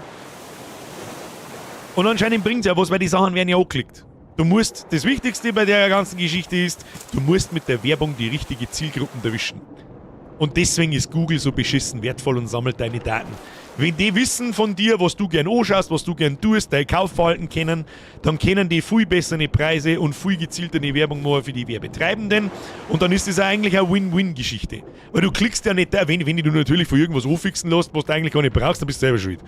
Und anscheinend bringt's ja was, weil die Sachen werden ja angeklickt. Das Wichtigste bei der ganzen Geschichte ist, du musst mit der Werbung die richtige Zielgruppen erwischen. Und deswegen ist Google so beschissen wertvoll und sammelt deine Daten. Wenn die wissen von dir, was du gern anschaust, was du gern tust, dein Kaufverhalten kennen, dann können die viel bessere Preise und viel gezieltere Werbung machen für die Werbetreibenden. Und dann ist das eigentlich eine Win-Win-Geschichte. Weil du klickst ja nicht da, wenn du natürlich von irgendwas anfixen lässt, was du eigentlich gar nicht brauchst, dann bist du selber schuld.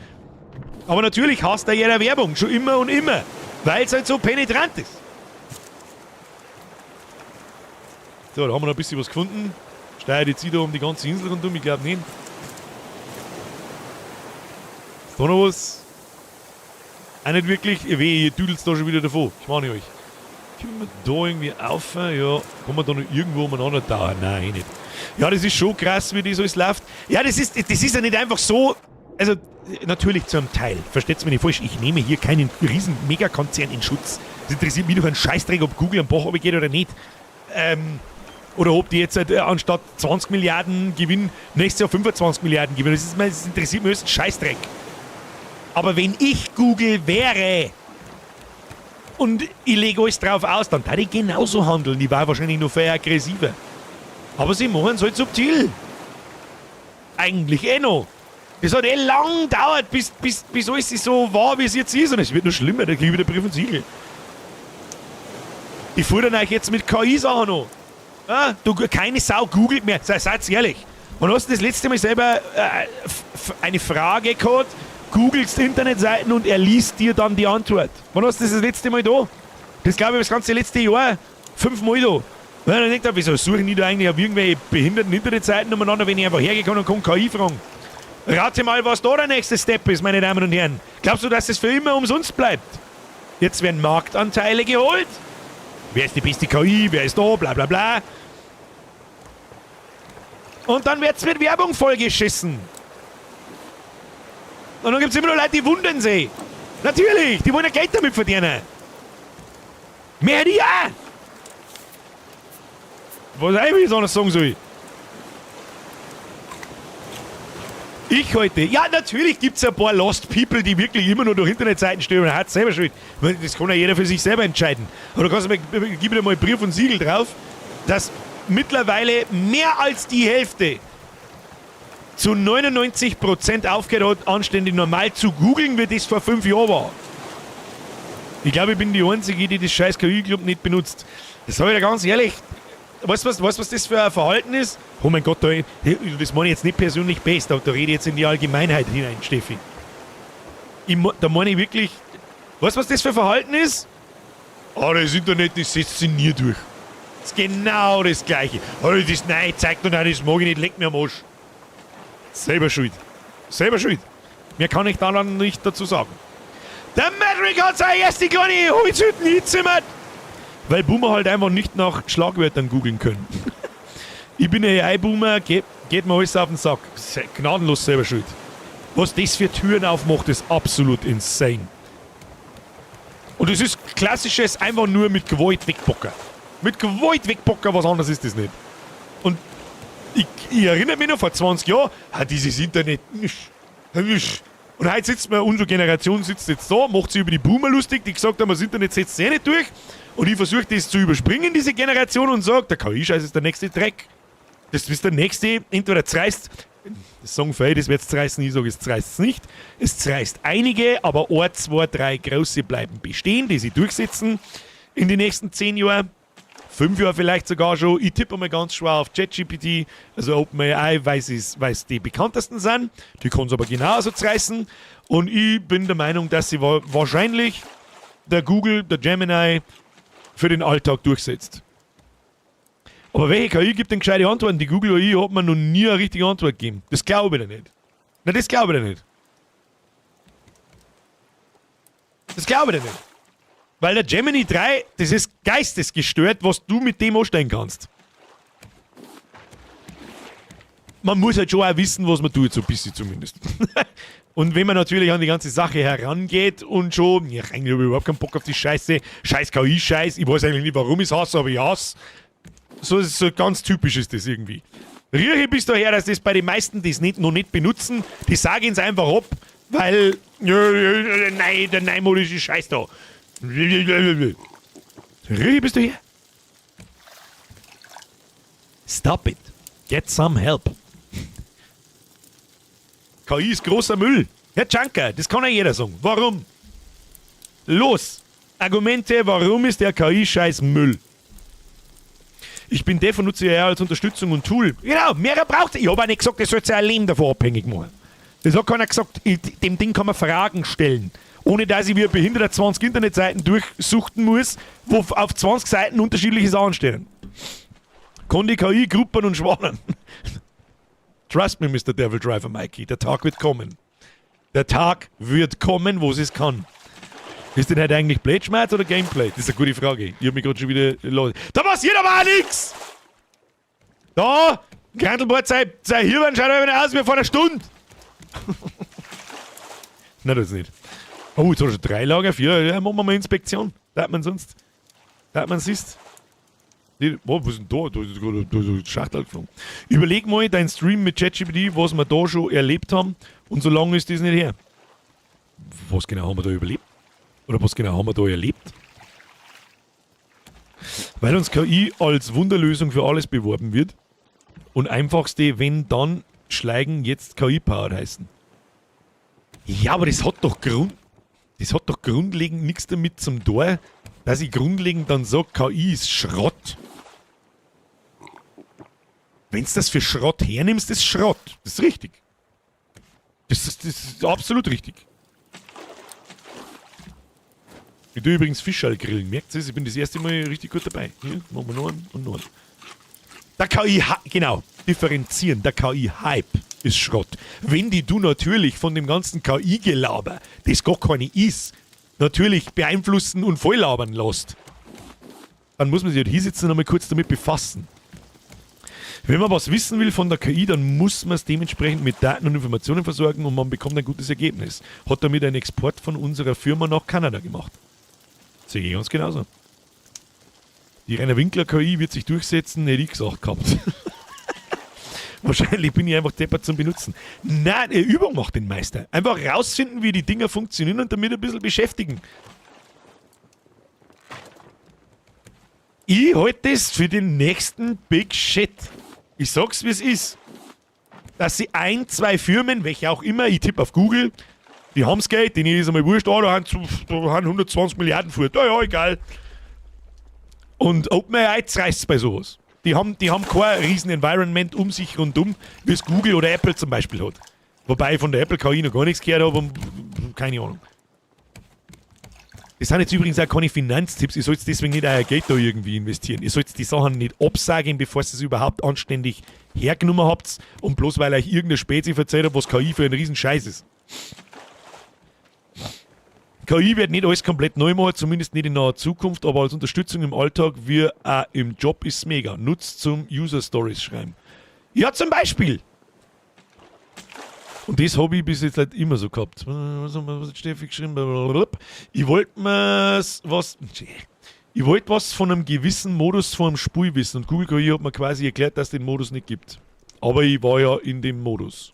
Aber natürlich hasst da jeder Werbung, schon immer und immer, weil's halt so penetrant ist. So, da haben wir noch ein bisschen was gefunden. Steuert jetzt wieder um die ganze Insel rundum, ich glaub nicht. Ist da noch was? Auch nicht wirklich. Wehe, ihr düdelt's da schon wieder davon. Ich warne euch. Können wir da irgendwie auf? Ja, kann man da noch irgendwo umeinander tauchen? Nein, eh nicht. Ja, das ist schon krass, wie das alles läuft. Ja, das ist ja nicht einfach so. Also, natürlich zu einem Teil. Versteht's mich nicht falsch. Ich nehme hier keinen riesen Megakonzern in Schutz. Das interessiert mich doch ein Scheißdreck, ob Google am Bach runtergeht oder nicht. Oder ob die jetzt halt anstatt 20 Milliarden Gewinn nächstes Jahr 25 Milliarden gewinnen. Das interessiert mich ein Scheißdreck. Aber wenn ich Google wäre und ich lege alles drauf aus, dann würde ich genauso handeln. Ich war wahrscheinlich noch viel aggressiver. Aber sie machen es halt subtil. Eigentlich eh noch. Das hat eh lang gedauert, bis alles so war, wie es jetzt ist. Und es wird noch schlimmer, da krieg ich wieder Brief und Siegel. Ich fuhr dann euch jetzt mit K I-Sachen noch. Ja, du, keine Sau googelt mehr, seid ehrlich. Und hast du das letzte Mal selber eine Frage gehabt, googelst Internetseiten und er liest dir dann die Antwort. Wann hast du das, das letzte Mal da? Das glaube ich das ganze letzte Jahr 5-mal da. Ja, dann denkt er, wieso suche ich da eigentlich auf irgendwelche behinderten Internetseiten umeinander, wenn ich einfach hergekommen und kann KI fragen? Rate mal, was da der nächste Step ist, meine Damen und Herren. Glaubst du, dass das für immer umsonst bleibt? Jetzt werden Marktanteile geholt. Wer ist die beste KI? Wer ist da? Bla bla bla. Und dann wird's mit Werbung vollgeschissen. Und dann gibt's immer noch Leute, die wundern sich. Natürlich, die wollen ja Geld damit verdienen. Mehr die auch. Was ich anders sagen soll. Ich heute. Ja, natürlich gibt's ein paar Lost People, die wirklich immer nur durch Internetseiten stöbern. Hat selber schuld. Das kann ja jeder für sich selber entscheiden. Aber du kannst mir, gib mir mal Brief und Siegel drauf, dass mittlerweile mehr als die Hälfte zu 99% aufgehört hat, anständig normal zu googeln, wie das vor 5 Jahren war. Ich glaube, ich bin die Einzige, die das scheiß KI-Club nicht benutzt. Das sage ich dir ganz ehrlich. Weißt du, was das für ein Verhalten ist? Oh mein Gott, das meine ich jetzt nicht persönlich best, da rede ich jetzt in die Allgemeinheit hinein, Steffi. Da meine ich wirklich, weißt du, was das für ein Verhalten ist? Ah, das Internet, das setzt sich nie durch. Das ist genau das Gleiche. Oh, das ist, nein, zeigt doch nicht, das mag ich nicht, leck mir am Arsch. Selber schuld. Selber schuld. Mehr kann ich da dann nicht dazu sagen. Der Maverick hat seine erste kleine Holzhütte hingezimmert. Weil Boomer halt einfach nicht nach Schlagwörtern googeln können. Ich bin ein AI-Boomer, geht mir alles auf den Sack. Gnadenlos selber schuld. Was das für Türen aufmacht, ist absolut insane. Und es ist klassisches einfach nur mit Gewalt wegbocken. Mit Gewalt wegbocken, was anderes ist das nicht. Und ich erinnere mich noch vor 20 Jahren, dieses Internet. Und heute sitzt man, unsere Generation sitzt jetzt da, macht sich über die Boomer lustig, die gesagt haben, das Internet setzt sich eh nicht durch. Und ich versuche das zu überspringen, diese Generation, und sage, der KI-Scheiß ist der nächste Dreck. Das ist der nächste, entweder zerreißt, das sagen viele, das wird zerreißen, ich sage, es zerreißt nicht. Es zerreißt einige, aber 1, 2, 3 große bleiben bestehen, die sich durchsetzen in den nächsten 10 Jahren. 5 Jahre vielleicht sogar schon. Ich tippe mal ganz schwer auf ChatGPT, also OpenAI, weil es die bekanntesten sind. Die kann es aber genauso zerreißen. Und ich bin der Meinung, dass sie wahrscheinlich der Google, der Gemini für den Alltag durchsetzt. Aber welche KI gibt denn gescheite Antworten? Die Google AI hat mir noch nie eine richtige Antwort gegeben. Das glaube ich nicht. Na, das glaube ich nicht. Das glaube ich nicht. Weil der Gemini 3, das ist geistesgestört, was du mit dem anstellen kannst. Man muss halt schon auch wissen, was man tut, so ein bisschen zumindest. Und wenn man natürlich an die ganze Sache herangeht und schon, ja, eigentlich habe ich überhaupt keinen Bock auf die Scheiße, scheiß KI-Scheiß, ich weiß eigentlich nicht, warum ich es hasse, aber ich hasse. So ganz typisch ist das irgendwie. Rieche bis daher, dass das bei den meisten, die es noch nicht benutzen, die sagen es einfach ab, weil, nein, der neumodische Scheiß da. Rieche bist du hier? Stop it. Get some help. KI ist großer Müll. Herr Junker, das kann ja jeder sagen. Warum? Los! Argumente, warum ist der KI-Scheiß Müll? Ich bin Dev und nutze AI als Unterstützung und Tool. Genau, mehrer braucht es. Ich habe auch nicht gesagt, das soll sein Leben davon abhängig machen. Das hat keiner gesagt, dem Ding kann man Fragen stellen. Ohne dass ich wie ein Behinderter 20 Internetseiten durchsuchten muss, wo auf 20 Seiten unterschiedliche Sachen stehen. Kann die KI Gruppen und Schwanen. Trust me, Mr. Devil Driver Mikey, der Tag wird kommen. Der Tag wird kommen, wo sie es kann. Ist denn heute eigentlich Blade oder Gameplay? Das ist eine gute Frage. Ich hab mich gerade schon wieder... Da passiert aber auch nichts! Da! Grandelbord, sei Hirn schaut aber aus wie vor einer Stunde! Nein, das nicht. Oh, jetzt hast du schon 3 Lager, 4. Ja, machen wir mal Inspektion. Da hat man sonst. Da hat man siehst. Oh, was ist denn da? Da ist gerade ein Schachtel geflogen. Überleg mal deinen Stream mit ChatGPT, was wir da schon erlebt haben. Und so lange ist das nicht her. Was genau haben wir da überlebt? Oder was genau haben wir da erlebt? Weil uns KI als Wunderlösung für alles beworben wird. Und einfachste, wenn dann, Schleigen jetzt KI-powered heißen. Ja, aber das hat doch grundlegend nichts damit zum Tor, dass ich grundlegend dann sage, KI ist Schrott. Wenn du das für Schrott hernimmst, ist Schrott. Das ist richtig. Das ist absolut richtig. Ich tue übrigens Fischerl grillen. Merkt ihr es? Ich bin das erste Mal richtig gut dabei. Hier, machen wir noch einen und noch einen. Der KI, genau, differenzieren. Der KI-Hype ist Schrott. Wenn die du natürlich von dem ganzen KI-Gelaber, das gar keine ist, natürlich beeinflussen und volllabern lässt, dann muss man sich halt hinsetzen und einmal kurz damit befassen. Wenn man was wissen will von der KI, dann muss man es dementsprechend mit Daten und Informationen versorgen und man bekommt ein gutes Ergebnis. Hat damit einen Export von unserer Firma nach Kanada gemacht. Sehe ich ganz genauso. Die Rainer Winkler KI wird sich durchsetzen, hätte ich gesagt gehabt. Wahrscheinlich bin ich einfach deppert zum Benutzen. Nein, Übung macht den Meister. Einfach rausfinden, wie die Dinger funktionieren und damit ein bisschen beschäftigen. Ich halte das für den nächsten Big Shit. Ich sag's, wie es ist. Dass sie 1, 2 Firmen, welche auch immer, ich tippe auf Google, Die haben's Geld, denen ist einmal wurscht, ah, da haben 120 Milliarden fort. Ja, ja, egal. Und OpenAI zerreißt's bei sowas. Die haben kein riesen Environment um sich rundum, wie es Google oder Apple zum Beispiel hat. Wobei ich von der Apple KI noch gar nichts gehört habe und keine Ahnung. Das sind jetzt übrigens auch keine Finanztipps. Ihr sollt deswegen nicht euer Geld da irgendwie investieren. Ihr sollt die Sachen nicht absagen, bevor ihr es überhaupt anständig hergenommen habt. Und bloß weil euch irgendeine Spezi erzählt hat, was KI für ein Riesenscheiß ist. KI wird nicht alles komplett neu machen, zumindest nicht in naher Zukunft, aber als Unterstützung im Alltag wie auch im Job ist mega. Nutzt zum User Stories schreiben. Ja, zum Beispiel. Und das hab ich bis jetzt halt immer so gehabt. Was hat Steffi geschrieben? Blablabla. Ich wollte mir's was. Ich wollte was von einem gewissen Modus vor dem Spiel wissen und Google KI hat mir quasi erklärt, dass es den Modus nicht gibt. Aber ich war ja in dem Modus.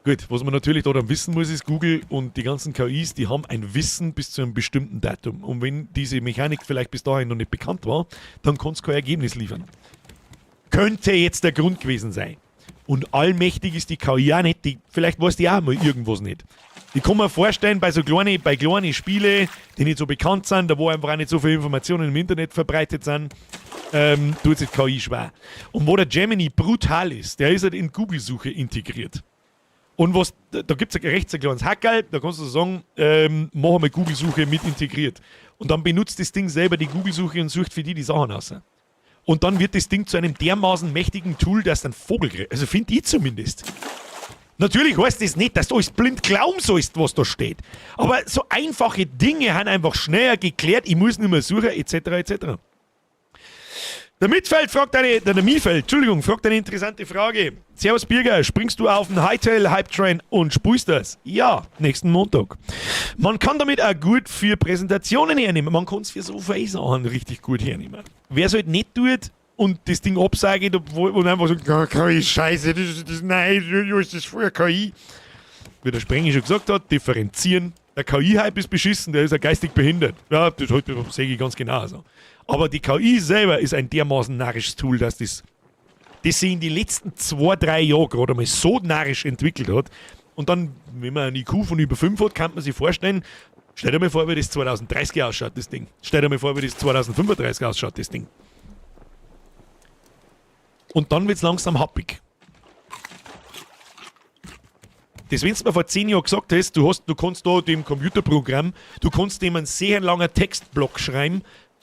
Gut, was man natürlich da dann wissen muss, ist, Google und die ganzen K Is, die haben ein Wissen bis zu einem bestimmten Datum. Und wenn diese Mechanik vielleicht bis dahin noch nicht bekannt war, dann kann's kein Ergebnis liefern. Könnte jetzt der Grund gewesen sein. Und allmächtig ist die KI auch nicht, vielleicht weiß die auch mal irgendwas nicht. Ich kann mir vorstellen, bei so kleinen, bei kleinen Spielen, die nicht so bekannt sind, da wo einfach auch nicht so viele Informationen im Internet verbreitet sind, tut sich die KI schwer. Und wo der Gemini brutal ist, der ist halt in Google-Suche integriert. Und was, da, da gibt's rechts ein kleines Hackerl, da kannst du sagen, mach einmal Google-Suche mit integriert. Und dann benutzt das Ding selber die Google-Suche und sucht für die die Sachen raus. Und dann wird das Ding zu einem dermaßen mächtigen Tool, dass du einen Vogel kriegst. Also find ich zumindest. Natürlich heißt das nicht, dass du alles blind glauben sollst, was da steht. Aber so einfache Dinge haben einfach schneller geklärt, ich muss nicht mehr suchen, et cetera, et cetera. Der Mitfeld fragt eine, der, der Miefeld, Entschuldigung, fragt eine interessante Frage. Servus Birger, springst du auf den Hytale-Hype-Train und spielst das? Ja, nächsten Montag. Man kann damit auch gut für Präsentationen hernehmen. Man kann's für so viele Sachen richtig gut hernehmen. Wer es halt nicht tut und das Ding absagt, obwohl, und einfach sagt, oh, KI, Scheiße, das, das, nein, das ist voll KI. Wie der Sprengi schon gesagt hat, differenzieren. Der K I-Hype ist beschissen, der ist ja geistig behindert. Ja, das halt, das sehe ich ganz genau so. Aber die KI selber ist ein dermaßen narrisches Tool, dass das sich in den letzten 2, 3 Jahren gerade einmal so narrisch entwickelt hat. Und dann, wenn man einen IQ von über 5 hat, kann man sich vorstellen, stell dir mal vor, wie das 2030 ausschaut, das Ding. Stell dir mal vor, wie das 2035 ausschaut, das Ding. Und dann wird's langsam happig. Das, wenn du mir vor 10 Jahren gesagt hast, du kannst da dem Computerprogramm, du kannst dem einen sehr langen Textblock schreiben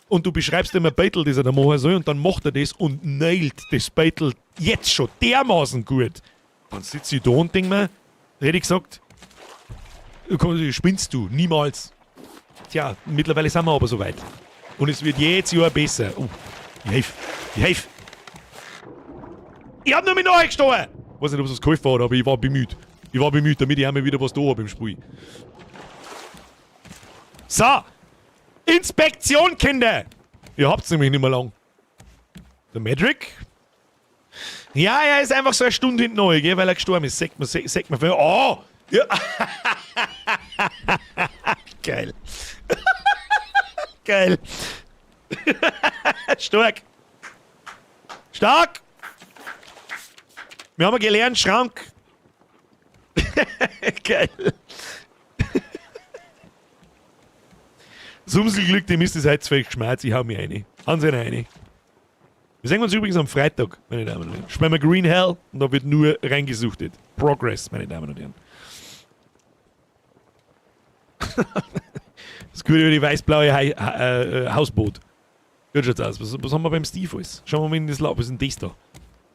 und du beschreibst dem ein Beitel, das er da machen soll, und dann macht er das und nailt das Beitel jetzt schon dermaßen gut. Dann sitze ich da und denk mir, da hätte ich gesagt, spinnst du, niemals. Tja, mittlerweile sind wir aber soweit. Und es wird jedes Jahr besser. Oh, ich helf, ich helf. Ich hab nur mit nachgestochen. Ich weiß nicht, ob es was geholfen hat, aber ich war bemüht. Ich war bemüht, damit ich einmal wieder was da hab im Spiel. So! Inspektion, Kinder! Ihr habt's nämlich nicht mehr lang. Der Madrick? Ja, er ist einfach so eine Stunde hinten neu, gell, weil er gestorben ist. Sagt man, sagt man, oh! Ja. Geil. Geil. Stark. Stark! Wir haben gelernt, Schrank. Geil. Sumselglück, dem ist das heute zu viel Geschmerz. Ich hau mir eine. Hauen Sie eine. Wir sehen uns übrigens am Freitag, meine Damen und Herren. Spielen wir Green Hell und da wird nur reingesuchtet. Progress, meine Damen und Herren. Das gehört über die weiß-blaue Hausboot. Gut schaut's aus. Was haben wir beim Steve alles? Schauen wir mal in das Laub. Was ist denn das da?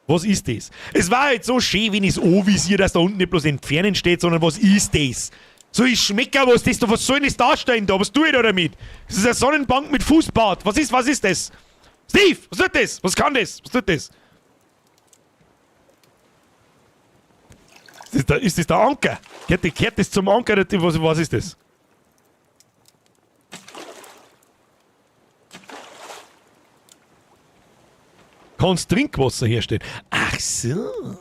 Was ist das? Es war halt so schön, wenn ich's anvisiere, dass da unten nicht bloß entfernen steht, sondern was ist das? So, ich schmecke was das da, was soll denn das darstellen da? Was tue ich da damit? Das ist eine Sonnenbank mit Fußbad. Was ist das? Steve, was tut das? Was kann das? Was tut das? Ist das der Anker? Gehört das zum Anker? Was ist das? Kannst Trinkwasser herstellen. Ach so.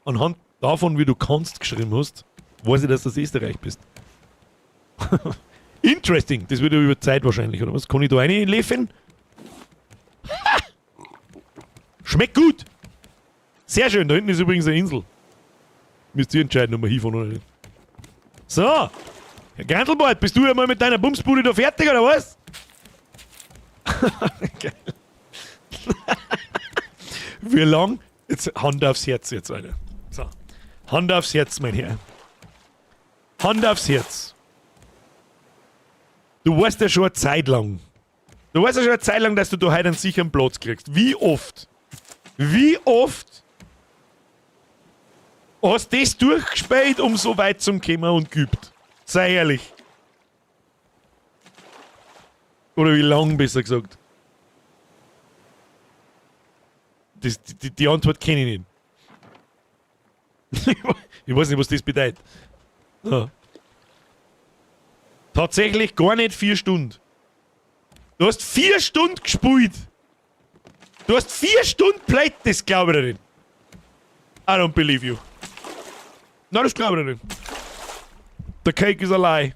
Anhand davon, wie du kannst geschrieben hast, weiß ich, dass du aus Österreich bist. Interesting. Das wird ja über Zeit wahrscheinlich, oder was? Kann ich da reinlaufen? Ha! Schmeckt gut. Sehr schön. Da hinten ist übrigens eine Insel. Müsst ihr entscheiden, ob wir hinfahren oder nicht. So. Herr Grandelbart, bist du einmal mit deiner Bumsbude da fertig, oder was? Geil. Wie lang? Jetzt Hand aufs Herz jetzt, Alter. So. Hand aufs Herz, mein Herr. Hand aufs Herz. Du weißt ja schon eine Zeit lang. Du weißt ja schon eine Zeit lang, dass du da heute einen sicheren Platz kriegst. Wie oft? Wie oft hast du das durchgespielt, um so weit zu kommen und geübt? Sei ehrlich. Oder wie lang, besser gesagt. Die Antwort kenne ich nicht. Ich weiß nicht, was das bedeutet. Ja. Tatsächlich gar nicht 4 Stunden. Du hast 4 Stunden gespielt. Du hast 4 Stunden played, das glaube ich dir nicht. I don't believe you. Nein, das glaube ich dir nicht. The cake is a lie.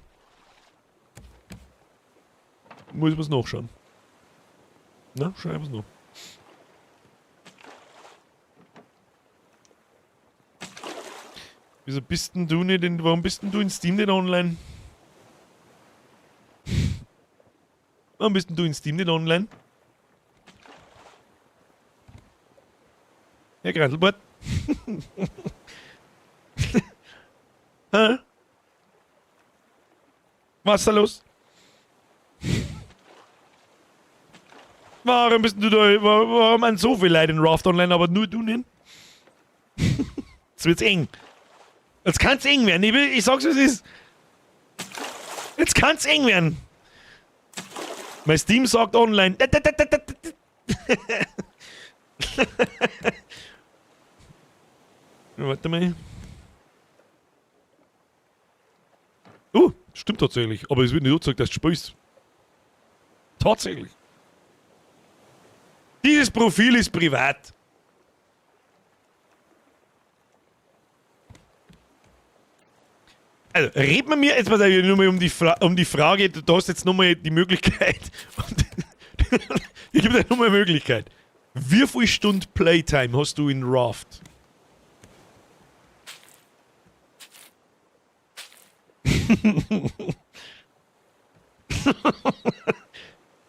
Muss ich was nachschauen. Na, schau ich was nach. Wieso bist denn du nicht in, warum bist denn du in Steam nicht online? Warum bist denn du in Steam nicht online? Herr Grandelbart. Hä? Was ist da los? Warum bist denn du da? Warum haben so viele Leute in Raft Online, aber nur du nicht? Jetzt wird's eng. Jetzt kann's eng werden. Ich sag's, wie es ist. Jetzt kann's eng werden. Mein Steam sagt online. Warte mal. Stimmt tatsächlich. Aber es wird nicht so gesagt, dass du spielst. Tatsächlich. Dieses Profil ist privat. Also, reden wir mir jetzt mal nur mal um die Frage, du hast jetzt nochmal die Möglichkeit. Ich gebe dir nochmal eine Möglichkeit. Wie viel Stunden Playtime hast du in Raft?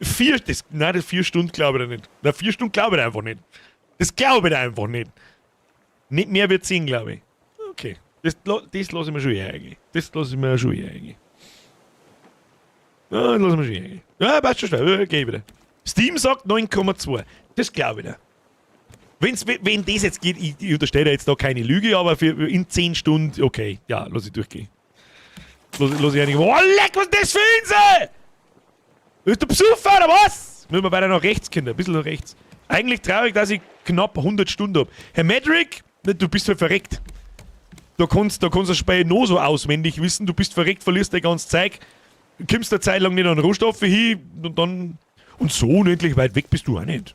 4, das, nein, das 4 Stunden glaube ich nicht. Nein, 4 Stunden glaube ich einfach nicht. Das glaube ich einfach nicht. Nicht mehr wie 10, glaube ich. Okay. Das lasse ich mir schon eher eigentlich. Das lasse ich mir schon eher eigentlich. Ja, das lasse ich mir schon eher eigentlich. Ja, passt schon schnell. Ja, geh wieder. Steam sagt 9,2. Das glaube ich nicht. Wenn das jetzt geht, ich unterstelle jetzt da keine Lüge, aber in 10 Stunden, okay, ja, lass ich durchgehen. Lass ich einige. Oh, leck, was ist das für Insel? Bist du Besucher oder was? Müssen wir weiter nach rechts, Kinder, ein bisschen nach rechts. Eigentlich traurig, dass ich knapp 100 Stunden hab. Herr Madrick, du bist halt verreckt. Da kannst du das Spiel noch so auswendig wissen, du bist verreckt, verlierst dein ganzes Zeug, kommst eine Zeit lang nicht an Rohstoffe hin und dann. Und so unendlich weit weg bist du auch nicht.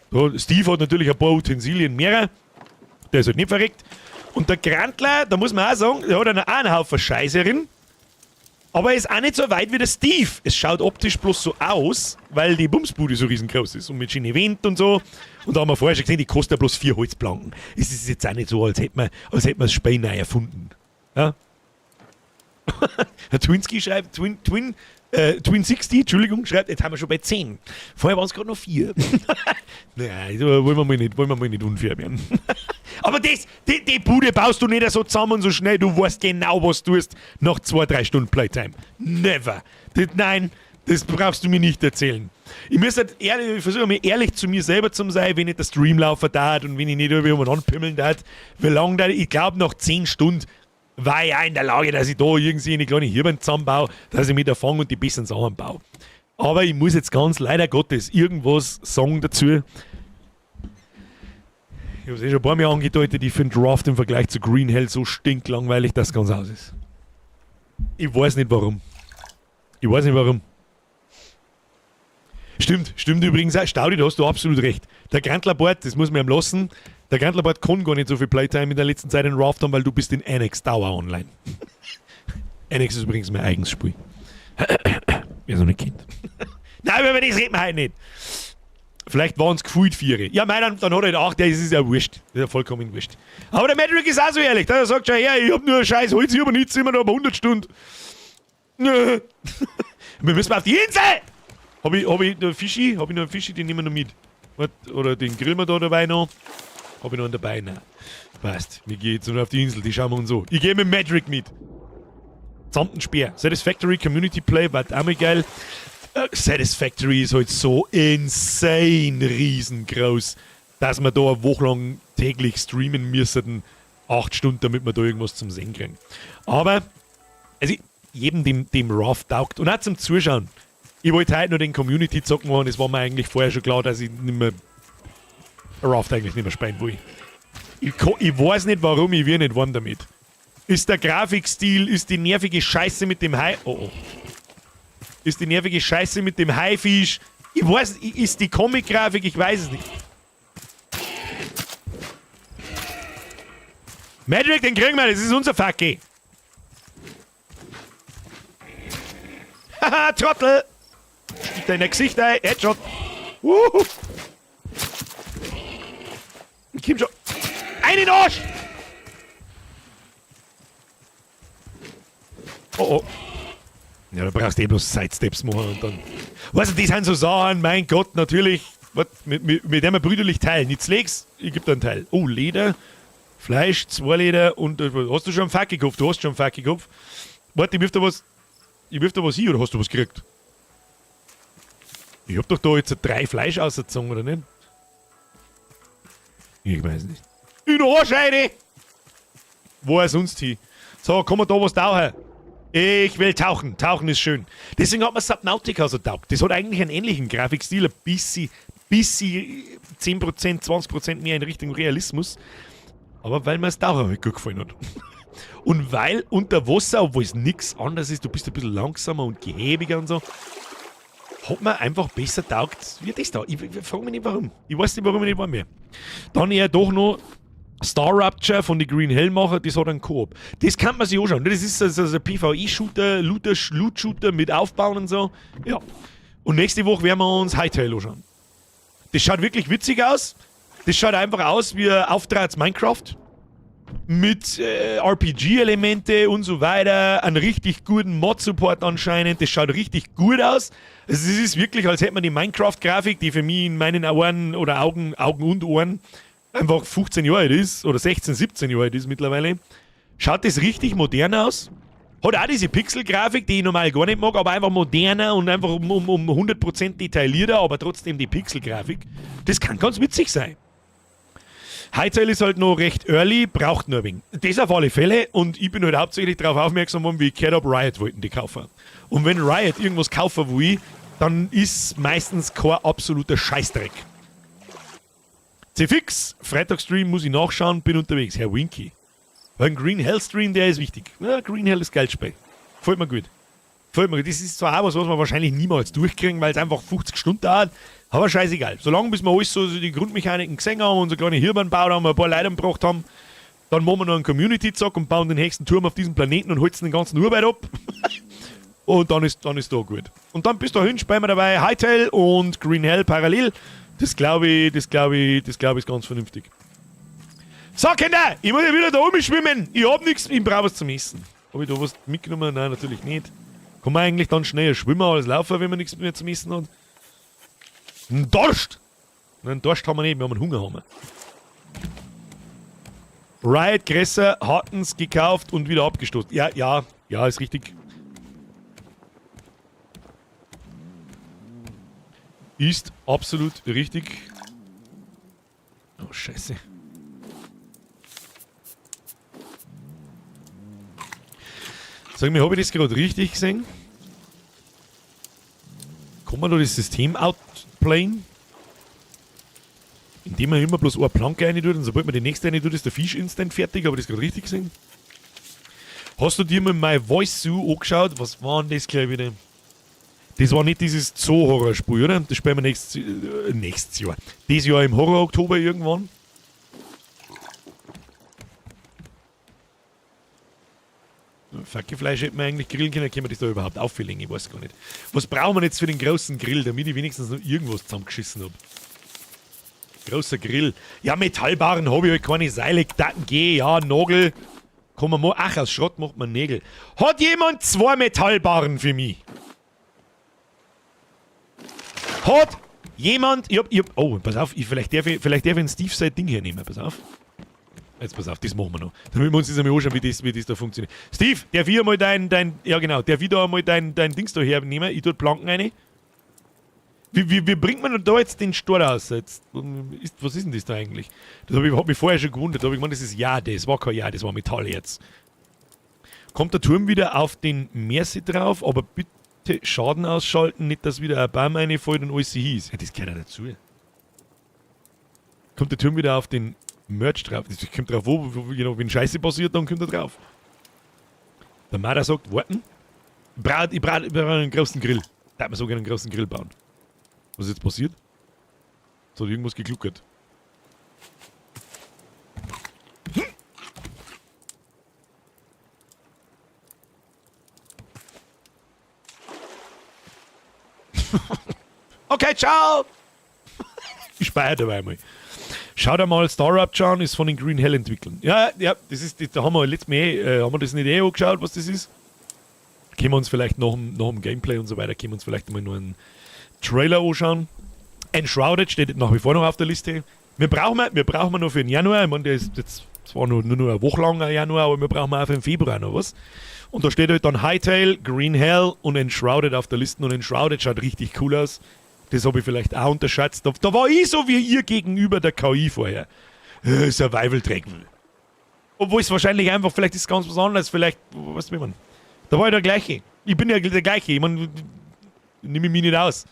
Da, Steve hat natürlich ein paar Utensilien mehr, der ist halt nicht verreckt. Und der Grantler, da muss man auch sagen, der hat auch einen Haufen Scheiße drin. Aber er ist auch nicht so weit wie der Steve. Es schaut optisch bloß so aus, weil die Bumsbude so riesengroß ist und mit schönem Event und so. Und da haben wir vorher schon gesehen, die kostet ja bloß 4 Holzplanken. Es ist jetzt auch nicht so, als hätte man das Spiel neu erfunden. Ja? Herr Twinski schreibt, Twin 60, Entschuldigung, schreibt, jetzt haben wir schon bei 10. Vorher waren es gerade noch 4. Nein, wollen wir mal nicht unfair werden. Aber die Bude baust du nicht so zusammen so schnell, du weißt genau, was du tust nach 2-3 Stunden Playtime. Never. Nein, das brauchst du mir nicht erzählen. Ich muss halt ehrlich, ich versuche mir ehrlich zu mir selber zu sein, wenn ich der Stream laufen darf und wenn ich nicht über jemanden anpimmeln darf, wie lange da, ich glaube nach 10 Stunden war ich auch in der Lage, dass ich da irgendwie eine kleine Hirn zusammenbaue, dass ich mich da fange und die besten Sachen baue. Aber ich muss jetzt ganz leider Gottes irgendwas sagen dazu. Ich hab's eh schon ein paar Mal angedeutet, ich find Raft im Vergleich zu Green Hell so stinklangweilig, dass es ganz aus ist. Ich weiß nicht warum. Ich weiß nicht warum. Stimmt übrigens auch. Staudi, da hast du absolut recht. Der Grantlerbart, das muss man ihm lassen, der Grantlerbart kann gar nicht so viel Playtime in der letzten Zeit in Raft haben, weil du bist in Annex Dauer online. Annex ist übrigens mein eigenes Spiel. Wer so nicht kennt. Nein, über das reden wir heute nicht. Vielleicht waren es gefühlt 4. Ja, mei, dann hat er halt 8, ja, das ist ja wurscht. Das ist ja vollkommen wurscht. Aber der Madrick ist auch so ehrlich. Der sagt schon, ja, ich hab nur scheiß Holz, ich hab nichts, immer noch 100 Stunden. Wir müssen auf die Insel! Hab ich noch einen Fischi? Hab ich noch einen Fischi? Den nehmen wir noch mit. Warte, oder den grillen wir da dabei noch. Hab ich noch einen dabei? Nein. Passt. Wir gehen jetzt nur auf die Insel, die schauen wir uns an. Ich gehe mit Madrick mit. Samt Speer. Satisfactory Community Play war auch mal geil. Satisfactory ist halt so insane riesengroß, dass wir da eine Woche lang täglich streamen müssen. 8 Stunden, damit wir da irgendwas zum Sehen kriegen. Aber, also jedem, dem Raft taugt und auch zum Zuschauen. Ich wollte heute nur den Community zocken machen, es war mir eigentlich vorher schon klar, dass ich nicht mehr Raft eigentlich nicht mehr spielen will. Ich weiß nicht warum, ich will nicht warm damit. Ist der Grafikstil, ist die nervige Scheiße mit dem Hai. Oh oh. Ist die nervige Scheiße mit dem Haifisch. Ich weiß, ist die Comic-Grafik, ich weiß es nicht. Madrick, den kriegen wir, das ist unser Facki. Haha, Trottel! Stich dein Gesicht ein, Headshot. Uhu. Komm schon. Einen Arsch! Oh oh. Ja, da brauchst du eh bloß Sidesteps machen und dann. Weißt du, die sind so Sachen, mein Gott, natürlich. Was, mit dem wir brüderlich teilen. Nichts legst, ich geb dir einen Teil. Oh, Leder, Fleisch, 2 Leder und. Hast du schon einen Fackelkopf? Du hast schon einen Fackelkopf. Warte, ich wirf da was. Ich wirf da was hin, oder hast du was gekriegt? Ich hab doch da jetzt 3 Fleisch ausgezogen, oder nicht? Ich weiß nicht. In den Arsch rein! Wo er sonst hin? So, komm mal da was tauchen. Ich will tauchen. Tauchen ist schön. Deswegen hat man Subnautica so taugt. Das hat eigentlich einen ähnlichen Grafikstil, ein bisschen 10%, 20% mehr in Richtung Realismus. Aber weil mir das Tauchen halt gut gefallen hat. Und weil unter Wasser, obwohl es nix anderes ist, du bist ein bisschen langsamer und gehäbiger und so, hat man einfach besser taugt wie das da. Ich frage mich nicht warum. Ich weiß nicht, warum ich nicht warm bin. Dann eher doch noch Star Rapture von den Green Hell Macher, das hat einen Koop. Das kann man sich anschauen. Das ist so ein P V E-Shooter, Loot-Shooter mit Aufbauen und so. Ja. Und nächste Woche werden wir uns Hytale anschauen. Das schaut wirklich witzig aus. Das schaut einfach aus wie ein Auftrags Minecraft. Mit R P G-Elemente und so weiter. Einen richtig guten Mod-Support anscheinend. Das schaut richtig gut aus. Also es ist wirklich, als hätte man die Minecraft-Grafik, die für mich in meinen Ohren oder Augen, Augen und Ohren einfach 15 Jahre alt ist oder 16, 17 Jahre alt ist mittlerweile. Schaut das richtig modern aus. Hat auch diese Pixel-Grafik, die ich normal gar nicht mag, aber einfach moderner und einfach um 100% detaillierter, aber trotzdem die Pixel-Grafik. Das kann ganz witzig sein. Hytale ist halt noch recht early, braucht nur ein wenig. Das auf alle Fälle und ich bin halt hauptsächlich darauf aufmerksam geworden, wie ich gehört hab, Riot wollten die kaufen. Und wenn Riot irgendwas kaufen will, dann ist meistens kein absoluter Scheißdreck. C-Fix, Freitagstream muss ich nachschauen, bin unterwegs. Herr Winky. Weil ein Green Hell Stream, der ist wichtig. Ja, Green Hell ist geil Spiel. Gefällt mir gut. Gefällt mir gut. Das ist zwar auch was, was wir wahrscheinlich niemals durchkriegen, weil es einfach 50 Stunden dauert, aber scheißegal. Solange bis wir alles so die Grundmechaniken gesehen haben, unsere kleine Hirnbahn gebaut haben, ein paar Leute gebracht haben, dann machen wir noch einen Community-Zock und bauen den höchsten Turm auf diesem Planeten und holzen den ganzen Urwald ab. Und dann ist da gut. Und dann bis dahin spielen wir dabei Hytale und Green Hell parallel. Das glaube ich ist ganz vernünftig. So, Kinder, ich muss ja wieder da rumschwimmen. Ich hab nix, ich brauch was zum Essen. Hab ich da was mitgenommen? Nein, natürlich nicht. Kann man eigentlich dann schneller schwimmen als laufen, wenn man nichts mehr zum Essen hat? Ein Durst! Nein, Durst haben wir nicht, wir haben einen Hunger. Haben wir. Riot Gräser hatten's gekauft und wieder abgestoßen. Ja, ja, ja, ist richtig. Ist absolut richtig. Oh, Scheiße. Sag mir, hab ich das gerade richtig gesehen? Kann man da das System outplayen? Indem man immer bloß eine Planke rein tut und sobald man die nächste rein tut, ist der Fisch instant fertig. Hab ich das gerade richtig gesehen? Hast du dir mal My Voice Zoo angeschaut? Was war denn das gleich wieder? Das war nicht dieses Zoo-Horror-Spiel, oder? Das spielen wir nächstes Jahr. Dieses Jahr im Horror-Oktober irgendwann. Fackelfleisch hätten wir eigentlich grillen können. Können wir das da überhaupt auffüllen? Ich weiß gar nicht. Was brauchen wir jetzt für den großen Grill, damit ich wenigstens noch irgendwas zusammengeschissen hab? Großer Grill. Ja, Metallbarren habe ich halt keine Seile. Daten geh, ja, Nagel. Kann man mal. Ach, aus Schrott macht man Nägel. Hat jemand zwei Metallbarren für mich? Hat jemand. Ich hab, oh, pass auf, vielleicht darf ich den Steve sein Ding hier nehmen. Pass auf. Jetzt pass auf, das machen wir noch. Damit wir uns das einmal anschauen, wie das da funktioniert. Steve, darf ich einmal dein, ja genau, darf ich da einmal dein Dings da hernehmen? Ich tue Planken rein. Wie bringt man denn da jetzt den Stor raus? Jetzt, was ist denn das da eigentlich? Das habe ich hab mich vorher schon gewundert. Da habe ich gemeint, das ist ja, das war kein Ja, das war Metall jetzt. Kommt der Turm wieder auf den Merci drauf, aber bitte Schaden ausschalten, nicht, dass wieder ein Baum reinfällt und alles hieß. Ja, das gehört ja dazu. Kommt der Turm wieder auf den Merch drauf? Das kommt drauf, wo, genau, wenn Scheiße passiert, dann kommt er drauf. Der Mara sagt, warten. Ich brauch einen großen Grill. Da hat man sogar einen großen Grill bauen. Was ist jetzt passiert? Es hat irgendwas gegluckert. Okay, ciao! Ich speichere dabei mal. Schau dir mal Star Up an, ist von den Green Hell Entwicklern. Ja, das ist, da haben wir letztes Mal, haben wir das nicht eh angeschaut, was das ist? Können wir uns vielleicht nach dem Gameplay und so weiter, können wir uns vielleicht mal nur einen Trailer anschauen. Enshrouded steht nach wie vor noch auf der Liste. Wir brauchen noch für den Januar, ich meine, der ist jetzt zwar nur eine Woche lang Januar, aber wir brauchen auch für den Februar noch was. Und da steht halt dann Hytale, Green Hell und Enshrouded auf der Liste und Enshrouded schaut richtig cool aus. Das habe ich vielleicht auch unterschätzt. Da war ich so wie ihr gegenüber der KI vorher. Survival-Dreck. Obwohl es wahrscheinlich einfach, vielleicht ist es ganz was anderes, vielleicht, weißt du, wie man. Da war ich der gleiche. Ich bin ja der gleiche. Ich meine, nehme ich mich nicht aus.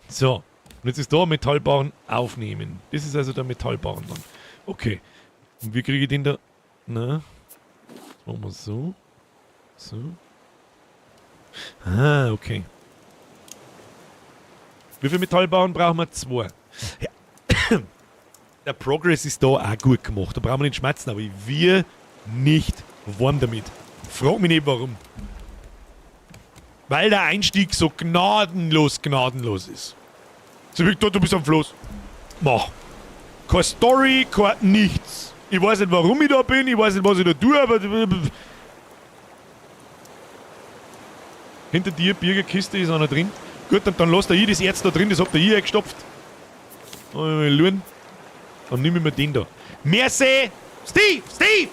So. Und jetzt ist da Metallbarren aufnehmen. Das ist also der Metallbarren dann. Okay. Und wie kriege ich den da? Na? Das machen wir so. So. Ah, okay. Wie viele Metallbarren brauchen wir? Zwei. Ja. Der Progress ist da auch gut gemacht. Da brauchen wir nicht schmatzen, aber ich wir nicht warm damit. Frag mich nicht, warum. Weil der Einstieg so gnadenlos, gnadenlos ist. So wie du, du bist am Floß. Mach. Keine Story, kein nichts. Ich weiß nicht, warum ich da bin, ich weiß nicht, was ich da tue, aber. Hinter dir, Birgerkiste, ist einer drin. Gut, dann lass da ich das Erz da drin, das habt ihr hier eingestopft. Dann nehme ich mir den da. Merci! Steve! Steve!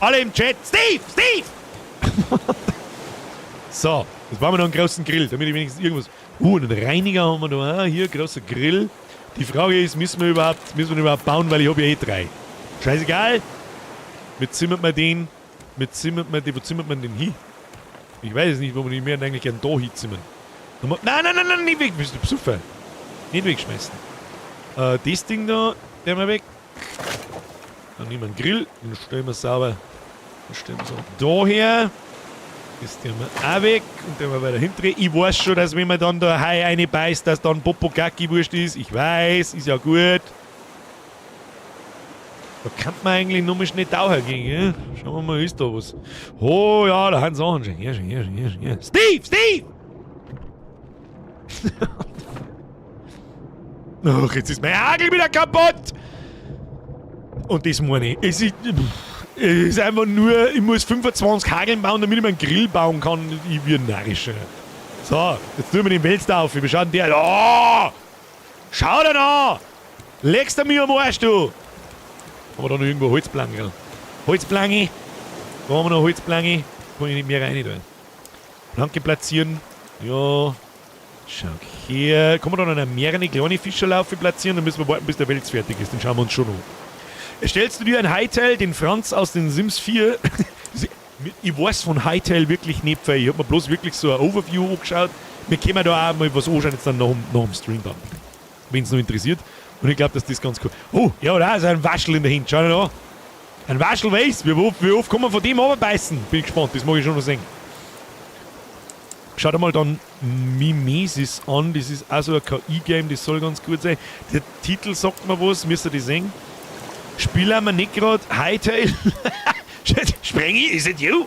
Alle im Chat! Steve! Steve! So, jetzt bauen wir noch einen großen Grill, damit ich wenigstens irgendwas. Einen Reiniger haben wir da auch. Hier, großer Grill. Die Frage ist, müssen wir überhaupt bauen, weil ich habe ja eh drei. Scheißegal. Mit zimmert man den, mit zimmert man den, wo zimmert man den hin? Ich weiß es nicht, wo man die mehr eigentlich gern da hinzimmern. Nein, nein, nein, nein, nicht weg, bist du Besoffen. Nicht wegschmeißen. Das Ding da, der mal weg. Dann nehmen wir einen Grill, den stellen wir sauber. Den stellen wir so da her. Das tun wir auch weg und den wir weiter hindrehen. Ich weiß schon, dass wenn man dann da Hai eine beißt, dass dann Popo Gacki wurscht ist. Ich weiß, ist ja gut. Da kann man eigentlich nur mal schnell tauchen gehen. Gell? Schauen wir mal, ist da was? Oh ja, da haben Sachen schon. Hier, schon, hier, schon, hier, schon, hier. Steve, Steve! Ach, jetzt ist mein Hagel wieder kaputt! Und das meine ich. Es ist einfach nur, ich muss 25 Hageln bauen, damit ich mir einen Grill bauen kann. Ich bin narrisch. So, jetzt tun wir den Wels da auf. Wie schaut denn der? Oh! Schau dir an! Legst du mir am Arsch, du! Haben wir da noch irgendwo Holzplanke? Holzplanke? Da haben wir noch Holzplanke. Kann ich nicht mehr rein tun. Planke platzieren. Ja. Schau her. Kann man da noch mehrere kleine Fischerlaufe platzieren? Dann müssen wir warten, bis der Wels fertig ist. Den schauen wir uns schon an. Erstellst du dir ein Hytale, den Franz aus den Sims 4? Ich weiß von Hytale wirklich nicht viel. Ich hab mir bloß wirklich so ein Overview angeschaut. Wir können da auch mal was anschauen, jetzt dann nach dem Stream dann. Wenn es noch interessiert. Und ich glaube, dass das ganz cool. Oh, ja, da ist ein Waschel in der Hand. Schau dir an. Ein Waschel weiß. Wie oft kann man von dem runterbeißen? Bin ich gespannt, das mag ich schon noch sehen. Schaut mal dann Mimesis an. Das ist auch so ein KI-Game, das soll ganz gut sein. Der Titel sagt mir was, müsst ihr das sehen. Spielen wir nicht gerade Hytale? Sprengi, is it you?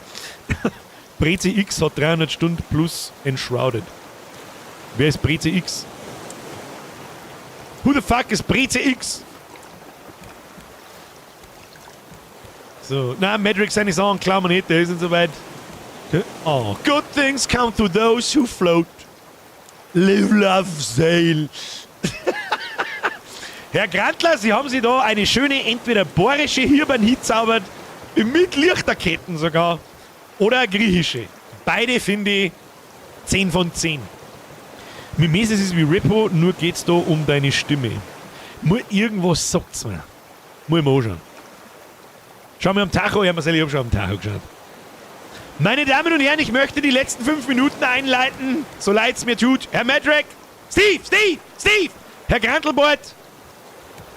Breze X hat 300 Stunden plus Enshrouded. Wer ist Breze X? Who the fuck is Breze X? So, na, Madrick seine Sachen klauen wir nicht, der ist nicht so weit. Oh, good things come to those who float. Live, love, sail. Herr Grantler, Sie haben sich da eine schöne, entweder bohrische Hirban hinzaubert, mit Lichterketten sogar, oder eine griechische. Beide finde ich 10 von 10. Mimesis ist wie Repo, nur geht's da um deine Stimme. Nur irgendwas sagt's mir. Muss ich mir anschauen. Schau mir am Tacho, ja Marcel, ich hab schon am Tacho geschaut. Meine Damen und Herren, ich möchte die letzten 5 Minuten einleiten, so leid's mir tut. Herr Madrick, Steve, Steve, Steve, Herr Grantelbord.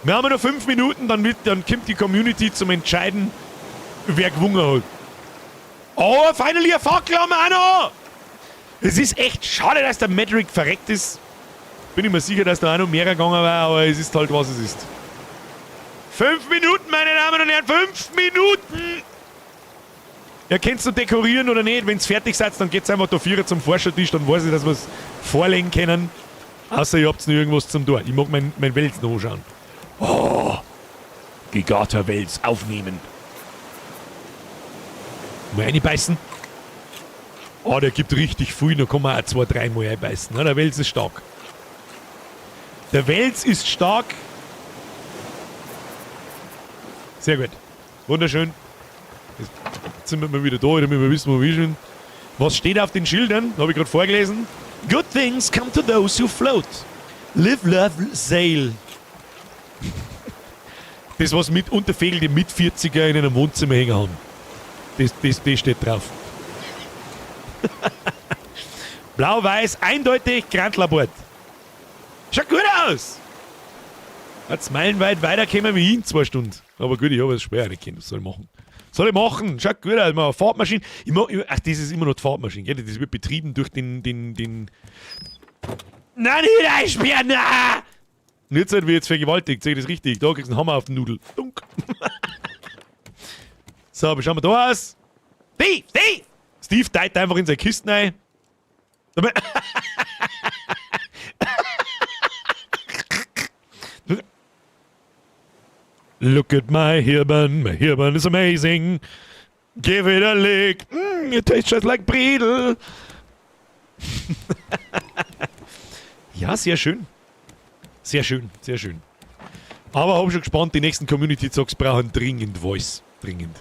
Wir haben noch 5 Minuten, dann kommt die Community zum Entscheiden, wer gewonnen hat. Oh, finally a Fackel haben wir auch noch! Es ist echt schade, dass der Madrick verreckt ist. Bin ich mir sicher, dass da auch noch mehr gegangen war, aber es ist halt, was es ist. 5 Minuten, meine Damen und Herren, 5 Minuten! Ja, könnt's du dekorieren oder nicht? Wenn's fertig seid, dann geht's einfach da vierer zum Forschertisch, dann weiß ich, dass wir's vorlegen können. Außer ihr habt noch irgendwas zum Tor. Ich mag mein Wels noch anschauen. Oh, Gigater Wels aufnehmen. Mal reinbeißen. Oh, der gibt richtig viel, da kann man auch 2, 3 Mal einbeißen. Na, der Wels ist stark. Der Wels ist stark. Sehr gut. Wunderschön. Jetzt sind wir wieder da, damit wir wissen, wo wir sind. Was steht auf den Schildern? Hab ich grad vorgelesen. Good things come to those who float. Live, love, sail. Das, was mit unterfegelte Mit-40er in einem Wohnzimmer hängen haben. Das steht drauf. Blau-Weiß, eindeutig Grantlerbord. Schaut gut aus! Hat's meilenweit weitergekommen wie ich in 2 Stunden. Aber gut, ich habe es schwer nicht können. Was soll ich machen? Soll ich machen? Schaut gut aus. Mal Fahrtmaschine. Ich mach, ich, ach, das ist immer noch die Fahrtmaschine, gell? Das wird betrieben durch den. Nein, nicht einsperren! Nein! Und jetzt wird jetzt vergewaltigt, sehe ich das richtig? Da kriegst du einen Hammer auf den Nudel. Dunk. So, wie schauen wir da aus? Steve! Steve! Steve teilt einfach in seine Kisten rein. Look at my Hirban, my Hirban is amazing. Give it a lick. It tastes just like Bredel. Ja, sehr schön. Sehr schön, sehr schön. Aber hab schon gespannt, die nächsten Community-Zogs brauchen dringend Voice. Dringend.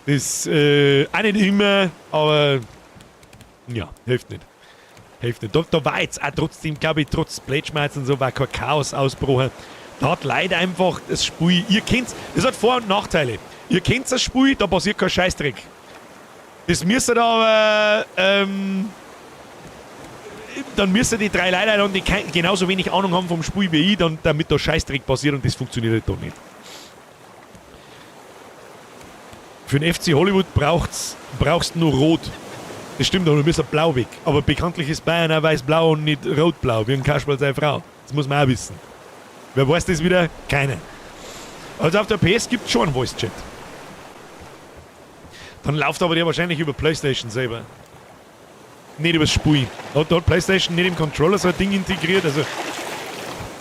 Das auch nicht immer, aber ja, hilft nicht. Hilft nicht. Da war jetzt auch trotzdem, glaub ich, trotz Plätschmerz und so, war kein Chaos ausgebrochen. Da hat Leute einfach das Spiel, ihr kennt's, das hat Vor- und Nachteile. Ihr kennt das Spiel, da passiert kein Scheißdreck. Das müsst ihr aber dann müssen die 3 Leute dann, die genauso wenig Ahnung haben vom Spiel wie ich, dann, damit da Scheißdreck passiert und das funktioniert halt doch nicht. Für den FC Hollywood brauchst du nur Rot. Das stimmt, aber wir müssen blau weg. Aber bekanntlich ist Bayern auch weiß-blau und nicht rot-blau, wie ein Kasperl seine Frau. Das muss man auch wissen. Wer weiß das wieder? Keiner. Also auf der PS gibt's schon einen Voice-Chat. Dann läuft aber der wahrscheinlich über PlayStation selber. Nicht übers Spiel. Hat PlayStation nicht im Controller so ein Ding integriert? Also,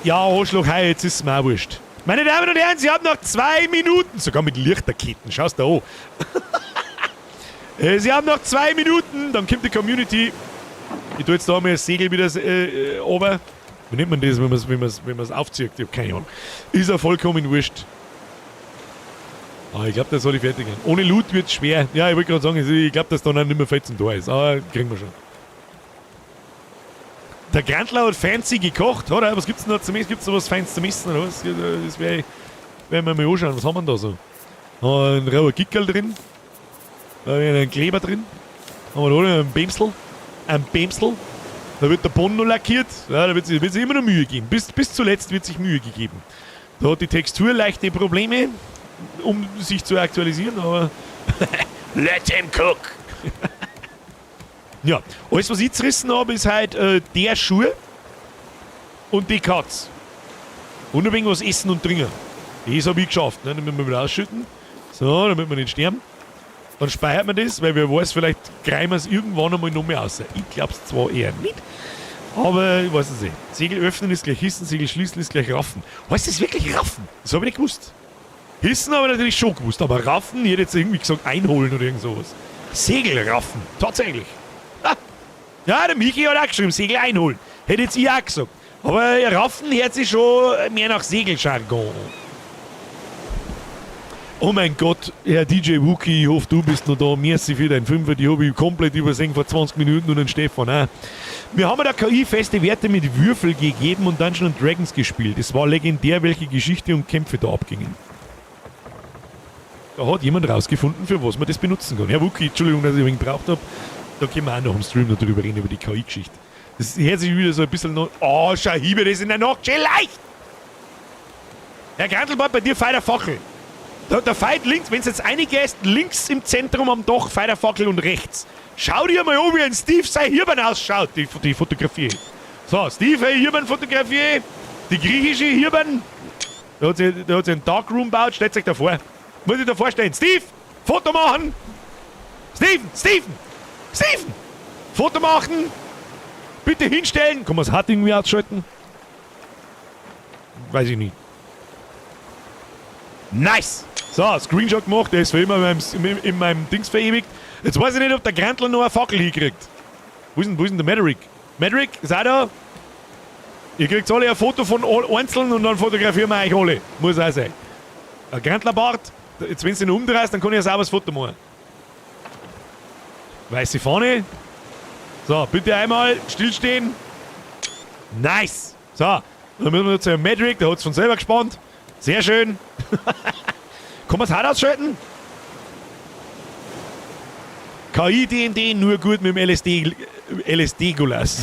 ja, Arschloch, hey, jetzt ist es mir auch wurscht. Meine Damen und Herren, Sie haben noch 2 Minuten. Sogar mit Lichterketten, schau's da an. Sie haben noch 2 Minuten, dann kommt die Community. Ich tue jetzt da mal das Segel wieder runter. Wie nennt man das, wenn man's aufzieht? Ich hab keine Ahnung. Ist ja vollkommen wurscht. Ah, ich glaub, das soll ich fertig werden. Ohne Loot wird's schwer. Ja, ich wollte gerade sagen, ich glaub, dass da noch nicht mehr viel zum Tor ist. Aber kriegen wir schon. Der Grantler hat fancy gekocht, oder? Was gibt's denn da zum Essen? Gibt's da was Feines zum Essen, oder was? Das werden wir mal anschauen. Was haben wir denn da so? Haben wir einen rauer Gickerl drin? Da haben wir einen Kleber drin. Haben wir da noch einen Bämsel? Ein Bämsel. Da wird der Boden noch lackiert. Ja, da wird sich immer noch Mühe geben. Bis zuletzt wird sich Mühe gegeben. Da hat die Textur leichte Probleme, um sich zu aktualisieren, aber let him cook! Ja, alles was ich zerrissen habe, ist halt der Schuh und die Katz. Und ein wenig was essen und trinken. Das hab ich geschafft, ne? Damit wir wieder ausschütten. So, damit wir nicht sterben. Dann speichert man das, weil wer weiß, vielleicht greifen wir es irgendwann einmal noch mehr raus. Ich glaub's zwar eher nicht, Aber ich weiß es nicht. Segel öffnen ist gleich hissen, Segel schließen ist gleich raffen. Heißt das wirklich raffen? Das habe ich nicht gewusst. Hissen habe ich natürlich schon gewusst, aber raffen, ich hätte jetzt irgendwie gesagt einholen oder irgend sowas. Segel raffen, tatsächlich. Ha. Ja, der Michi hat auch geschrieben, Segel einholen. Hätte jetzt ich auch gesagt. Aber raffen hört sich schon mehr nach Segeljargon an. Oh mein Gott, Herr DJ Wookie, ich hoffe, du bist noch da. Merci für dein Fünfer, die habe ich komplett übersehen vor 20 Minuten und den Stefan auch. Wir haben der KI feste Werte mit Würfel gegeben und Dungeons and Dragons gespielt. Es war legendär, welche Geschichte und Kämpfe da abgingen. Da hat jemand rausgefunden, für was man das benutzen kann. Herr Wookie, Entschuldigung, dass ich ein wenig gebraucht habe. Da können wir auch noch im Stream noch drüber reden, über die KI-Geschichte. Das hört sich wieder so ein bisschen noch. Oh, schau, Hiebe, das in der Nacht schön leicht! Herr Grantelbart, bei dir feit a Fackel. Da feit links, wenn du jetzt reingehst, links im Zentrum am Dach feit a Fackel und rechts. Schau dir mal an, wie ein Steve sein Hirn ausschaut, die Fotografie. So, Steve, hey, Hirn Fotografie. Die griechische Hirn. Da hat sich ein Darkroom gebaut, stellt sich da vor. Muss ich da vorstellen. Steve, Foto machen! Steven, Steven! Steven! Foto machen! Bitte hinstellen! Kann man das HUD irgendwie ausschalten? Weiß ich nicht. Nice! So, Screenshot gemacht, der ist für immer in meinem Dings verewigt. Jetzt weiß ich nicht, ob der Grantler noch eine Fackel hinkriegt. Wo ist denn der Maverick? Maverick, ist auch da? Ihr kriegt alle ein Foto von all einzeln und dann fotografieren wir euch alle. Muss auch sein. Ein Grantlerbart, jetzt wenn du ihn umdrehst, dann kann ich ein sauberes Foto machen. Weiße Fahne. So, bitte einmal stillstehen. Nice. So, dann müssen wir zu Maverick, der hat es von selber gespannt. Sehr schön. Kann man das HUD ausschalten? KI D&D nur gut mit dem LSD, LSD-Gulasch.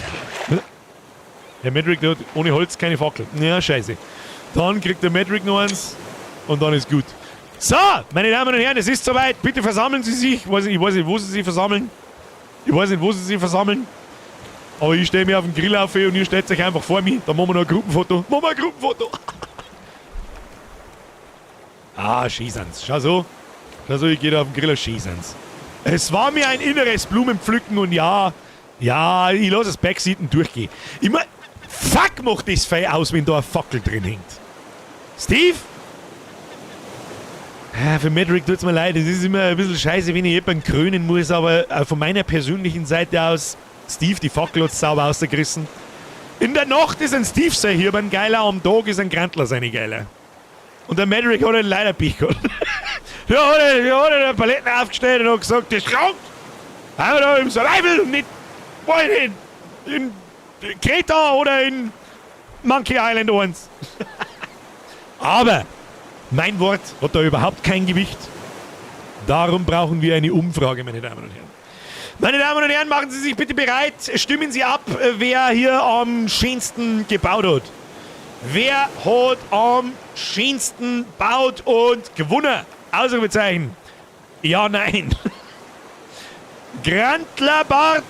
Der Maverick, der hat ohne Holz keine Fackel. Ja, scheiße. Dann kriegt der Maverick noch eins und dann ist gut. So, meine Damen und Herren, es ist soweit. Bitte versammeln Sie sich. Ich weiß nicht, wo Sie sich versammeln. Ich weiß nicht, wo Sie sich versammeln. Aber ich stelle mich auf den Grill auf und ihr stellt euch einfach vor mich. Dann machen wir noch ein Gruppenfoto. Machen wir ein Gruppenfoto. Ah, schießen's. Schau so. Schau so, ich gehe da auf den Grill und schießen's. Es war mir ein inneres Blumenpflücken und ja, ich lasse das Backseaten durchgehen. Immer, fuck, macht das fei aus, wenn da eine Fackel drin hängt. Steve? Ja, für Maverick tut's mir leid, es ist immer ein bisschen scheiße, wenn ich jemanden krönen muss, aber von meiner persönlichen Seite aus, Steve, die Fackel hat sauber ausgerissen. In der Nacht ist ein Steve sein Hirn geiler, am Tag ist ein Grantler seine geiler. Und der Maverick hat halt leider Pech gehabt. Der hat eine Paletten aufgestellt und hat gesagt, das langt. Haben wir da im Survival und nicht wohin? In Kreta oder in Monkey Island 1. Aber mein Wort hat da überhaupt kein Gewicht. Darum brauchen wir eine Umfrage, meine Damen und Herren. Meine Damen und Herren, machen Sie sich bitte bereit. Stimmen Sie ab, wer hier am schönsten gebaut hat. Wer hat am schönsten gebaut und gewonnen? Ausrufezeichen. Ja, nein. Grantlerbart.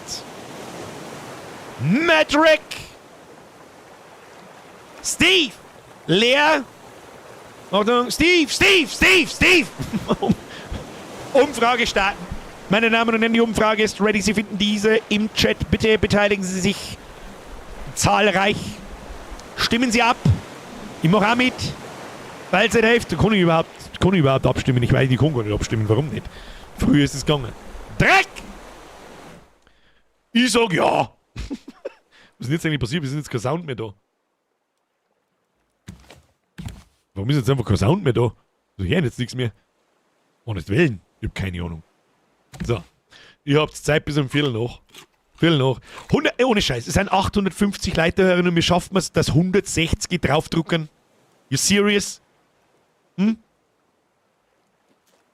Maverick. Steve. Leer. Achtung, Steve, Steve, Steve, Steve. Umfrage starten. Meine Damen und Herren, die Umfrage ist ready. Sie finden diese im Chat. Bitte beteiligen Sie sich zahlreich. Stimmen Sie ab. Ich mache auch mit. Weil es nicht hilft, kann ich überhaupt abstimmen? Ich weiß, ich kann gar nicht abstimmen. Warum nicht? Früher ist es gegangen. Dreck! Ich sag ja. Was ist denn jetzt eigentlich passiert? Wir sind jetzt kein Sound mehr da. Warum ist jetzt einfach kein Sound mehr da? Also ich höre jetzt nichts mehr. Oh, nicht wählen. Ich hab keine Ahnung. So. Ihr habt Zeit bis um Viertel nach. Viertel nach. 100, ohne Scheiß, es sind 850 Leute hören und wir schaffen es, dass 160 draufdrucken. You serious?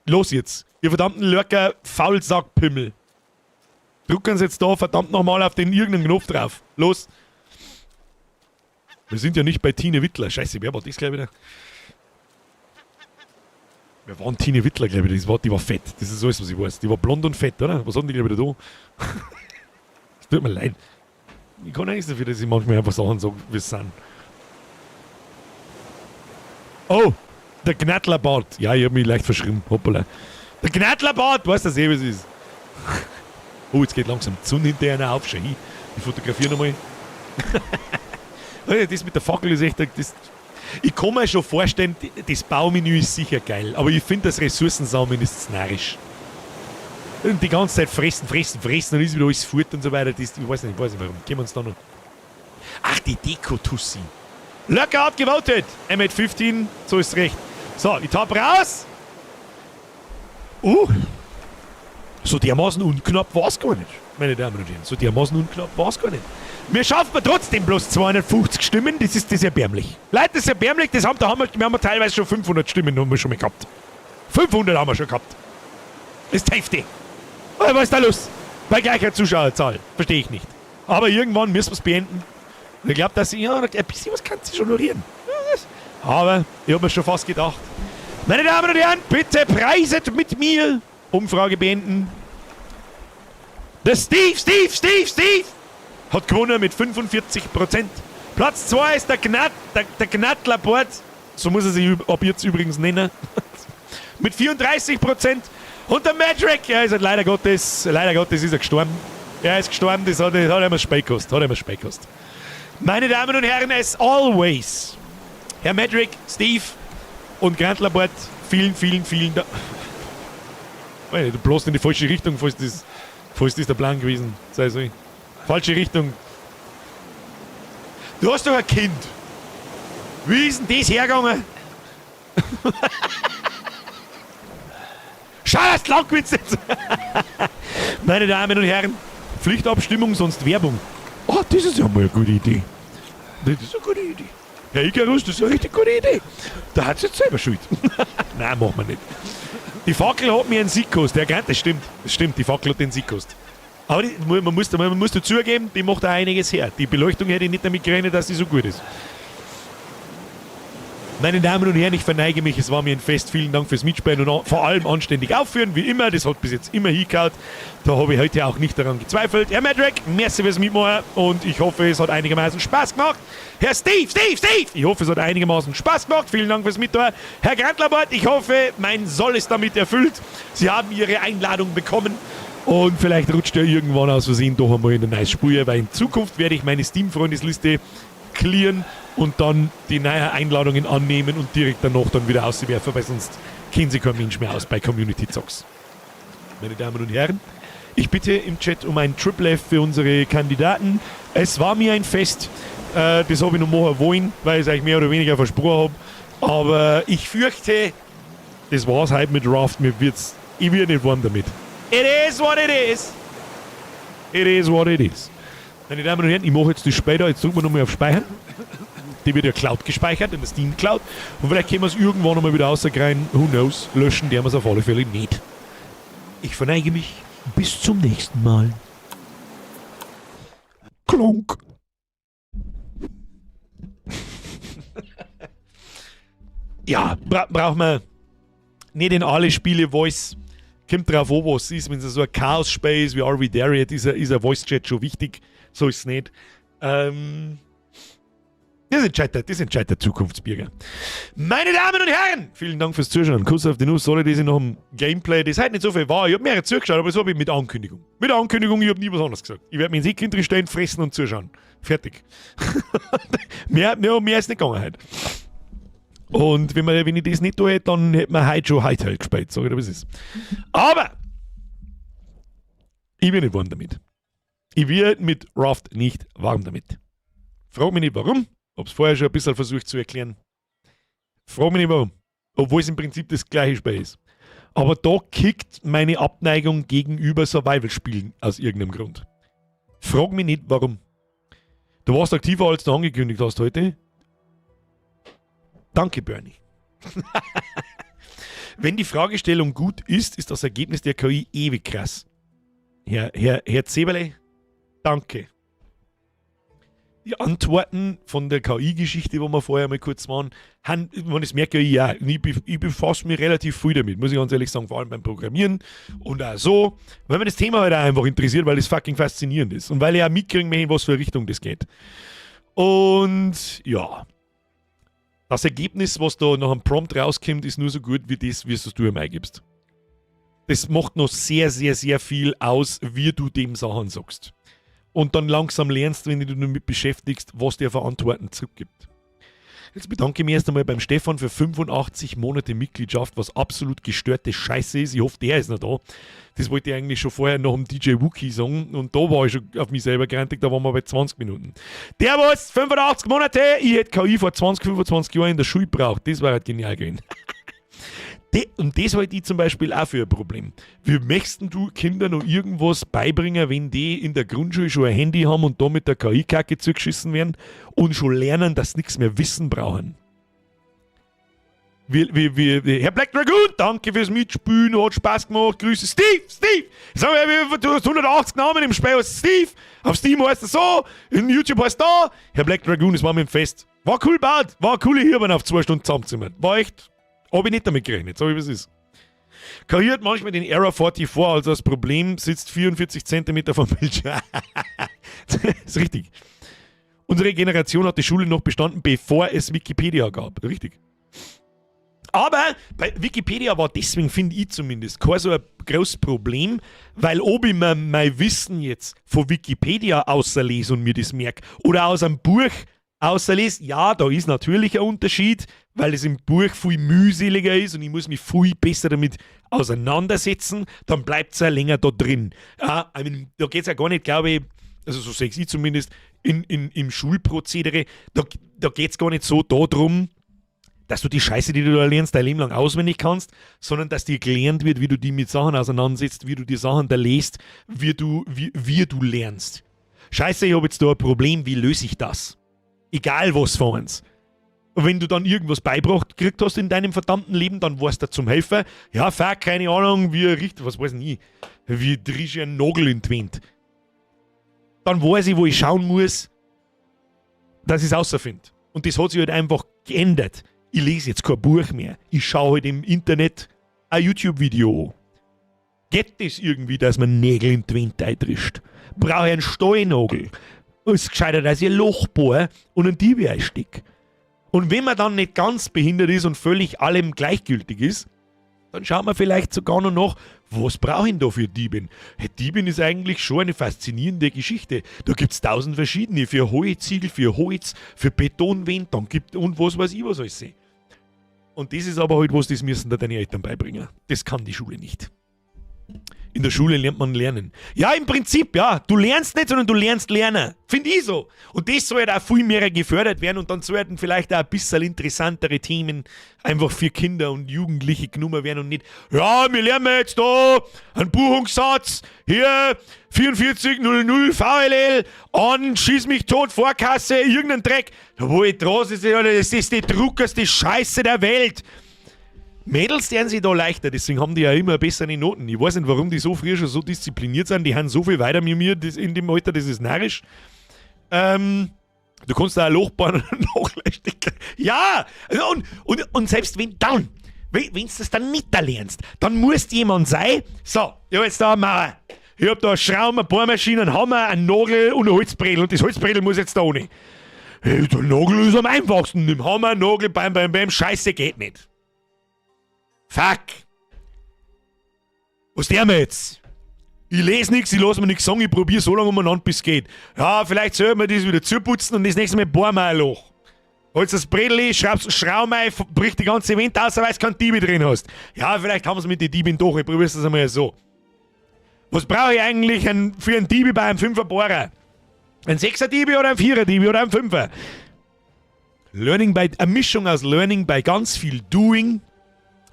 Los jetzt. Ihr verdammten Lurker Faulsackpimmel. Drucken Sie jetzt da verdammt nochmal auf den irgendeinen Knopf drauf. Los. Wir sind ja nicht bei Tine Wittler. Scheiße, wer war das gleich wieder? Wer war denn Tine Wittler, glaube ich? Die war fett. Das ist alles, was ich weiß. Die war blond und fett, oder? Was haben die gleich wieder da? Es tut mir leid. Ich kann eigentlich dafür, dass ich manchmal einfach Sachen sage, wie es sind. Oh, der Gnattlerbart. Ja, ich hab mich leicht verschrieben. Hoppala. Der Gnattlerbart, weißt du das eh, was es ist? Oh, jetzt geht langsam die Sonne hinter einer auf. Schau hin. Ich fotografiere nochmal. Das mit der Fackel ist echt. Das, ich kann mir schon vorstellen, das Baumenü ist sicher geil, aber ich finde, das Ressourcensammeln ist narrisch. Und die ganze Zeit fressen, fressen, fressen, dann ist wieder alles fort und so weiter. Das, ich weiß nicht warum. Gehen wir uns da noch. Ach, die Deko-Tussi. Lurker hat gevotet. M815, so ist recht. So, ich tapp raus. So dermaßen unknapp war es gar nicht, meine Damen und Herren. So dermaßen unknapp war es gar nicht. Wir schaffen trotzdem bloß 250 Stimmen, das ist erbärmlich. Leute, das ist erbärmlich, das haben, da haben wir, wir haben teilweise schon 500 Stimmen haben wir schon mal gehabt. 500 haben wir schon gehabt. Das ist die Hälfte. Was ist da los? Bei gleicher Zuschauerzahl. Verstehe ich nicht. Aber irgendwann müssen wir es beenden. Und ich glaube, dass ich, ja, ein bisschen was kann sich schon rühren. Aber ich habe mir schon fast gedacht. Meine Damen und Herren, bitte preiset mit mir. Umfrage beenden. Der Steve, Steve, Steve, Steve hat gewonnen mit 45%. Platz 2 ist der Gnattlabord. So muss er sich ab jetzt übrigens nennen. Mit 34%. Und der Madrick, er ist halt leider Gottes ist er gestorben. Er ist gestorben, das hat ihm Spät gekostet. Hat ihm Spät gekostet. Meine Damen und Herren, as always, Herr Madrick, Steve und Grantlabord, vielen, vielen, vielen Dank. Du bloß in die falsche Richtung, falls das der Plan gewesen sei soll. Falsche Richtung. Du hast doch ein Kind. Wie ist denn das hergegangen? Schau, dass du lang gewinnst jetzt. Meine Damen und Herren, Pflichtabstimmung, sonst Werbung. Oh, das ist ja mal eine gute Idee. Das ist eine gute Idee. Herr Icarus, das ist eine richtig gute Idee. Da hat sie jetzt selber Schuld. Nein, machen wir nicht. Die Fackel hat mir einen Sieg gekostet. Ja, das stimmt. Das stimmt, die Fackel hat den Sieg gekostet. Aber die, man muss dazugeben, die macht auch einiges her. Die Beleuchtung hätte ich nicht damit gerechnet, dass sie so gut ist. Meine Damen und Herren, ich verneige mich. Es war mir ein Fest. Vielen Dank fürs Mitspielen und vor allem anständig aufführen, wie immer. Das hat bis jetzt immer hingehauen. Da habe ich heute auch nicht daran gezweifelt. Herr Madrick, merci fürs Mitmachen und ich hoffe, es hat einigermaßen Spaß gemacht. Herr Steve, Steve, Steve, ich hoffe, es hat einigermaßen Spaß gemacht. Vielen Dank fürs Mitmachen. Herr Grantlabort, ich hoffe, mein Soll ist damit erfüllt. Sie haben Ihre Einladung bekommen. Und vielleicht rutscht er irgendwann aus Versehen doch einmal in eine neue Spur, weil in Zukunft werde ich meine Steam-Freundesliste clearen und dann die neuen Einladungen annehmen und direkt danach dann wieder auswerfen, weil sonst kennt sich kein Mensch mehr aus bei Community Zocks. Meine Damen und Herren, ich bitte im Chat um ein Triple F für unsere Kandidaten. Es war mir ein Fest, das habe ich noch machen wollen, weil ich es eigentlich mehr oder weniger versprochen habe. Aber ich fürchte, das war's heute mit Raft. Ich werde nicht warm damit. It is what it is. It is what it is. Meine Damen und Herren, ich mache jetzt das später. Jetzt drücken wir nochmal auf Speichern. Die wird ja Cloud gespeichert, in der Steam Cloud. Und vielleicht können wir es irgendwann nochmal wieder rauskriegen. Who knows? Löschen werden wir es auf alle Fälle nicht. Ich verneige mich. Bis zum nächsten Mal. Klonk. Ja, braucht man nicht in alle Spiele Voice. Kommt drauf an, was es ist. Wenn es so ein Chaos-Spiel ist wie Are We There Yet, ist ein Voice-Chat schon wichtig. So ist es nicht. Das entscheidet der Zukunftsbürger. Meine Damen und Herren, vielen Dank fürs Zuschauen. Kuss auf die Nuss. Sorry, dass ich noch im Gameplay, das heute nicht so viel war. Ich habe mehrere zugeschaut, aber das habe ich mit Ankündigung. Mit Ankündigung, ich habe nie was anderes gesagt. Ich werde mich ins Eck stellen, fressen und zuschauen. Fertig. Mehr ist nicht gegangen heute. Und wenn ich das nicht tue, dann hätte man heute schon heute halt gespielt. Sag ich dir, was ist. Aber ich bin nicht warm damit. Ich werde mit Raft nicht warm damit. Frag mich nicht warum. Hab's vorher schon ein bisschen versucht zu erklären. Frag mich nicht warum. Obwohl es im Prinzip das gleiche Spiel ist. Aber da kickt meine Abneigung gegenüber Survival-Spielen aus irgendeinem Grund. Frag mich nicht warum. Du warst aktiver, als du angekündigt hast heute. Danke, Bernie. Wenn die Fragestellung gut ist, ist das Ergebnis der KI ewig krass. Herr Zeberle, danke. Die Antworten von der KI-Geschichte, wo wir vorher mal kurz waren, haben, man, das merke ich ja. Ich befasse mich relativ viel damit, muss ich ganz ehrlich sagen, vor allem beim Programmieren und auch so, weil mich das Thema halt auch einfach interessiert, weil es fucking faszinierend ist und weil ich auch mitkriegen möchte, in was für eine Richtung das geht. Und ja, das Ergebnis, was da nach einem Prompt rauskommt, ist nur so gut wie das, wie es du ihm eingibst. Das macht noch sehr, sehr, sehr viel aus, wie du dem Sachen sagst. Und dann langsam lernst, wenn du dich damit beschäftigst, was dir für Antworten zurückgibt. Jetzt bedanke ich mich erst einmal beim Stefan für 85 Monate Mitgliedschaft, was absolut gestörte Scheiße ist. Ich hoffe, der ist noch da. Das wollte ich eigentlich schon vorher noch dem DJ Wookie sagen und da war ich schon auf mich selber grantig, da waren wir bei 20 Minuten. Der was, 85 Monate, ich hätte KI vor 20, 25 Jahren in der Schule braucht. Das war halt genial gewesen. Und das halte ich zum Beispiel auch für ein Problem. Wie möchtest du Kinder noch irgendwas beibringen, wenn die in der Grundschule schon ein Handy haben und da mit der KI-Kacke zugeschissen werden und schon lernen, dass sie nichts mehr wissen brauchen? Wie, Herr Black Dragoon, danke fürs Mitspielen, hat Spaß gemacht. Grüße Steve, Steve. Sag mal, du hast 180 Namen im Spiel, heißt Steve. Auf Steam heißt er so, in YouTube heißt da. Herr Black Dragoon, es war mir ein Fest. War cool bald, war coole Hirn auf 2 Stunden zusammenzimmern. War echt, hab ich nicht damit gerechnet, sag ich, wie es ist. KI hat manchmal den Error 44, also das Problem sitzt 44 cm vom Bildschirm. Das ist richtig. Unsere Generation hat die Schule noch bestanden, bevor es Wikipedia gab. Richtig. Aber bei Wikipedia war deswegen, finde ich zumindest, kein so ein großes Problem, weil ob ich mir mein Wissen jetzt von Wikipedia außerlese und mir das merke oder aus einem Buch außerlese, ja, da ist natürlich ein Unterschied, weil es im Buch viel mühseliger ist und ich muss mich viel besser damit auseinandersetzen, dann bleibt es ja länger da drin. Ja, I mean, da geht es ja gar nicht, glaube ich, also so sehe ich zumindest, im Schulprozedere, da geht es gar nicht so darum, dass du die Scheiße, die du da lernst, dein Leben lang auswendig kannst, sondern dass dir gelernt wird, wie du die mit Sachen auseinandersetzt, wie du die Sachen da lest, wie du lernst. Scheiße, ich habe jetzt da ein Problem, wie löse ich das? Egal was von uns. Und wenn du dann irgendwas beibracht gekriegt hast in deinem verdammten Leben, dann weißt du zum Helfen. Ja, fuck, keine Ahnung, wie richtig, was weiß ich, wie drisch ich einen Nagel in die Wand. Dann weiß ich, wo ich schauen muss, dass ich es rausfinde. Und das hat sich halt einfach geändert. Ich lese jetzt kein Buch mehr. Ich schaue halt im Internet ein YouTube-Video an. Geht das irgendwie, dass man Nägel in die Wand eintrischt? Brauche ich einen Stahlnagel? Ist gescheiter, dass ich ein Loch bohre und einen Diebe einsteck. Und wenn man dann nicht ganz behindert ist und völlig allem gleichgültig ist, dann schaut man vielleicht sogar noch nach, was brauche ich denn da für Dieben? Hey, Dieben ist eigentlich schon eine faszinierende Geschichte. Da gibt es tausend verschiedene, für Holzziegel, für Holz, für Betonwände, dann gibt und was weiß ich was alles. Und das ist aber halt was, das müssen da deine Eltern beibringen. Das kann die Schule nicht. In der Schule lernt man lernen. Ja, im Prinzip, ja. Du lernst nicht, sondern du lernst lernen. Finde ich so. Und das soll halt auch viel mehr gefördert werden und dann sollten vielleicht auch ein bisschen interessantere Themen einfach für Kinder und Jugendliche genommen werden und nicht, ja, wir lernen jetzt da einen Buchungssatz, hier 4400 VLL an, schieß mich tot, Vorkasse, irgendein Dreck. Da wo ich draus ist, das ist die druckerste Scheiße der Welt. Mädels tun sich da leichter, deswegen haben die ja immer bessere Noten. Ich weiß nicht, warum die so früh schon so diszipliniert sind. Die haben so viel weiter mit mir das in dem Alter, das ist narrisch. Du kannst da ein Loch bohren und nachstecken. Ja! Und selbst wenn du das dann nicht da lernst, dann muss jemand sein, so, ich hab jetzt da eine Mauer. Ich hab da eine Schraube, eine Bohrmaschine, einen Hammer, einen Nagel und ein Holzbrettel und das Holzbrettel muss jetzt da ohne. Hey, der Nagel ist am einfachsten. Nimm Hammer, Nagel, bam, bam, bam, Scheiße, geht nicht. Fuck! Was der mir jetzt? Ich lese nichts, ich lasse mir nichts sagen, ich probiere so lange umeinander, bis es geht. Ja, vielleicht soll man das wieder zuputzen und das nächste Mal bohren wir ein Loch. Holst das Bredeli, schraubst Schraum ein, bricht die ganze Wand aus, weil du keinen Diebe drin hast. Ja, vielleicht haben sie mit den Dieben doch, ich probier's das einmal so. Was brauche ich eigentlich für einen Diebe bei einem Fünfer Bohrer? Ein Sechser Diebe oder ein Vierer Diebe oder ein Fünfer? Eine Mischung aus Learning by ganz viel Doing,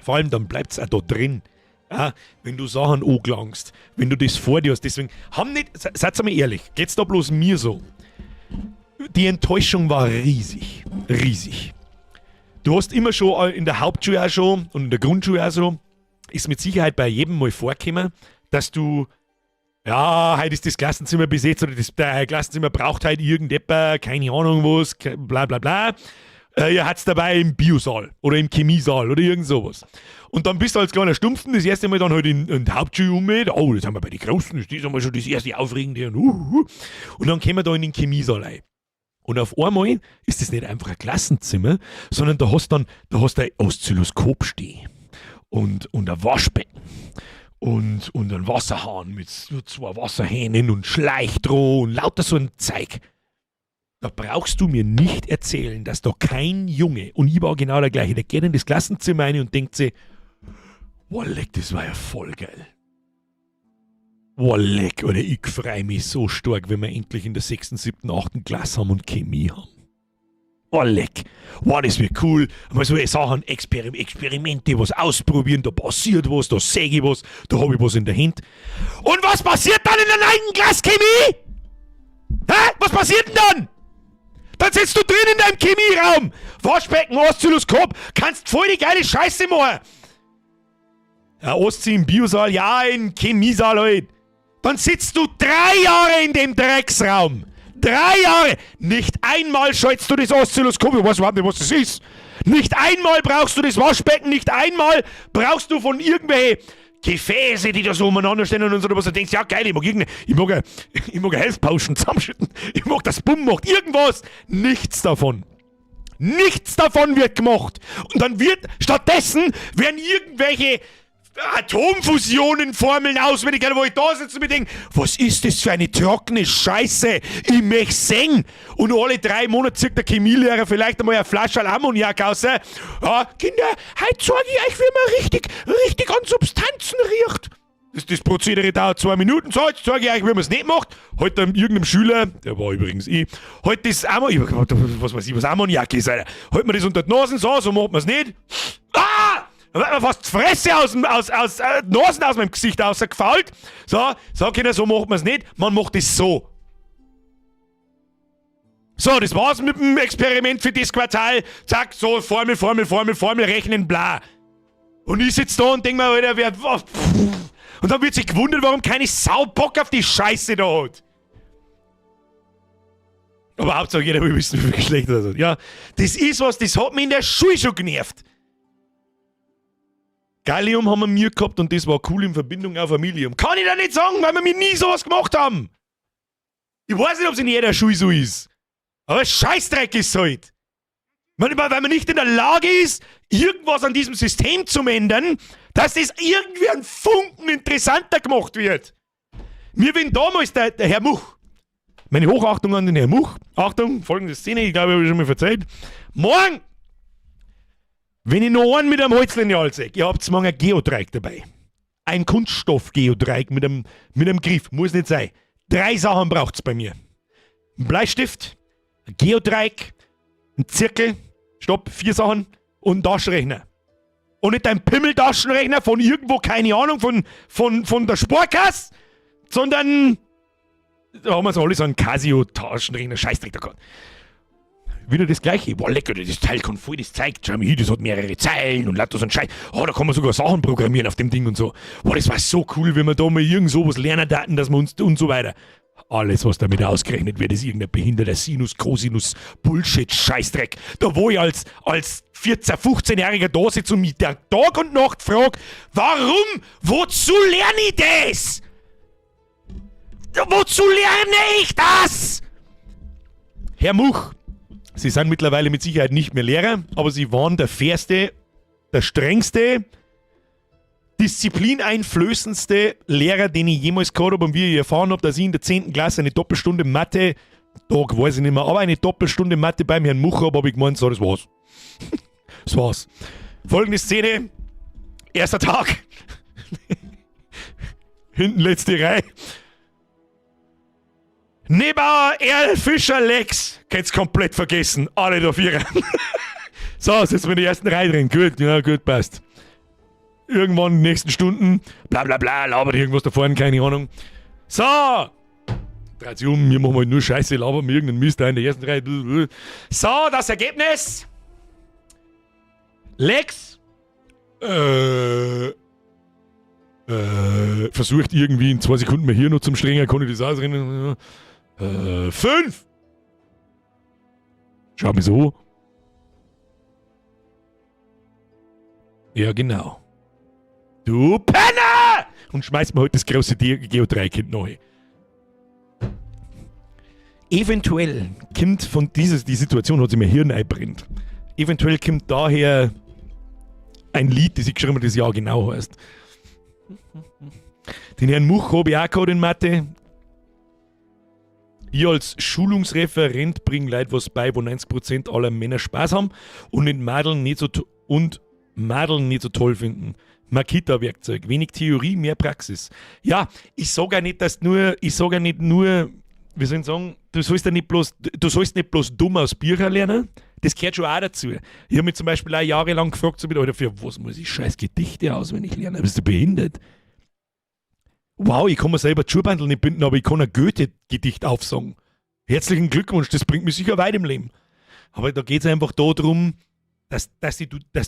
vor allem dann bleibt es auch da drin. Ja, wenn du Sachen angelangst, wenn du das vor dir hast. Deswegen haben nicht, seid mal ehrlich, geht's da bloß mir so? Die Enttäuschung war riesig. Riesig. Du hast immer schon in der Hauptschule auch schon und in der Grundschule auch so, ist mit Sicherheit bei jedem mal vorgekommen, dass du, ja, heute ist das Klassenzimmer besetzt oder das Klassenzimmer braucht halt irgendjemand, keine Ahnung was, bla bla bla. Ihr hat's dabei im Biosaal oder im Chemiesaal oder irgend sowas. Und dann bist du als kleiner Stumpfen das erste Mal dann halt in die Hauptschule um mit. Oh, das haben wir bei den Großen, das ist einmal schon das erste Aufregende. Und dann kommen wir da in den Chemiesaal rein. Und auf einmal ist das nicht einfach ein Klassenzimmer, sondern da hast du ein Oszilloskop stehen und ein Waschbecken. Und ein Wasserhahn mit zwei Wasserhähnen und Schleichdroh und lauter so ein Zeug. Da brauchst du mir nicht erzählen, dass da kein Junge, und ich war genau der gleiche, der geht in das Klassenzimmer rein und denkt sich, boah, leck, das war ja voll geil. Boah, leck, oder ich freu mich so stark, wenn wir endlich in der sechsten, siebten, achten Klasse haben und Chemie haben. Boah, leck. Boah, das wird cool. Mal so Sachen, Experimente, was ausprobieren, da passiert was, da seh ich was, da hab ich was in der Hand. Und was passiert dann in der 9. Klasse Chemie? Hä? Was passiert denn dann? Dann sitzt du drin in deinem Chemieraum. Waschbecken, Oszilloskop, kannst voll die geile Scheiße machen. Ja, Ostsee im Biosaal, ja, im Chemiesaal halt. Dann sitzt du 3 Jahre in dem Drecksraum. 3 Jahre! Nicht einmal schaltest du das Oszilloskop. Ich weiß überhaupt nicht, was das ist. Nicht einmal brauchst du das Waschbecken, nicht einmal brauchst du von irgendwelche Gefäße, die da so umeinander stehen und so, wo du denkst, ja geil, ich mag irgendeine, ich mag eine Health Potion zusammenschütten, ich mag das Bumm macht, irgendwas. Nichts davon. Nichts davon wird gemacht. Und dann wird, stattdessen werden irgendwelche Atomfusionen Formeln auswendig, wo ich da sitze und mir denke, was ist das für eine trockene Scheiße? Ich möchte sehen. Und alle 3 Monate zieht der Chemielehrer vielleicht einmal eine Flasche Ammoniak raus. Ja, Kinder, heute zeige ich euch, wie man richtig, richtig an Substanzen riecht. Das Prozedere dauert 2 Minuten. So, jetzt zeige ich euch, wie man's nicht macht. Heute irgendeinem Schüler, der war übrigens ich, heute das Ammoniak, was weiß ich, was Ammoniak ist, Alter. Halt mir das unter die Nasen, so, so macht man's nicht. Ah! Da wird mir fast die Fresse aus dem, aus, aus, die Nasen aus meinem Gesicht rausgefault. So, sag Kinder, so macht man's nicht. Man macht es so. So, das war's mit dem Experiment für das Quartal. Zack, so, Formel, Formel, Formel, Formel, rechnen, bla. Und ich sitz da und denk mir, Alter, wer, was, pff. Und dann wird sich gewundert, warum keine Sau Bock auf die Scheiße da hat. Aber Hauptsache jeder will wissen, wie viel Geschlechter das hat. Ja, das ist was, das hat mich in der Schule schon genervt. Gallium haben wir mir gehabt und das war cool in Verbindung auf Familium. Kann ich da nicht sagen, weil wir mir nie sowas gemacht haben. Ich weiß nicht, ob's in jeder Schule so ist. Aber Scheißdreck ist halt. Weil man nicht in der Lage ist, irgendwas an diesem System zu ändern, dass das irgendwie ein Funken interessanter gemacht wird. Mir wenn damals der Herr Much, meine Hochachtung an den Herrn Much, Achtung, folgende Szene, ich glaube, ich habe schon mal erzählt. Morgen, wenn ich noch einen mit einem Holzlineal sehe, ihr habt morgen ein Geodreieck dabei. Ein Kunststoff-Geodreieck mit einem Griff, muss nicht sein. 3 Sachen braucht's bei mir. Ein Bleistift, ein Geodreieck, ein Zirkel, stopp, 4 Sachen und ein Taschenrechner. Und nicht dein Pimmeltaschenrechner von irgendwo, keine Ahnung, von der Sparkasse, sondern da haben wir so alle so einen Casio-Taschenrechner, Scheißdreck da gehabt. Wieder das Gleiche. Boah, lecker, das Teil kann voll das zeigt. Schau mal hier, das hat mehrere Zeilen und lauter so ein Scheiß. Oh, da kann man sogar Sachen programmieren auf dem Ding und so. Boah, das war so cool, wenn wir da mal irgend sowas lernen daten, dass wir uns und so weiter. Alles, was damit ausgerechnet wird, ist irgendein behinderter Sinus, Cosinus, Bullshit, Scheißdreck. Da wo ich als 14-, 15-Jähriger da sitze und mich der Tag und Nacht frag, warum, wozu lerne ich das? Wozu lerne ich das? Herr Much, Sie sind mittlerweile mit Sicherheit nicht mehr Lehrer, aber Sie waren der fairste, der strengste, disziplineinflößendste Lehrer, den ich jemals gehabt habe und wie ich erfahren habe, dass ich in der 10. Klasse eine Doppelstunde Mathe, Tag weiß ich nicht mehr, aber eine Doppelstunde Mathe beim Herrn Much habe, hab ich gemeint, so, das war's. Das war's. Folgende Szene, erster Tag. Hinten letzte Reihe. Nebauer, Erl, Fischer, Lex. Könnt's komplett vergessen. Alle da Vierer. So, sitzen wir in der ersten Reihe drin. Gut, ja, gut, passt. Irgendwann in den nächsten Stunden, bla bla bla, labert irgendwas da vorne, keine Ahnung. So! Dreht sich um, wir machen halt nur Scheiße, labern wir irgendeinen Mist da in der ersten Reihe. So, das Ergebnis. Lex. Versucht irgendwie in 2 Sekunden mal hier noch zum Strenger, kann ich das ausrechnen. 5! Schau mich so. Ja, genau. Du Penner! Und schmeißt mir heute das große Geodreieck neu. Eventuell kommt von dieser, die Situation hat sich mir Hirn einbrennt. Eventuell kommt daher ein Lied, das ich geschrieben habe, das ja genau heißt. Den Herrn Much habe ich auch gehabt in Mathe. Ich als Schulungsreferent bringe Leuten was bei, wo 90% aller Männer Spaß haben und den Madeln nicht so und Madeln nicht so toll finden. Makita-Werkzeug. Wenig Theorie, mehr Praxis. Ja, ich sage ja nicht, dass nur, ich sage ja nicht nur, wie soll ich sagen, du sollst ja nicht bloß, du sollst nicht bloß dumm aus Büchern lernen, das gehört schon auch dazu. Ich habe mich zum Beispiel auch jahrelang gefragt, so mit, Alter, für was muss ich scheiß Gedichte auswendig lernen? Bist du behindert? Wow, ich kann mir selber Schuhbandel nicht binden, aber ich kann ein Goethe-Gedicht aufsagen. Herzlichen Glückwunsch, das bringt mich sicher weit im Leben. Aber da geht es einfach darum, dass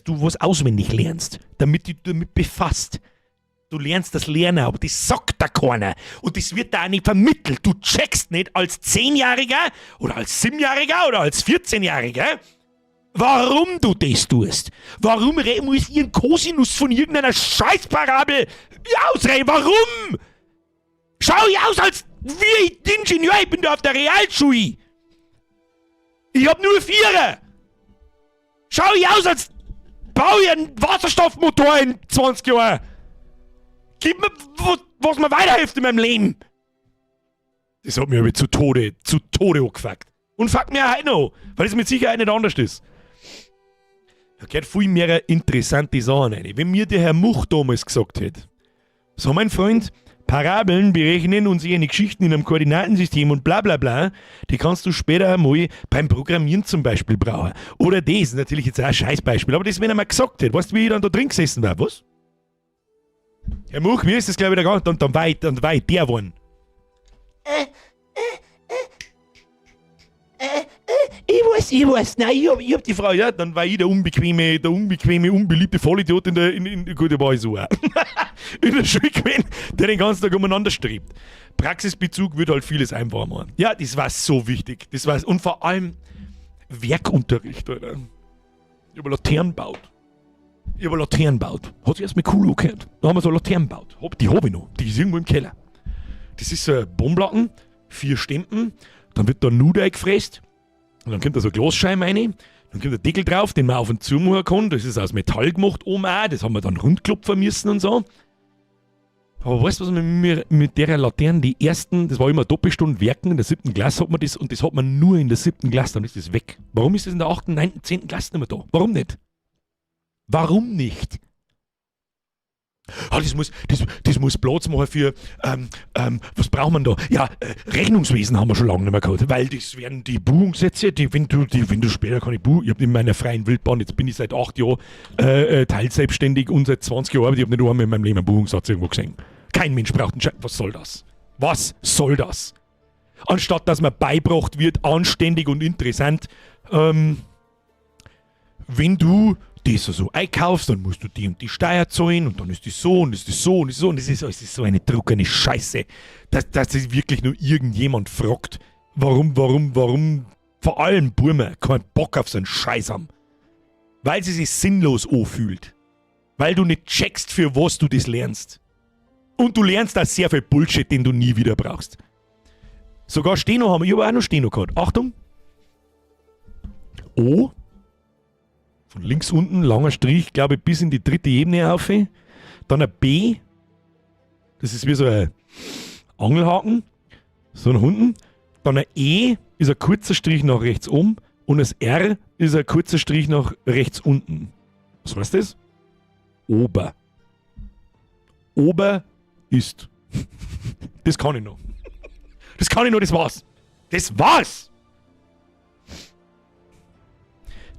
du was auswendig lernst, damit du dich damit befasst. Du lernst das Lernen, aber das sagt da keiner. Und das wird da auch nicht vermittelt. Du checkst nicht als 10-Jähriger oder als 7-Jähriger oder als 14-Jähriger, warum du das tust. Warum muss ich einen Kosinus von irgendeiner Scheißparabel ausrechnen? Warum? Schau ich aus, als wie ich Ingenieur, ich bin da auf der Realschule. Ich hab nur Vierer. Schau ich aus, als baue ich einen Wasserstoffmotor in 20 Jahren. Gib mir, was mir weiterhilft in meinem Leben. Das hat mich aber zu Tode angefuckt. Und fuckt mir auch heute noch, weil es mit Sicherheit nicht anders ist. Da gehört viel mehr interessante Sachen rein. Wenn mir der Herr Much damals gesagt hätte, so mein Freund, Parabeln berechnen und sich eine Geschichten in einem Koordinatensystem und bla bla bla, die kannst du später einmal beim Programmieren zum Beispiel brauchen. Oder das ist natürlich jetzt auch ein Scheißbeispiel, aber das, wenn er mal gesagt hätte, weißt du, wie ich dann da drin gesessen war, was? Herr Much, mir ist das glaube ich da gar nicht, dann war ich der geworden. Ich weiß, nein, ich hab die Frau, ja, dann war ich der unbequeme, unbeliebte Vollidiot in der, in, gut, der war ich so auch in der Schule gewesen, der den ganzen Tag umeinander strebt. Praxisbezug wird halt vieles einfacher machen. Ja, das war so wichtig. Das war, und vor allem Werkunterricht, Alter. Ich hab Laternen gebaut. Ich hab Laternen gebaut. Hat sich erstmal cool angehört. Da haben wir so Laternen gebaut. Die hab ich noch. Die ist irgendwo im Keller. Das ist so ein Bohnenplatten, vier Stempen, dann wird da Nut eingefräst und dann kommt da so ein Glasscheiben rein, dann kommt der Deckel drauf, den man auf und zu machen kann. Das ist aus Metall gemacht oben auch, das haben wir dann rundklopfen müssen und so. Aber weißt du, was wir mit der Laterne, die ersten, das war immer Doppelstunde Werken, in der siebten Klasse hat man das und das hat man nur in der siebten Klasse, dann ist das weg. Warum ist das in der achten, neunten, 10. Klasse nicht mehr da? Warum nicht? Warum nicht? Ah, das muss Platz machen für, was braucht man da? Ja, Rechnungswesen haben wir schon lange nicht mehr gehabt, weil das werden die Buchungssätze, die, wenn du später kann ich buchen, ich habe in meiner freien Wildbahn, jetzt bin ich seit 8 Jahren teilselbstständig und seit 20 Jahren, ich habe nicht einmal in meinem Leben einen Buchungssatz irgendwo gesehen. Kein Mensch braucht einen Scheiß. Was soll das? Was soll das? Anstatt dass man beibracht wird, anständig und interessant, wenn du das so einkaufst, dann musst du die und die Steuer zahlen und dann ist das so und ist das so und ist so und es ist so eine trockene Scheiße, dass sich wirklich nur irgendjemand fragt, warum vor allem Burme keinen Bock auf so einen Scheiß haben. Weil sie sich sinnlos anfühlt. Weil du nicht checkst, für was du das lernst. Und du lernst da sehr viel Bullshit, den du nie wieder brauchst. Sogar Steno haben wir, ich habe auch noch Steno gehabt. Achtung! O. Von links unten, langer Strich, glaube ich, bis in die dritte Ebene auf. Dann ein B. Das ist wie so ein Angelhaken. So nach unten. Dann ein E ist ein kurzer Strich nach rechts oben. Und das R ist ein kurzer Strich nach rechts unten. Was heißt das? Ober. Ober ist. Das kann ich noch. Das kann ich noch, das war's. Das war's!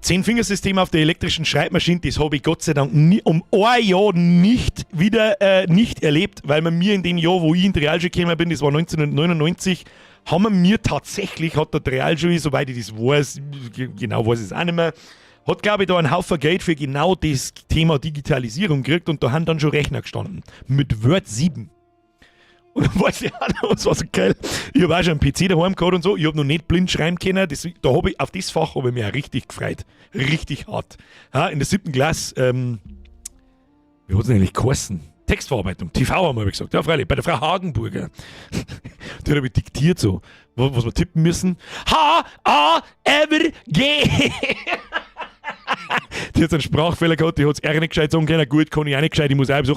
Zehn-Fingersystem auf der elektrischen Schreibmaschine, das habe ich Gott sei Dank nie, um ein Jahr nicht wieder nicht erlebt, weil man mir in dem Jahr, wo ich in die Realschule gekommen bin, das war 1999, haben wir mir tatsächlich, hat der Realschule, soweit ich das weiß, genau weiß ich es auch nicht mehr, hat, glaube ich, da einen Haufen Geld für genau das Thema Digitalisierung gekriegt und da haben dann schon Rechner gestanden. Mit Word 7. Und dann weiß ich auch noch, das war so geil. Ich habe auch schon einen PC daheim gehabt und so. Ich habe noch nicht blind schreiben können. Das, da hab ich, auf das Fach habe ich mich auch richtig gefreut. Richtig hart. Ja, in der siebten Klasse, wie hat es denn eigentlich geheißen? Textverarbeitung, TV haben wir gesagt. Ja, freilich, bei der Frau Hagenburger. Die hat ich diktiert so, was wir tippen müssen. H, A, R, G. Die hat einen Sprachfehler gehabt, die hat es R nicht gescheit sagen können. Gut, kann ich auch nicht gescheit, ich muss auch so.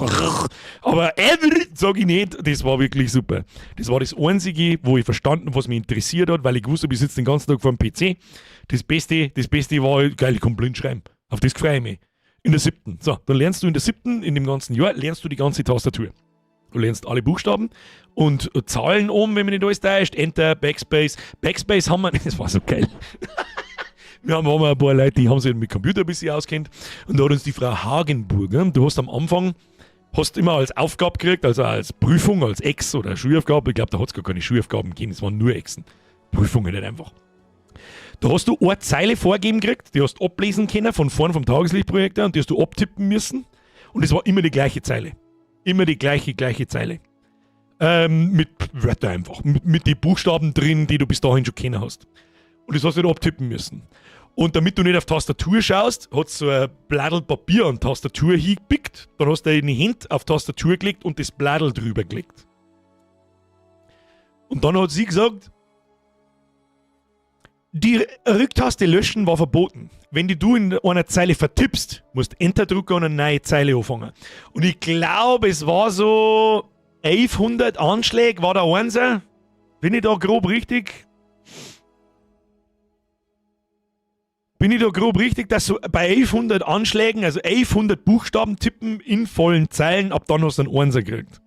Aber R sag ich nicht, das war wirklich super. Das war das Einzige, wo ich verstanden, was mich interessiert hat, weil ich gewusst habe, ich sitze den ganzen Tag vor dem PC. Das Beste war, geil, ich kann blind schreiben. Auf das freue ich mich. In der siebten. So, dann lernst du in der siebten, in dem ganzen Jahr, lernst du die ganze Tastatur. Du lernst alle Buchstaben und Zahlen um, wenn man nicht alles täuscht. Enter, Backspace. Backspace haben wir, das war so geil. Wir haben auch mal ein paar Leute, die haben sich mit Computer ein bisschen auskennt. Und da hat uns die Frau Hagenburger, du hast am Anfang, hast immer als Aufgabe gekriegt, also als Prüfung, als Ex oder Schulaufgabe. Ich glaube, da hat es gar keine Schulaufgaben gegeben, es waren nur Exen. Prüfungen nicht einfach. Da hast du eine Zeile vorgeben gekriegt, die hast du ablesen können von vorn vom Tageslichtprojektor und die hast du abtippen müssen. Und es war immer die gleiche Zeile. Immer die gleiche, gleiche Zeile. Mit Wörter einfach. Mit den Buchstaben drin, die du bis dahin schon kennen hast. Und das hast du halt abtippen müssen. Und damit du nicht auf Tastatur schaust, hat so ein Blattl Papier an Tastatur hingepickt. Dann hast du deine Hände auf Tastatur gelegt und das Blattl drüber gelegt. Und dann hat sie gesagt, die Rücktaste löschen war verboten. Wenn die du in einer Zeile vertippst, musst Enter drücken und eine neue Zeile anfangen. Und ich glaube, es war so 1100 Anschläge, war der Einser. Bin ich da grob richtig? Bin ich da grob richtig, dass so bei 1100 Anschlägen, also 1100 Buchstaben tippen in vollen Zeilen, ab dann hast du einen Einser gekriegt.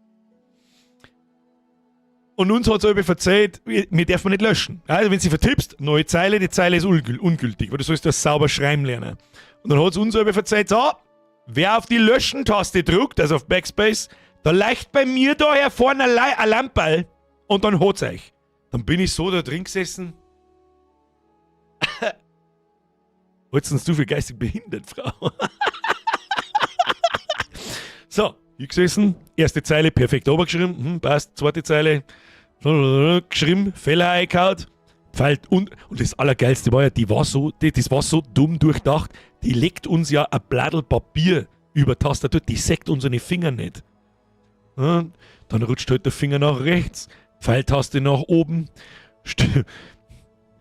Und uns hat es aber verzeiht, wir dürfen nicht löschen. Also wenn sie vertippst, neue Zeile, die Zeile ist ungültig, weil du sollst das sauber schreiben lernen. Und dann hat es uns aber verzeiht, so, wer auf die Löschen-Taste drückt, also auf Backspace, da leicht bei mir da her vorne ein Lamperl und dann hat's euch. Dann bin ich so da drin gesessen. Haltest du für geistig behindert, Frau? So, ich gesessen, erste Zeile perfekt geschrieben, passt, zweite Zeile geschrieben, Fehler eingehauen, Pfeil und das Allergeilste war ja, die war so, die, das war so dumm durchdacht, die legt uns ja ein Blattl Papier über Tastatur, die sägt unsere Finger nicht. Ja, dann rutscht halt der Finger nach rechts, Pfeiltaste nach oben,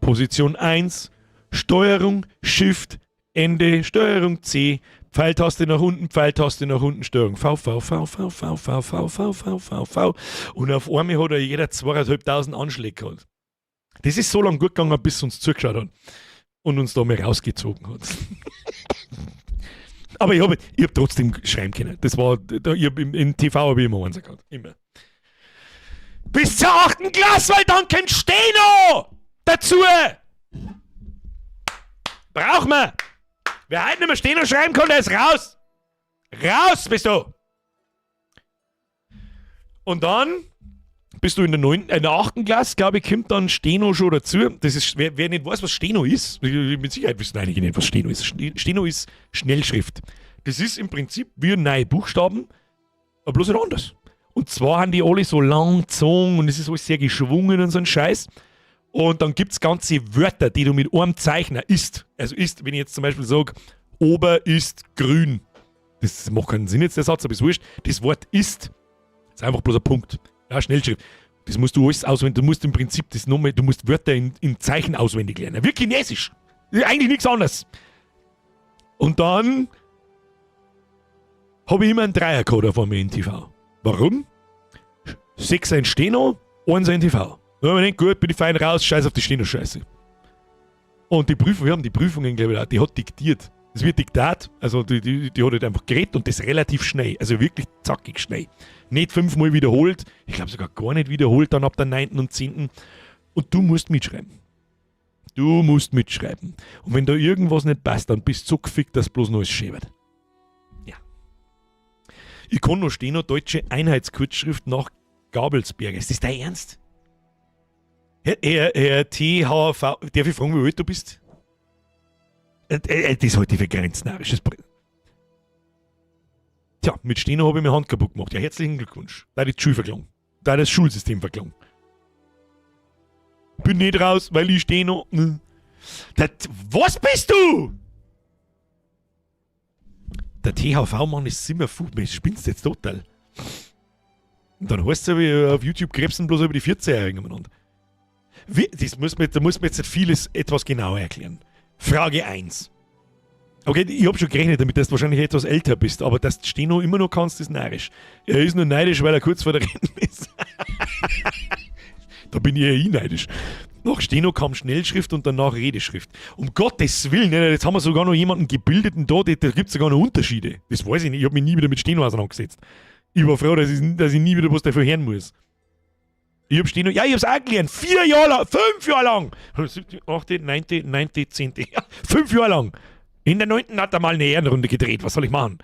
Position 1, Steuerung, Shift, Ende, Steuerung C, Pfeiltaste nach unten, Pfeiltaste nach unten, Steuerung V, V, V, V, V, V, V, V, V, V, V. Und auf einmal hat er jeder 2500 Anschläge gehabt. Das ist so lange gut gegangen, bis es uns zugeschaut hat und uns da mal rausgezogen hat. Aber ich hab trotzdem schreiben können. Das war, da, ich hab im TV habe ich immer eins gehabt. Immer. Bis zur achten Klasse, weil dann kommt Steno dazu! Braucht man! Wer heute nicht mehr Steno schreiben kann, der ist raus! Raus bist du! Und dann bist du in der neunten, in der achten Klasse, glaube ich, kommt dann Steno schon dazu. Das ist, wer nicht weiß, was Steno ist, mit Sicherheit wissen einige nicht, was Steno ist. Steno ist Schnellschrift. Das ist im Prinzip wie neue Buchstaben, aber bloß halt anders. Und zwar haben die alle so lang gezogen und es ist alles sehr geschwungen und so ein Scheiß. Und dann gibt es ganze Wörter, die du mit einem Zeichner isst. Also ist, wenn ich jetzt zum Beispiel sage, Ober ist grün. Das macht keinen Sinn jetzt, der Satz, aber ist wurscht. Das Wort ist einfach bloß ein Punkt. Ja, Schnellschrift. Das musst du alles auswendig. Du musst im Prinzip das nochmal, du musst Wörter in Zeichen auswendig lernen. Wie Chinesisch. Eigentlich nichts anderes. Und dann habe ich immer einen Dreiercoder vor mir in TV. Warum? 6 ein Steno, 1 ein TV. Da habe ich gedacht, gut, bin ich fein raus, scheiß auf die Steno-Scheiße. Und die Prüfung, wir haben die Prüfungen, glaube ich, auch, die hat diktiert. Das wird Diktat, also die hat halt einfach geredet und das relativ schnell, also wirklich zackig schnell. Nicht fünfmal wiederholt, ich glaube sogar gar nicht wiederholt dann ab der 9. und 10. Und du musst mitschreiben. Du musst mitschreiben. Und wenn da irgendwas nicht passt, dann bist du so gefickt, dass bloß noch alles schäbert. Ja. Ich kann noch stehen, deutsche Einheitskurzschrift nach Gabelsberger. Ist das dein Ernst? Herr THV, darf ich fragen, wie alt du bist? Das halte ich für grenznarrisch. Tja, mit Steno habe ich mir Hand kaputt gemacht. Ja, herzlichen Glückwunsch. Da die Schule verklungen. Da das Schulsystem verklungen. Bin nicht raus, weil ich Steno. Das, was bist du? Der THV-Mann ist immer Fuß. Spinnst jetzt total. Und dann heißt es ja, auf YouTube krebsen bloß über die 14-Jährigen umeinander. Wie, das muss man, da muss man jetzt vieles etwas genauer erklären. Frage 1. Okay, ich hab schon gerechnet damit, dass du wahrscheinlich etwas älter bist, aber dass du Steno immer noch kannst, ist narrisch. Er ist nur neidisch, weil er kurz vor der Rente ist. Da bin ich ja eh neidisch. Nach Steno kam Schnellschrift und danach Redeschrift. Um Gottes Willen, jetzt haben wir sogar noch jemanden gebildeten da, da gibt es sogar noch Unterschiede. Das weiß ich nicht, ich habe mich nie wieder mit Steno auseinandergesetzt. Ich war froh, dass ich nie wieder was dafür hören muss. Ich hab Steno, ja, ich hab's auch gelernt. 4 Jahre lang, 5 Jahre lang. 7., 8., 9., 9., 10. Ja, 5 Jahre lang. In der neunten hat er mal eine Ehrenrunde gedreht. Was soll ich machen?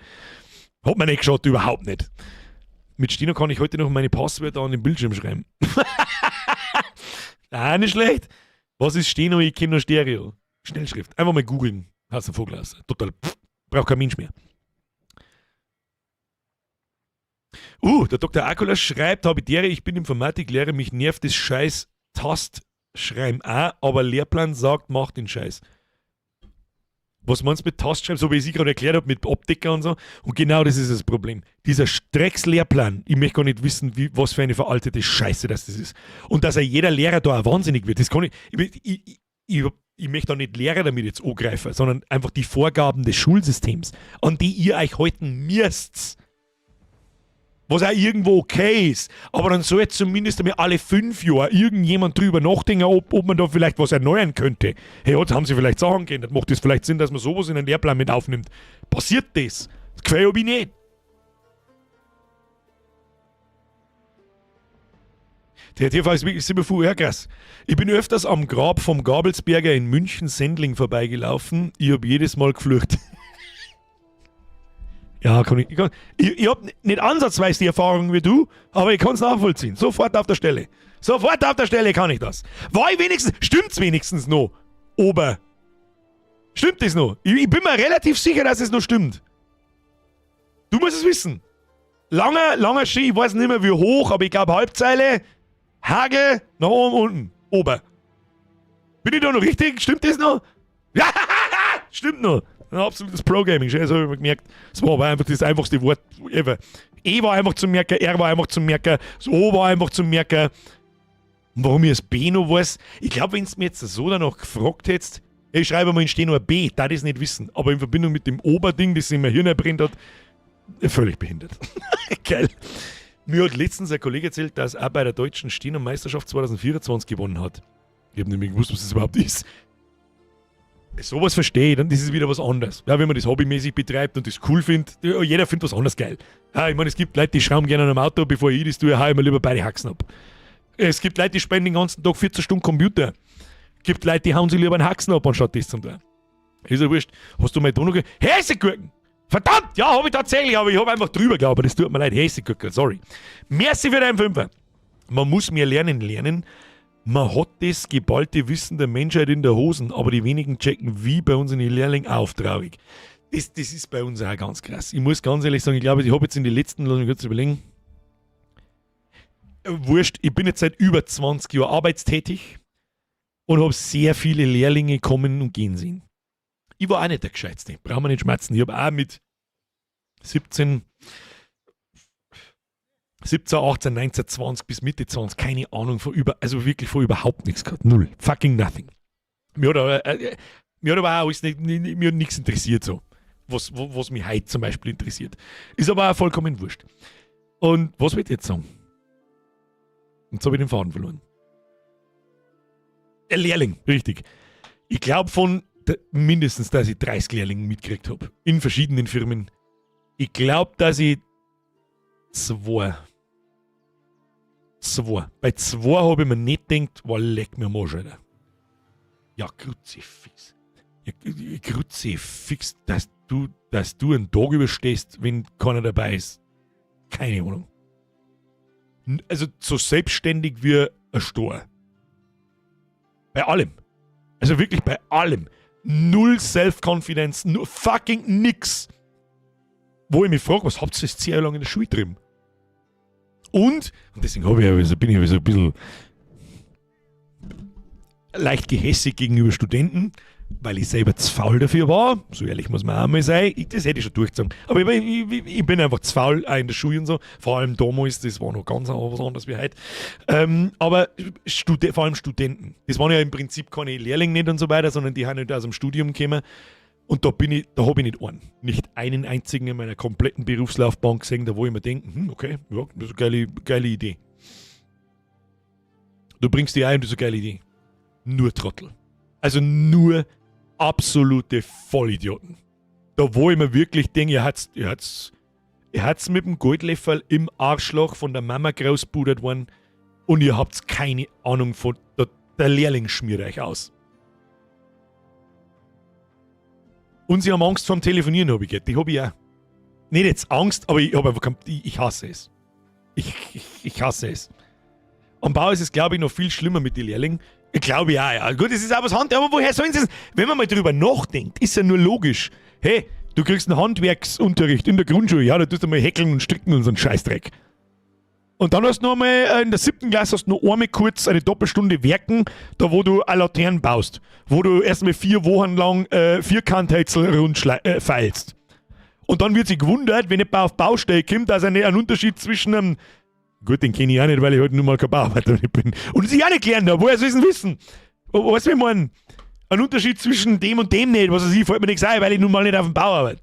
Hat mir nicht geschaut, überhaupt nicht. Mit Steno kann ich heute noch meine Passwörter an den Bildschirm schreiben. Ah, nicht schlecht. Was ist Steno? Ich kenne nur Stereo. Schnellschrift. Einfach mal googeln. Hast du Vogel aus. Total. Pff, braucht kein Mensch mehr. Der Dr. Akula schreibt, habe die Ehre, ich bin Informatiklehrer, mich nervt das scheiß Tastschreiben auch, aber Lehrplan sagt, mach den Scheiß. Was meinst du mit Tastschreiben, so wie ich es gerade erklärt habe, mit Optiker und so? Und genau das ist das Problem. Dieser Dreckslehrplan, ich möchte gar nicht wissen, was für eine veraltete Scheiße das ist. Und dass er jeder Lehrer da auch wahnsinnig wird, das kann ich, ich, ich, ich, ich möchte da nicht Lehrer damit jetzt angreifen, sondern einfach die Vorgaben des Schulsystems, an die ihr euch halten müsst. Was auch irgendwo okay ist. Aber dann soll jetzt zumindest einmal alle 5 Jahre irgendjemand drüber nachdenken, ob man da vielleicht was erneuern könnte. Hey, jetzt haben sie vielleicht Sachen geändert. Macht es vielleicht Sinn, dass man sowas in den Lehrplan mit aufnimmt? Passiert das? Das gefällt mir nicht. Der TV ist wirklich super viel krass. Ich bin öfters am Grab vom Gabelsberger in München-Sendling vorbeigelaufen. Ich habe jedes Mal geflucht. Ja, kann ich. Ich habe nicht ansatzweise die Erfahrung wie du, aber ich kann es nachvollziehen. Sofort auf der Stelle. Sofort auf der Stelle kann ich das. War ich wenigstens, stimmt's wenigstens noch? Ober. Stimmt das noch? Ich bin mir relativ sicher, dass es noch stimmt. Du musst es wissen. Langer, langer Ski, ich weiß nicht mehr wie hoch, aber ich glaube Halbzeile. Hagel, nach oben, unten, ober. Bin ich da noch richtig? Stimmt das noch? Ja, stimmt noch. Ein absolutes Pro-Gaming, das habe ich mir gemerkt. Es war aber einfach das einfachste Wort ever. E war einfach zum Merken, R war einfach zum Merken, das O war einfach zum Merken. Und warum ich das B noch weiß, ich glaube, wenn du mir jetzt so danach gefragt hättest, ich schreibe mal in Steh nur B, da das nicht wissen. Aber in Verbindung mit dem Oberding, das sich in mein Hirn erbrennt hat, völlig behindert. Geil. Mir hat letztens ein Kollege erzählt, dass er bei der deutschen Steno-Meisterschaft 2024 gewonnen hat. Ich habe nicht mehr gewusst, was das überhaupt ist. Sowas verstehe ich, dann ist es wieder was anderes. Ja, wenn man das hobbymäßig betreibt und das cool findet, jeder findet was anderes geil. Ja, ich meine, es gibt Leute, die schrauben gerne an einem Auto, bevor ich das tue, hau ich mir lieber beide Haxen ab. Es gibt Leute, die spielen den ganzen Tag 14 Stunden Computer. Es gibt Leute, die hauen sich lieber einen Haxen ab, anstatt das zu tun. Ist ja wurscht. Hast du mal da noch Häsegurken? Verdammt! Ja, habe ich tatsächlich, aber ich habe einfach drüber geglaubt. Das tut mir leid. Häsegurken, sorry. Merci für deinen Fünfer. Man muss mehr lernen lernen. Man hat das geballte Wissen der Menschheit in der Hosen, aber die wenigen checken, wie bei uns in den Lehrlingen auf, traurig. Das ist bei uns auch ganz krass. Ich muss ganz ehrlich sagen, ich glaube, ich habe jetzt in den letzten, lass mich kurz überlegen, wurscht, ich bin jetzt seit über 20 Jahren arbeitstätig und habe sehr viele Lehrlinge kommen und gehen sehen. Ich war auch nicht der Gescheitste, brauchen wir nicht schmerzen. Ich habe auch mit 17, 17, 18, 19, 20 bis Mitte 20, keine Ahnung von über, also wirklich von überhaupt nichts gehabt. Null. Fucking nothing. Mir hat aber auch alles nicht, mir hat nichts interessiert so. Was mich heute zum Beispiel interessiert. Ist aber auch vollkommen wurscht. Und was will ich jetzt sagen? Jetzt habe ich den Faden verloren. Der Lehrling, richtig. Ich glaube von mindestens, dass ich 30 Lehrlinge mitgekriegt habe. In verschiedenen Firmen. Ich glaube, dass ich zwei. Zwei. Bei zwei habe ich mir nicht gedacht, wow, leck mir am Arsch, Alter. Ja, Kruzifix. Ja, Kruzifix, dass du einen Tag überstehst, wenn keiner dabei ist. Keine Ahnung. Also so selbstständig wie ein Stor. Bei allem. Also wirklich bei allem. Null Self-Confidence, nur fucking nix. Wo ich mich frage, was habt ihr das 10 Jahre lang in der Schule drin? Und deswegen hab ich, also bin ich so ein bisschen leicht gehässig gegenüber Studenten, weil ich selber zu faul dafür war. So ehrlich muss man auch mal sein. Das hätte ich schon durchgezogen. Aber ich bin einfach zu faul, auch in der Schule und so. Vor allem damals, das war noch ganz was anderes wie heute. Aber vor allem Studenten. Das waren ja im Prinzip keine Lehrlinge nicht und so weiter, sondern die haben nicht aus dem Studium gekommen. Und da bin ich, da habe ich nicht einen. Nicht einen einzigen in meiner kompletten Berufslaufbahn gesehen, da wo ich mir denke, okay, ja, das ist eine geile, geile Idee. Du bringst die ein und das ist eine geile Idee. Nur Trottel. Also nur absolute Vollidioten. Da wo ich mir wirklich denke, ihr hat's mit dem Goldlöffel im Arschloch von der Mama großpudert worden und ihr habt keine Ahnung von. Der Lehrling schmiert euch aus. Und sie haben Angst vorm Telefonieren, habe ich gehört. Die habe ich auch. Nicht jetzt Angst, aber ich habe einfach kein, ich hasse es. Ich hasse es. Am Bau ist es, glaube ich, noch viel schlimmer mit den Lehrlingen. Ich glaube ja, ja. Gut, es ist auch was Hand, aber woher sollen sie es? Wenn man mal drüber nachdenkt, ist ja nur logisch. Hey, du kriegst einen Handwerksunterricht in der Grundschule, ja, da tust du mal häkeln und stricken und so einen Scheißdreck. Und dann hast du noch einmal in der siebten Klasse hast du noch einmal kurz eine Doppelstunde Werken, da wo du eine Laternen baust. Wo du erstmal 4 Wochen lang Vierkanthölzl rund feilst. Und dann wird sich gewundert, wenn jemand auf Baustelle kommt, dass er nicht einen Unterschied zwischen einem. Gut, den kenne ich auch nicht, weil ich halt nun mal kein Bauarbeiter nicht bin. Und sich auch nicht gelernt habe, woher soll ich denn wissen? Weißt du, wie ich meine? Ein Unterschied zwischen dem und dem nicht, was weiß ich, fällt mir nichts ein, weil ich nun mal nicht auf dem Bau arbeite.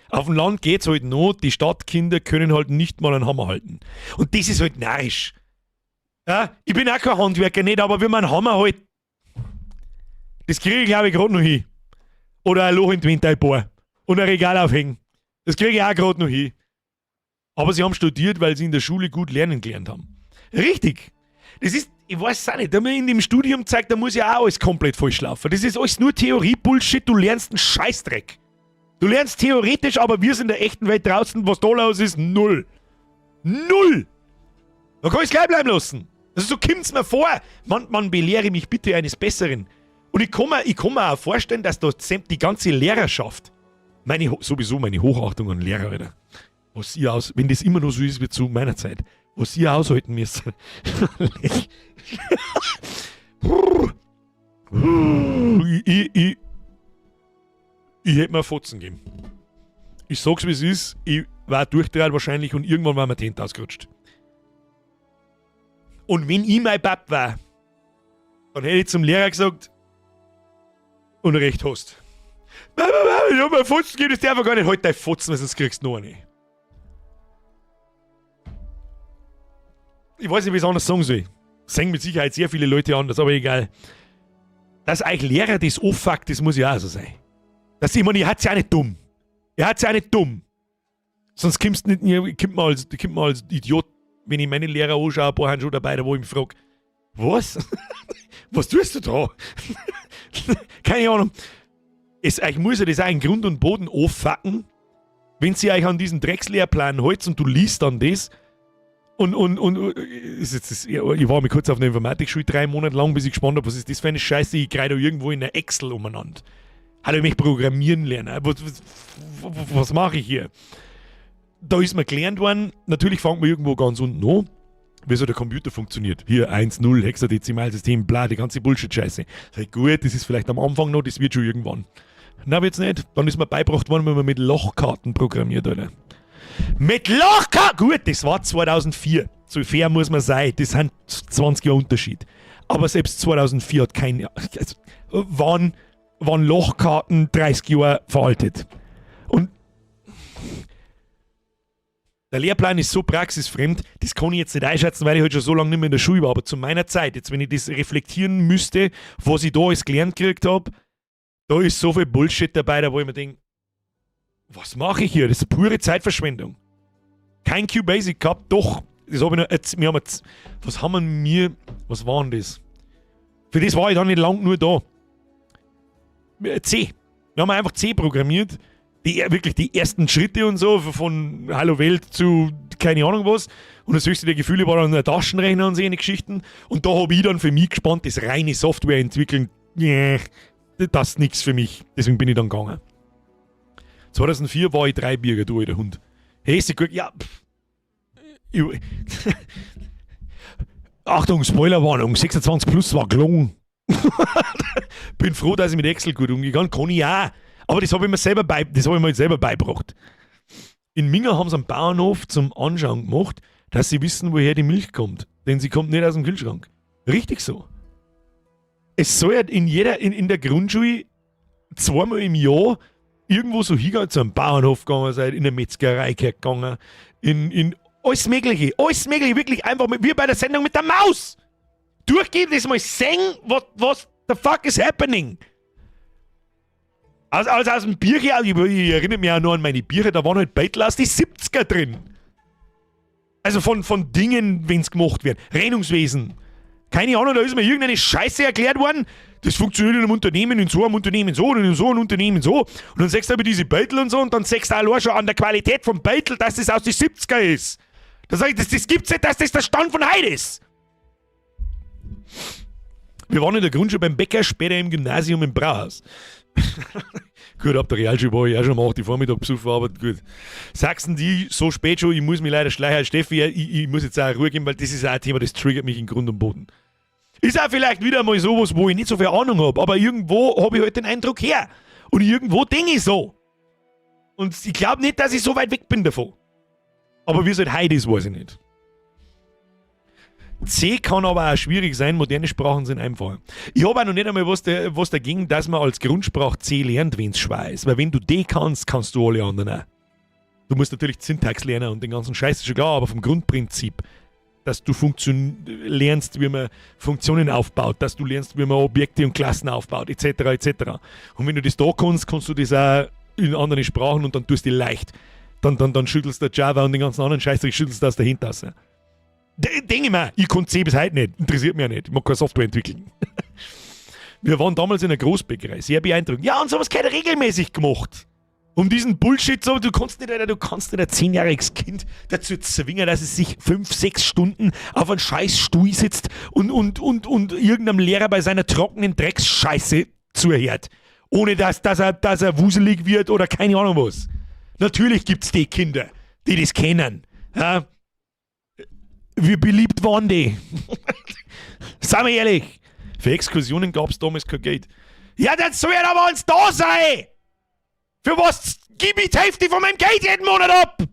Auf dem Land geht's halt noch, die Stadtkinder können halt nicht mal einen Hammer halten. Und das ist halt narrisch. Ja, ich bin auch kein Handwerker nicht, aber wie man einen Hammer halt, das kriege ich, glaube ich, gerade noch hin. Oder ein Loch in die Wand bohren und ein Regal aufhängen. Das kriege ich auch gerade noch hin. Aber sie haben studiert, weil sie in der Schule gut lernen gelernt haben. Richtig. Das ist, ich weiß es auch nicht, da mir in dem Studium zeigt, da muss ja auch alles komplett falsch laufen. Das ist alles nur Theorie-Bullshit, du lernst einen Scheißdreck. Du lernst theoretisch, aber wir sind in der echten Welt draußen, was da los ist, null. Null! Da kann ich es gleich bleiben lassen. Also so kommt's mir vor. Man belehre mich bitte eines Besseren. Und ich kann mir auch vorstellen, dass da die ganze Lehrerschaft, sowieso meine Hochachtung an Lehrer, Alter. Was ihr aus, wenn das immer noch so ist wie zu meiner Zeit, was ihr aushalten müsst. Ich hätte mir Fotzen gegeben. Ich sag's, wie es ist, ich war durchdreht wahrscheinlich und irgendwann war mir die Hände ausgerutscht. Und wenn ich mein Bab war, dann hätte ich zum Lehrer gesagt, und recht hast. Ich hab mir Fotzen gegeben, das darf gar nicht. Halt dein Fotzen, weil sonst kriegst du noch eine. Ich weiß nicht, wie ich es anders sagen soll. Sagen mit Sicherheit sehr viele Leute anders, aber egal. Dass euch Lehrer das anfuckt, das muss ja auch so sein. Dass ich meine, ihr hat's ja auch nicht dumm. Ihr hat's ja auch nicht dumm. Sonst kommst nicht, kommt man als Idiot, wenn ich meine Lehrer anschaue, ein paar sind schon dabei, da wo ich mich frage, was? Was tust du da? Keine Ahnung. Euch muss ja das auch in Grund und Boden anfucken, wenn sie euch an diesen Dreckslehrplan halten und du liest dann das. Und ist jetzt das, ich war mal kurz auf der Informatikschule 3 Monate lang, bis ich gespannt habe, was ist das für eine Scheiße, ich kreide da irgendwo in der Excel umeinander. Hallo, ich möchte programmieren lernen. Was mache ich hier? Da ist mir gelernt worden, natürlich fängt man irgendwo ganz unten an, wie so der Computer funktioniert. Hier 1, 0, Hexadezimalsystem, bla, die ganze Bullshit-Scheiße. Sag ich, gut, das ist vielleicht am Anfang noch, das wird schon irgendwann. Na, wird's nicht. Dann ist mir beigebracht worden, wenn man mit Lochkarten programmiert, Alter. Mit Lochkarten! Gut, das war 2004. So fair muss man sein. Das sind 20 Jahre Unterschied. Aber selbst 2004 hat kein. Also, waren Lochkarten 30 Jahre veraltet. Und der Lehrplan ist so praxisfremd, das kann ich jetzt nicht einschätzen, weil ich halt schon so lange nicht mehr in der Schule war. Aber zu meiner Zeit, jetzt wenn ich das reflektieren müsste, was ich da alles gelernt gekriegt habe, da ist so viel Bullshit dabei, da wo ich mir denke, was mache ich hier? Das ist pure Zeitverschwendung. Kein QBasic gehabt, doch. Das habe ich noch, jetzt, wir haben jetzt, was haben wir, was war denn das? Für das war ich dann nicht lang nur da. C. Wir haben einfach C programmiert. Wirklich die ersten Schritte und so, von Hallo Welt zu keine Ahnung was. Und das höchste der Gefühle war dann der Taschenrechner und so eine Geschichten. Und da habe ich dann für mich gespannt, das reine Software entwickeln, nee, das ist nichts für mich. Deswegen bin ich dann gegangen. 2004 war ich 3 Birger, du alter Hund. Hey, ist gut, ja. Pff. Achtung, Spoilerwarnung, 26 plus war gelungen. Bin froh, dass ich mit Excel gut umgegangen kann. Ich auch. Aber das habe ich mir selber beigebracht. In Minga haben sie einen Bauernhof zum Anschauen gemacht, dass sie wissen, woher die Milch kommt. Denn sie kommt nicht aus dem Kühlschrank. Richtig so. Es soll ja in der Grundschule zweimal im Jahr irgendwo so hingegangen, zu einem Bauernhof gegangen seid, in eine Metzgerei gegangen, in alles Mögliche, alles Mögliche, wirklich einfach mit, wie bei der Sendung mit der Maus. Durchgehen, das mal sehen, what the fuck is happening. Also aus dem Bierchen, ich erinnere mich auch noch an meine Bücher, da waren halt Beitel aus die 70er drin. Also von Dingen, wenn es gemacht wird. Rechnungswesen. Keine Ahnung, da ist mir irgendeine Scheiße erklärt worden. Das funktioniert in einem Unternehmen, in so einem Unternehmen so und in so einem Unternehmen so. Und dann sagst du aber diese Beitel und so und dann sagst du allein schon an der Qualität vom Beitel, dass das aus den 70er ist. Da sag ich, das gibt's nicht, dass das der Stand von heute ist. Wir waren in der Grundschule beim Bäcker, später im Gymnasium im Brauhaus. Gut, ab der Realschule war ich auch schon um 8 Uhr Vormittag besoffen, aber gut. Sachsen die so spät schon, ich muss mich leider schleichen. Steffi, ich muss jetzt auch Ruhe geben, weil das ist auch ein Thema, das triggert mich in Grund und Boden. Ist auch vielleicht wieder mal sowas, wo ich nicht so viel Ahnung habe, aber irgendwo habe ich halt den Eindruck her. Und irgendwo denke ich so. Und ich glaube nicht, dass ich so weit weg bin davon. Aber wie es halt heute ist, weiß ich nicht. C kann aber auch schwierig sein, moderne Sprachen sind einfacher. Ich habe auch noch nicht einmal was dagegen, dass man als Grundsprache C lernt, wenn es schwer ist. Weil wenn du D kannst, kannst du alle anderen auch. Du musst natürlich Syntax lernen und den ganzen Scheiß, ist schon klar, aber vom Grundprinzip, dass du lernst, wie man Funktionen aufbaut, dass du lernst, wie man Objekte und Klassen aufbaut, etc. etc. Und wenn du das da kannst, kannst du das auch in anderen Sprachen und dann tust du dich leicht. Dann schüttelst du Java und den ganzen anderen Scheiß, schüttelst du aus der Hintertasse. Denke ich mir, ich kann C bis heute nicht, interessiert mich ja nicht, ich mag keine Software entwickeln. Wir waren damals in einer Großbäckerei, sehr beeindruckend. Ja, und sowas gehört regelmäßig gemacht. Um diesen Bullshit so, du kannst nicht, Alter, du kannst nicht ein 10-jähriges Kind dazu zwingen, dass es sich 5, 6 Stunden auf einen scheiß Stuhl sitzt und irgendeinem Lehrer bei seiner trockenen Drecksscheiße zuhört. Ohne dass er wuselig wird oder keine Ahnung was. Natürlich gibt's die Kinder, die das kennen. Ja? Wie beliebt waren die? Seien wir ehrlich. Für Exkursionen gab's damals kein Geld. Ja, dann soll ja aber uns da sein! Für was gib ich die Hälfte von meinem Geld jeden Monat ab?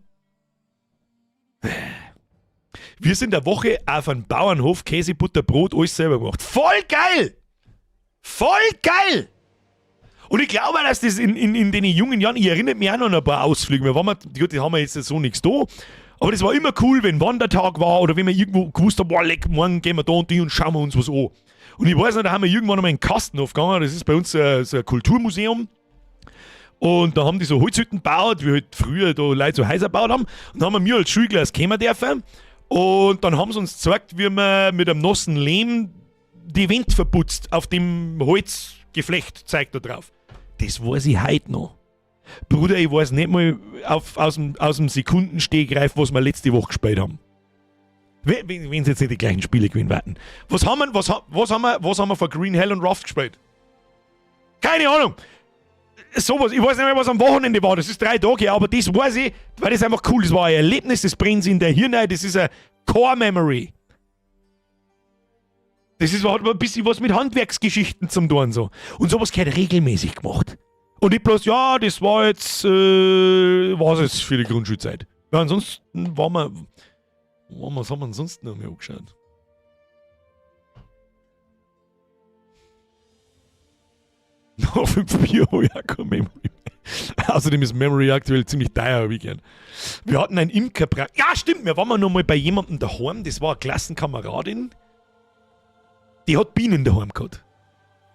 Wir sind eine Woche auf einem Bauernhof, Käse, Butter, Brot, alles selber gemacht. Voll geil! Voll geil! Und ich glaube, dass das in den jungen Jahren, ich erinnere mich auch noch an ein paar Ausflüge. Wir waren mal, gut, die haben wir jetzt so nichts da. Aber das war immer cool, wenn Wandertag war oder wenn wir irgendwo gewusst haben, boah, leck, morgen gehen wir da und die und schauen wir uns was an. Und ich weiß noch, da haben wir irgendwann einmal in den Kastenhof gegangen, das ist bei uns so ein Kulturmuseum. Und da haben die so Holzhütten gebaut, wie halt früher da Leute so Häuser gebaut haben. Und da haben wir mir als Schulklasse kommen dürfen. Und dann haben sie uns gezeigt, wie man mit einem nassen Lehm die Wand verputzt, auf dem Holzgeflecht zeigt da drauf. Das weiß ich heute noch. Bruder, ich weiß nicht mal aus dem Sekundenstehgreif, was wir letzte Woche gespielt haben. Wenn es jetzt nicht die gleichen Spiele gewesen wären. Was haben wir, was, was haben wir, was haben wir vor Green Hell und Raft gespielt? Keine Ahnung. Sowas, ich weiß nicht mehr, was am Wochenende war, das ist 3 Tage her, aber das weiß ich, weil das einfach cool, das war ein Erlebnis, das brennt sich in der Hirn ein, das ist eine Core Memory. Das ist, hat ein bisschen was mit Handwerksgeschichten zum tun. So. Und sowas gehört regelmäßig gemacht. Und nicht bloß, ja, das war jetzt, was es für die Grundschulzeit. Ja, ansonsten waren wir, was haben wir ansonsten noch mehr angeschaut? Noch 5 Bier, oh ja, komm, Memory. Außerdem ist Memory aktuell ziemlich teuer, hab ich gern. Wir hatten ein Imkerpraktikum. Ja, stimmt, wir waren mal noch mal bei jemandem daheim, das war eine Klassenkameradin. Die hat Bienen daheim gehabt.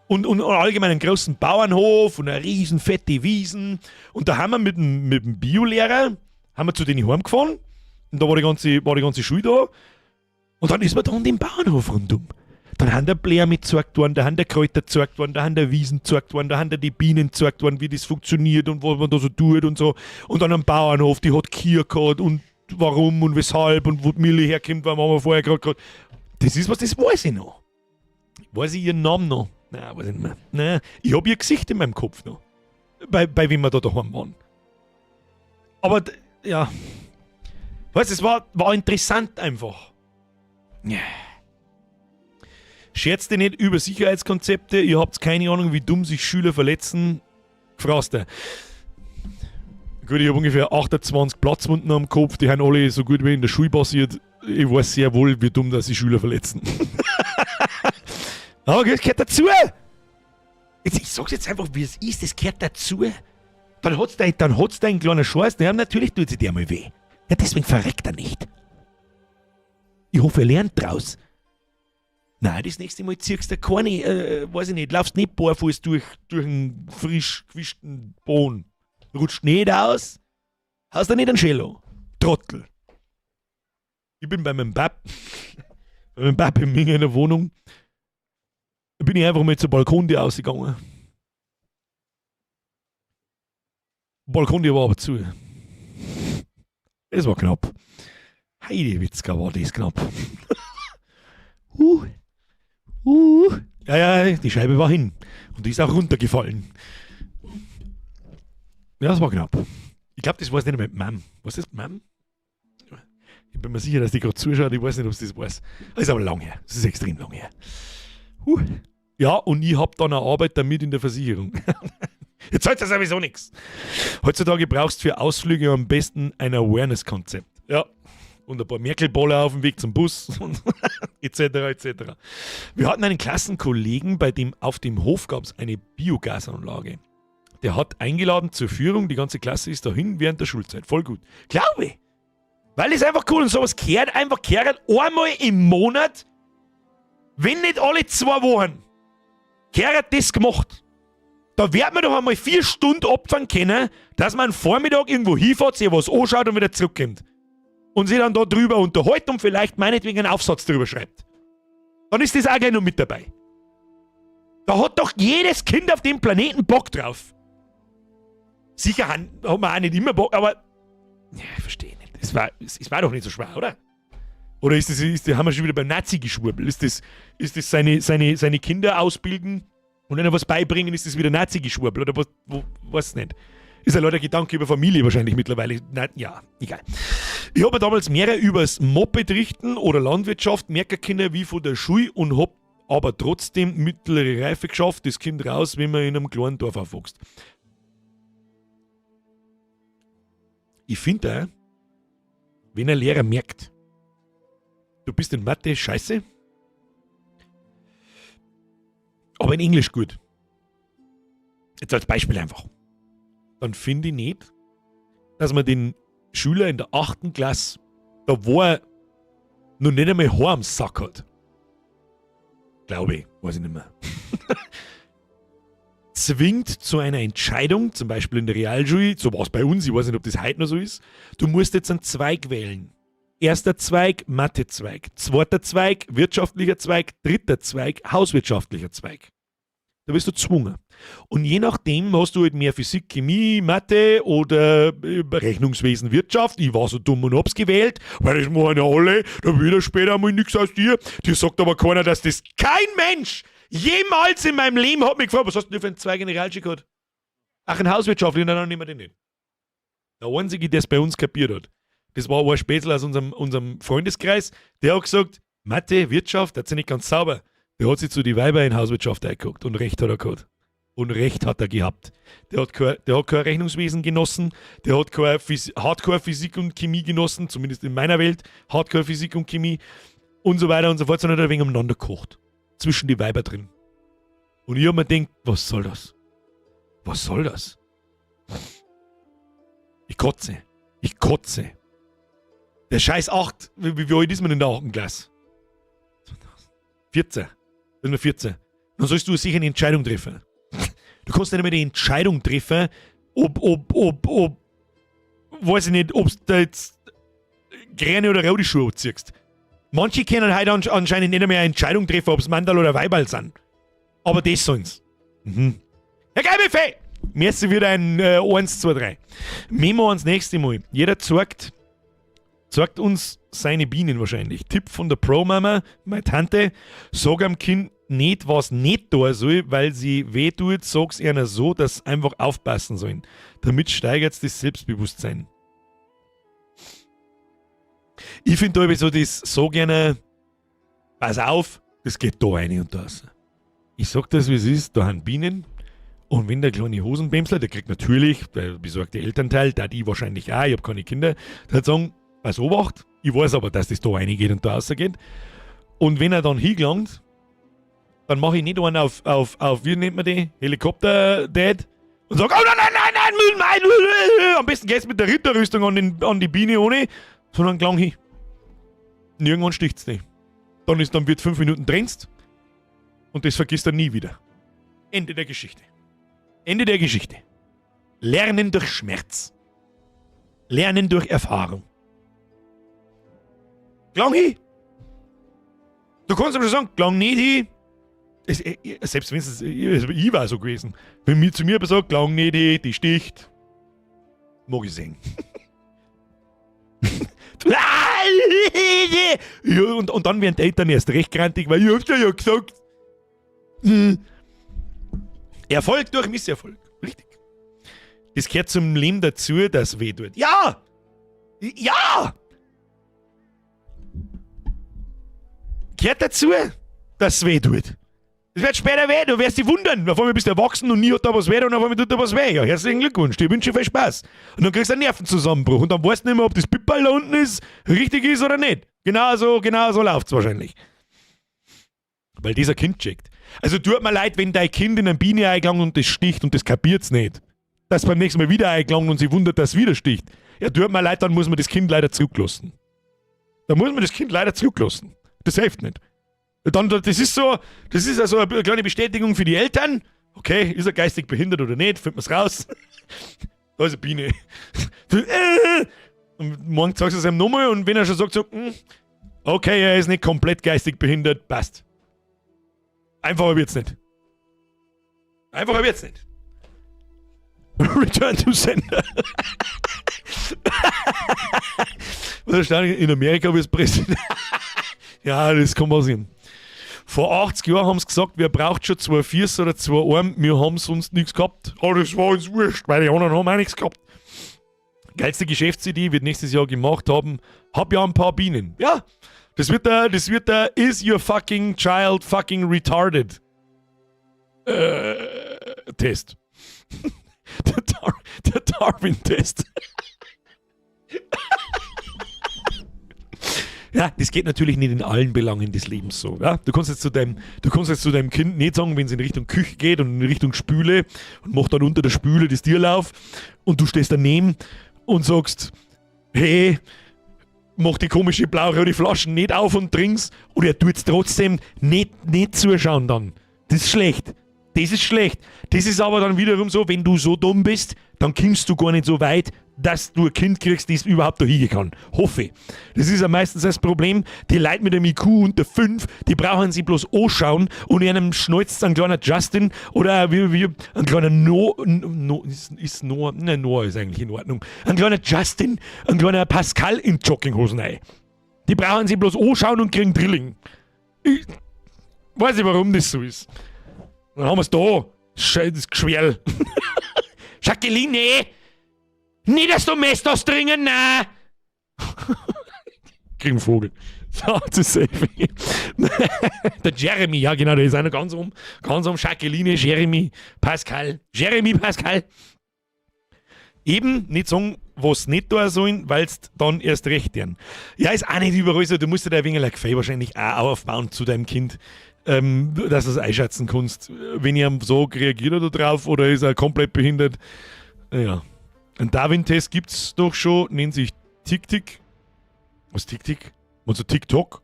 Und allgemein einen großen Bauernhof und eine riesen fette Wiesen. Und da haben wir mit dem Biolehrer, haben wir zu denen heimgefahren. Und da war die ganze Schule da. Und dann ist man da an dem Bauernhof rundum. Dann haben der Bläher mitgezeigt worden, da haben der Kräuter gezeigt worden, da haben der Wiesen gezeigt worden, da haben der die Bienen gezeigt worden, wie das funktioniert und was man da so tut und so. Und dann am Bauernhof, die hat Kühe gehabt und warum und weshalb und wo die Milch herkommt, weil Mama vorher gerade gehabt. Das ist was, das weiß ich noch. Weiß ich ihren Namen noch? Nein, weiß ich nicht mehr. Nein, ich hab ihr Gesicht in meinem Kopf noch. Bei wem wir da daheim waren. Aber, ja. Weißt du, es war interessant einfach. Ja. Scherzt ihr nicht über Sicherheitskonzepte? Ihr habt keine Ahnung, wie dumm sich Schüler verletzen. Gefraster. Gut, ich hab ungefähr 28 Platzwunden am Kopf, die haben alle so gut wie in der Schule passiert. Ich weiß sehr wohl, wie dumm, dass sich Schüler verletzen. Aber das gehört dazu. Jetzt, ich sag's jetzt einfach, wie es ist, das gehört dazu. Dann hat's dein kleiner Scheiß, ja, natürlich tut sie dir mal weh. Ja, deswegen verreckt er nicht. Ich hoffe, er lernt draus. Nein, das nächste Mal ziehst du keine, weiß ich nicht, laufst nicht barfuß durch einen frisch gewischten Boden. Rutscht nicht aus, hast du nicht einen Cello. Trottel. Ich bin bei meinem Bab, bei meinem Bab in mir in der Wohnung, da bin ich einfach mal zur Balkontür ausgegangen. Balkontür war aber zu. Es war knapp. Heidewitzka war das knapp. Ja, ja, die Scheibe war hin. Und die ist auch runtergefallen. Ja, das war knapp. Ich glaub, das weiß nicht mehr mit Mom. Was ist Mom? Ich bin mir sicher, dass die grad zuschaut. Ich weiß nicht, ob sie das weiß. Das ist aber lang her. Das ist extrem lang her. Ja, und ich hab dann eine Arbeit damit in der Versicherung. Jetzt zahlt das sowieso nix. Heutzutage brauchst du für Ausflüge am besten ein Awareness-Konzept. Ja. Und ein paar Merkelboller auf dem Weg zum Bus und et cetera, et cetera. Wir hatten einen Klassenkollegen, bei dem auf dem Hof gab's eine Biogasanlage. Der hat eingeladen zur Führung, die ganze Klasse ist dahin während der Schulzeit. Voll gut. Glaube ich. Weil es einfach cool und sowas kehrt einfach kehrt einmal im Monat, wenn nicht alle 2 Wochen, kehrt das gemacht. Da wird man doch einmal 4 Stunden opfern können, dass man am Vormittag irgendwo hinfährt, sich was anschaut und wieder zurückkommt. Und sich dann da drüber unterhält und vielleicht meinetwegen einen Aufsatz drüber schreibt. Dann ist das auch gleich noch mit dabei. Da hat doch jedes Kind auf dem Planeten Bock drauf. Sicher hat man auch nicht immer Bock, aber ja, ich verstehe nicht. Es war doch nicht so schwer, oder? Oder haben wir schon wieder beim Nazi-Geschwurbel? Ist das seine Kinder ausbilden und ihnen was beibringen, ist das wieder Nazi-Geschwurbel? Oder was, wo, weiß nicht. Ist ja leider Gedanke über Familie wahrscheinlich mittlerweile. Nein, ja, egal. Ich hab mir damals mehrere übers Moped richten oder Landwirtschaft merken können, wie von der Schule und hab aber trotzdem mittlere Reife geschafft. Das kommt raus, wenn man in einem kleinen Dorf aufwächst. Ich finde auch, wenn ein Lehrer merkt, du bist in Mathe scheiße, aber in Englisch gut. Jetzt als Beispiel einfach. Dann finde ich nicht, dass man den Schüler in der 8. Klasse, da wo er noch nicht einmal Haar am Sack hat, glaube ich, weiß ich nicht mehr, zwingt zu einer Entscheidung, zum Beispiel in der Realschule, so war's bei uns, ich weiß nicht, ob das heute noch so ist, du musst jetzt einen Zweig wählen. Erster Zweig, Mathezweig. Zweiter Zweig, wirtschaftlicher Zweig. Dritter Zweig, hauswirtschaftlicher Zweig. Da bist du gezwungen. Und je nachdem hast du halt mehr Physik, Chemie, Mathe oder Rechnungswesen, Wirtschaft. Ich war so dumm und hab's gewählt, weil das machen ja alle. Da will er später mal nix aus dir. Dir sagt aber keiner, dass das kein Mensch jemals in meinem Leben hat mich gefragt, was hast du denn für einen Zweig in der Realschule gehabt? Ach, ein Hauswirtschaftler, nein, dann nehmen wir den nicht. Der Einzige, der es bei uns kapiert hat, das war ein Spätzle aus unserem Freundeskreis, der hat gesagt, Mathe, Wirtschaft, der hat sich nicht ganz sauber. Der hat sich zu die Weiber in Hauswirtschaft eingeguckt und Recht hat er gehabt. Und Recht hat er gehabt. Der hat kein Rechnungswesen genossen, der hat keine Hardcore-Physik und Chemie genossen, zumindest in meiner Welt, Hardcore-Physik und Chemie und so weiter und so fort, sondern hat ein wenig umeinander gekocht. Zwischen die Weiber drin. Und ich hab mir gedacht, was soll das? Was soll das? Ich kotze. Ich kotze. Der scheiß 8, wie alt ist man in der 8. Klasse? 14. Das ist nur 14. Dann sollst du sicher eine Entscheidung treffen. Du kannst nicht einmal die Entscheidung treffen, ob, weiß ich nicht, ob's da jetzt grüne oder rote Schuhe ziehst. Manche können heute anscheinend nicht einmal eine Entscheidung treffen, ob's Mandal oder Weiberl sind. Aber das sollen's. Herr Geilbuffet! Merci wieder ein 1, 2, 3. Memo ans nächste Mal. Jeder zeigt uns seine Bienen wahrscheinlich. Tipp von der Pro-Mama, meine Tante, sag am Kind nicht, was nicht da soll, weil sie weh tut, sag's einer so, dass sie einfach aufpassen sollen. Damit steigert's das Selbstbewusstsein. Ich find da so das so gerne, pass auf, das geht da rein und da raus. Ich sag das, wie es ist, da haben Bienen. Und wenn der kleine Hosenbämsler, der kriegt natürlich, der besorgte Elternteil, der die wahrscheinlich auch, ich hab keine Kinder, der hat sagen, pass Obacht, ich weiß aber, dass das da reingeht und da rausgeht. Und wenn er dann hingelangt, Dann mache ich nicht einen auf, wie nennt man die? Helikopter-Dad. Und sag, oh nein, nein, nein, nein, nein, nein, am besten gehst du mit der Ritterrüstung an die Biene ohne, sondern klang hin. Und irgendwann sticht's nicht. Dann wird 5 Minuten trennst und das vergisst er nie wieder. Ende der Geschichte. Ende der Geschichte. Lernen durch Schmerz. Lernen durch Erfahrung. Klang hin. Du kannst aber schon sagen, klang nicht hin. Selbst wenn es, ich war so gewesen. Wenn mir zu mir sagt, klang nicht hin, die sticht. Mag ich sehen. Ja, und dann werden die Eltern erst recht grantig, weil ich hab's dir ja gesagt. Erfolg durch Misserfolg. Richtig. Das gehört zum Leben dazu, dass weh tut. Ja! Ja! Gehört dazu, dass es weh tut. Es wird später weh, du wirst dich wundern. Auf einmal bist du erwachsen und nie hat da was weh und auf einmal tut da was weh. Ja, herzlichen Glückwunsch, dir wünsche ich viel Spaß. Und dann kriegst du einen Nervenzusammenbruch und dann weißt du nicht mehr, ob das Pipperl da unten ist, richtig ist oder nicht. Genau so läuft's wahrscheinlich. Weil dieser Kind checkt. Also tut mir leid, wenn dein Kind in ein Biene eingelangt und das sticht und das kapiert's nicht. Dass beim nächsten Mal wieder eingelangt und sie wundert, dass es wieder sticht. Ja, tut mir leid, dann muss man das Kind leider zurücklassen. Da muss man das Kind leider zurücklassen. Das hilft nicht. Dann, das ist so, das ist also eine kleine Bestätigung für die Eltern. Okay, ist er geistig behindert oder nicht? Finden wir's raus. Da ist eine Biene. Und morgen sagst du es ihm nochmal und wenn er schon sagt so, okay, er ist nicht komplett geistig behindert, passt. Einfacher wird's nicht. Einfacher wird's nicht. Return to sender. Was erstaunlich, in Amerika wird's Präsident. Ja, das kann passieren. Vor 80 Jahren haben sie gesagt, wer braucht schon 2 Füße oder 2 Arme, wir haben sonst nichts gehabt. Oh, das war uns wurscht, weil die anderen haben auch nichts gehabt. Geilste Geschäftsidee wird nächstes Jahr gemacht haben. Hab ja ein paar Bienen. Ja, das wird der Is your fucking child fucking retarded? Test. Der Darwin-Test. Ja, das geht natürlich nicht in allen Belangen des Lebens so. Ja? Du kannst jetzt zu deinem, du kannst jetzt zu deinem Kind nicht sagen, wenn es in Richtung Küche geht und in Richtung Spüle und macht dann unter der Spüle das Tierlauf und du stehst daneben und sagst, hey, mach die komische blau-rote Flaschen nicht auf und trink's, oder er tut's trotzdem nicht zuschauen dann. Das ist schlecht. Das ist schlecht. Das ist aber dann wiederum so, wenn du so dumm bist, dann kommst du gar nicht so weit, dass du ein Kind kriegst, das überhaupt da hingehen kann. Hoffe ich. Das ist ja meistens das Problem. Die Leute mit dem IQ unter 5, die brauchen sich bloß anschauen und in einem schneuzt ein kleiner Justin oder wie ein kleiner No, No, ist, ist Noah, ne, Noah ist eigentlich in Ordnung. Ein kleiner Justin, ein kleiner Pascal in Jogginghosen rein. Die brauchen sich bloß anschauen und kriegen Drilling. Ich weiß nicht, warum das so ist. Dann haben wir's da. Scheiß Geschwerl. Jacqueline! Nicht, dass du Mist ausdringen, nein! Kriegen Vogel. So, zu safe. Der Jeremy, ja genau, der ist einer ganz um. Ganz um. Jacqueline, Jeremy, Pascal. Jeremy, Pascal. Eben nicht sagen, was nicht da sollen, weil's dann erst recht werden. Ja, ist auch nicht überall so. Du musst dir da ein wenig ein Gefühl wahrscheinlich auch aufbauen zu deinem Kind, dass du es einschätzen kannst. Wenn ich ihm so reagiert er da drauf oder ist er komplett behindert. Ja. Ein Darwin-Test gibt's doch schon, nennt sich TickTick. Was TickTick? Also TikTok?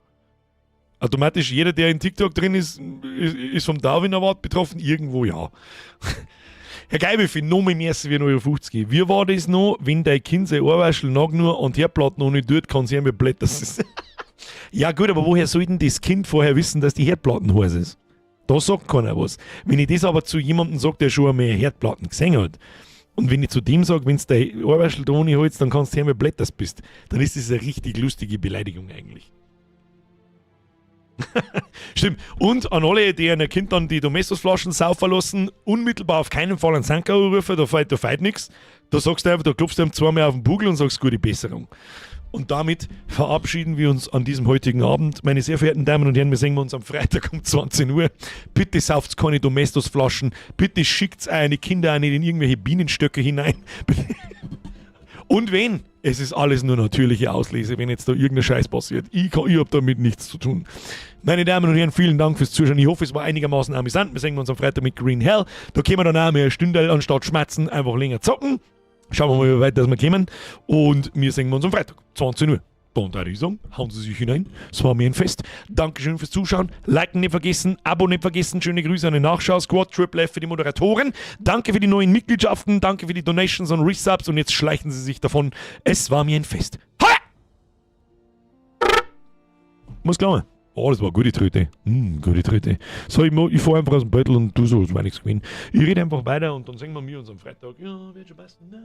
Automatisch jeder, der in TikTok drin ist, ist vom Darwin Award betroffen? Irgendwo ja. Herr Geibel, für noch mehr Merci wie 1,50 Euro. Wie war das noch, wenn dein Kind sein Ohrwaschel noch nur und Herdplatten noch nicht tut, kann sie mit Blätter. Ja gut, aber woher soll denn das Kind vorher wissen, dass die Herdplatten heiß ist? Da sagt keiner was. Wenn ich das aber zu jemandem sag, der schon einmal Herdplatten gesehen hat, und wenn ich zu dem sag, wenn's dein Ohrwaschel da ohne holst, dann kannst du her mit Blätters bist, dann ist das eine richtig lustige Beleidigung eigentlich. Stimmt. Und an alle, die ein Kind dann die Domestosflaschen saufen lassen, unmittelbar auf keinen Fall einen Sanker rufen, da fällt nix. Da sagst du einfach, da klopfst du ihm zweimal auf den Bugel und sagst gute Besserung. Und damit verabschieden wir uns an diesem heutigen Abend. Meine sehr verehrten Damen und Herren, wir sehen uns am Freitag um 20 Uhr. Bitte sauft keine Domestosflaschen. Bitte schickt eure Kinder auch nicht in irgendwelche Bienenstöcke hinein. Und wenn? Es ist alles nur natürliche Auslese, wenn jetzt da irgendein Scheiß passiert. Ich hab damit nichts zu tun. Meine Damen und Herren, vielen Dank fürs Zuschauen. Ich hoffe, es war einigermaßen amüsant. Wir sehen uns am Freitag mit Green Hell. Da können wir dann auch mehr Stündel anstatt schmatzen, einfach länger zocken. Schauen wir mal, wie weit das wir kommen. Und wir sehen uns am Freitag, 20 Uhr. Dann würde ich sagen, hauen Sie sich hinein. Es war mir ein Fest. Dankeschön fürs Zuschauen. Liken nicht vergessen, Abo nicht vergessen. Schöne Grüße an den Nachschau-Squad, Triple F für die Moderatoren. Danke für die neuen Mitgliedschaften. Danke für die Donations und Resubs. Und jetzt schleichen Sie sich davon. Es war mir ein Fest. Ha! Muss glauben. Oh, das war eine gute Tröte. Gute Tröte. So, ich fahr einfach aus dem Bettel und du so, es war nichts gewesen. Ich rede einfach weiter und dann sehen wir uns am Freitag. Ja, wird schon passen. Na.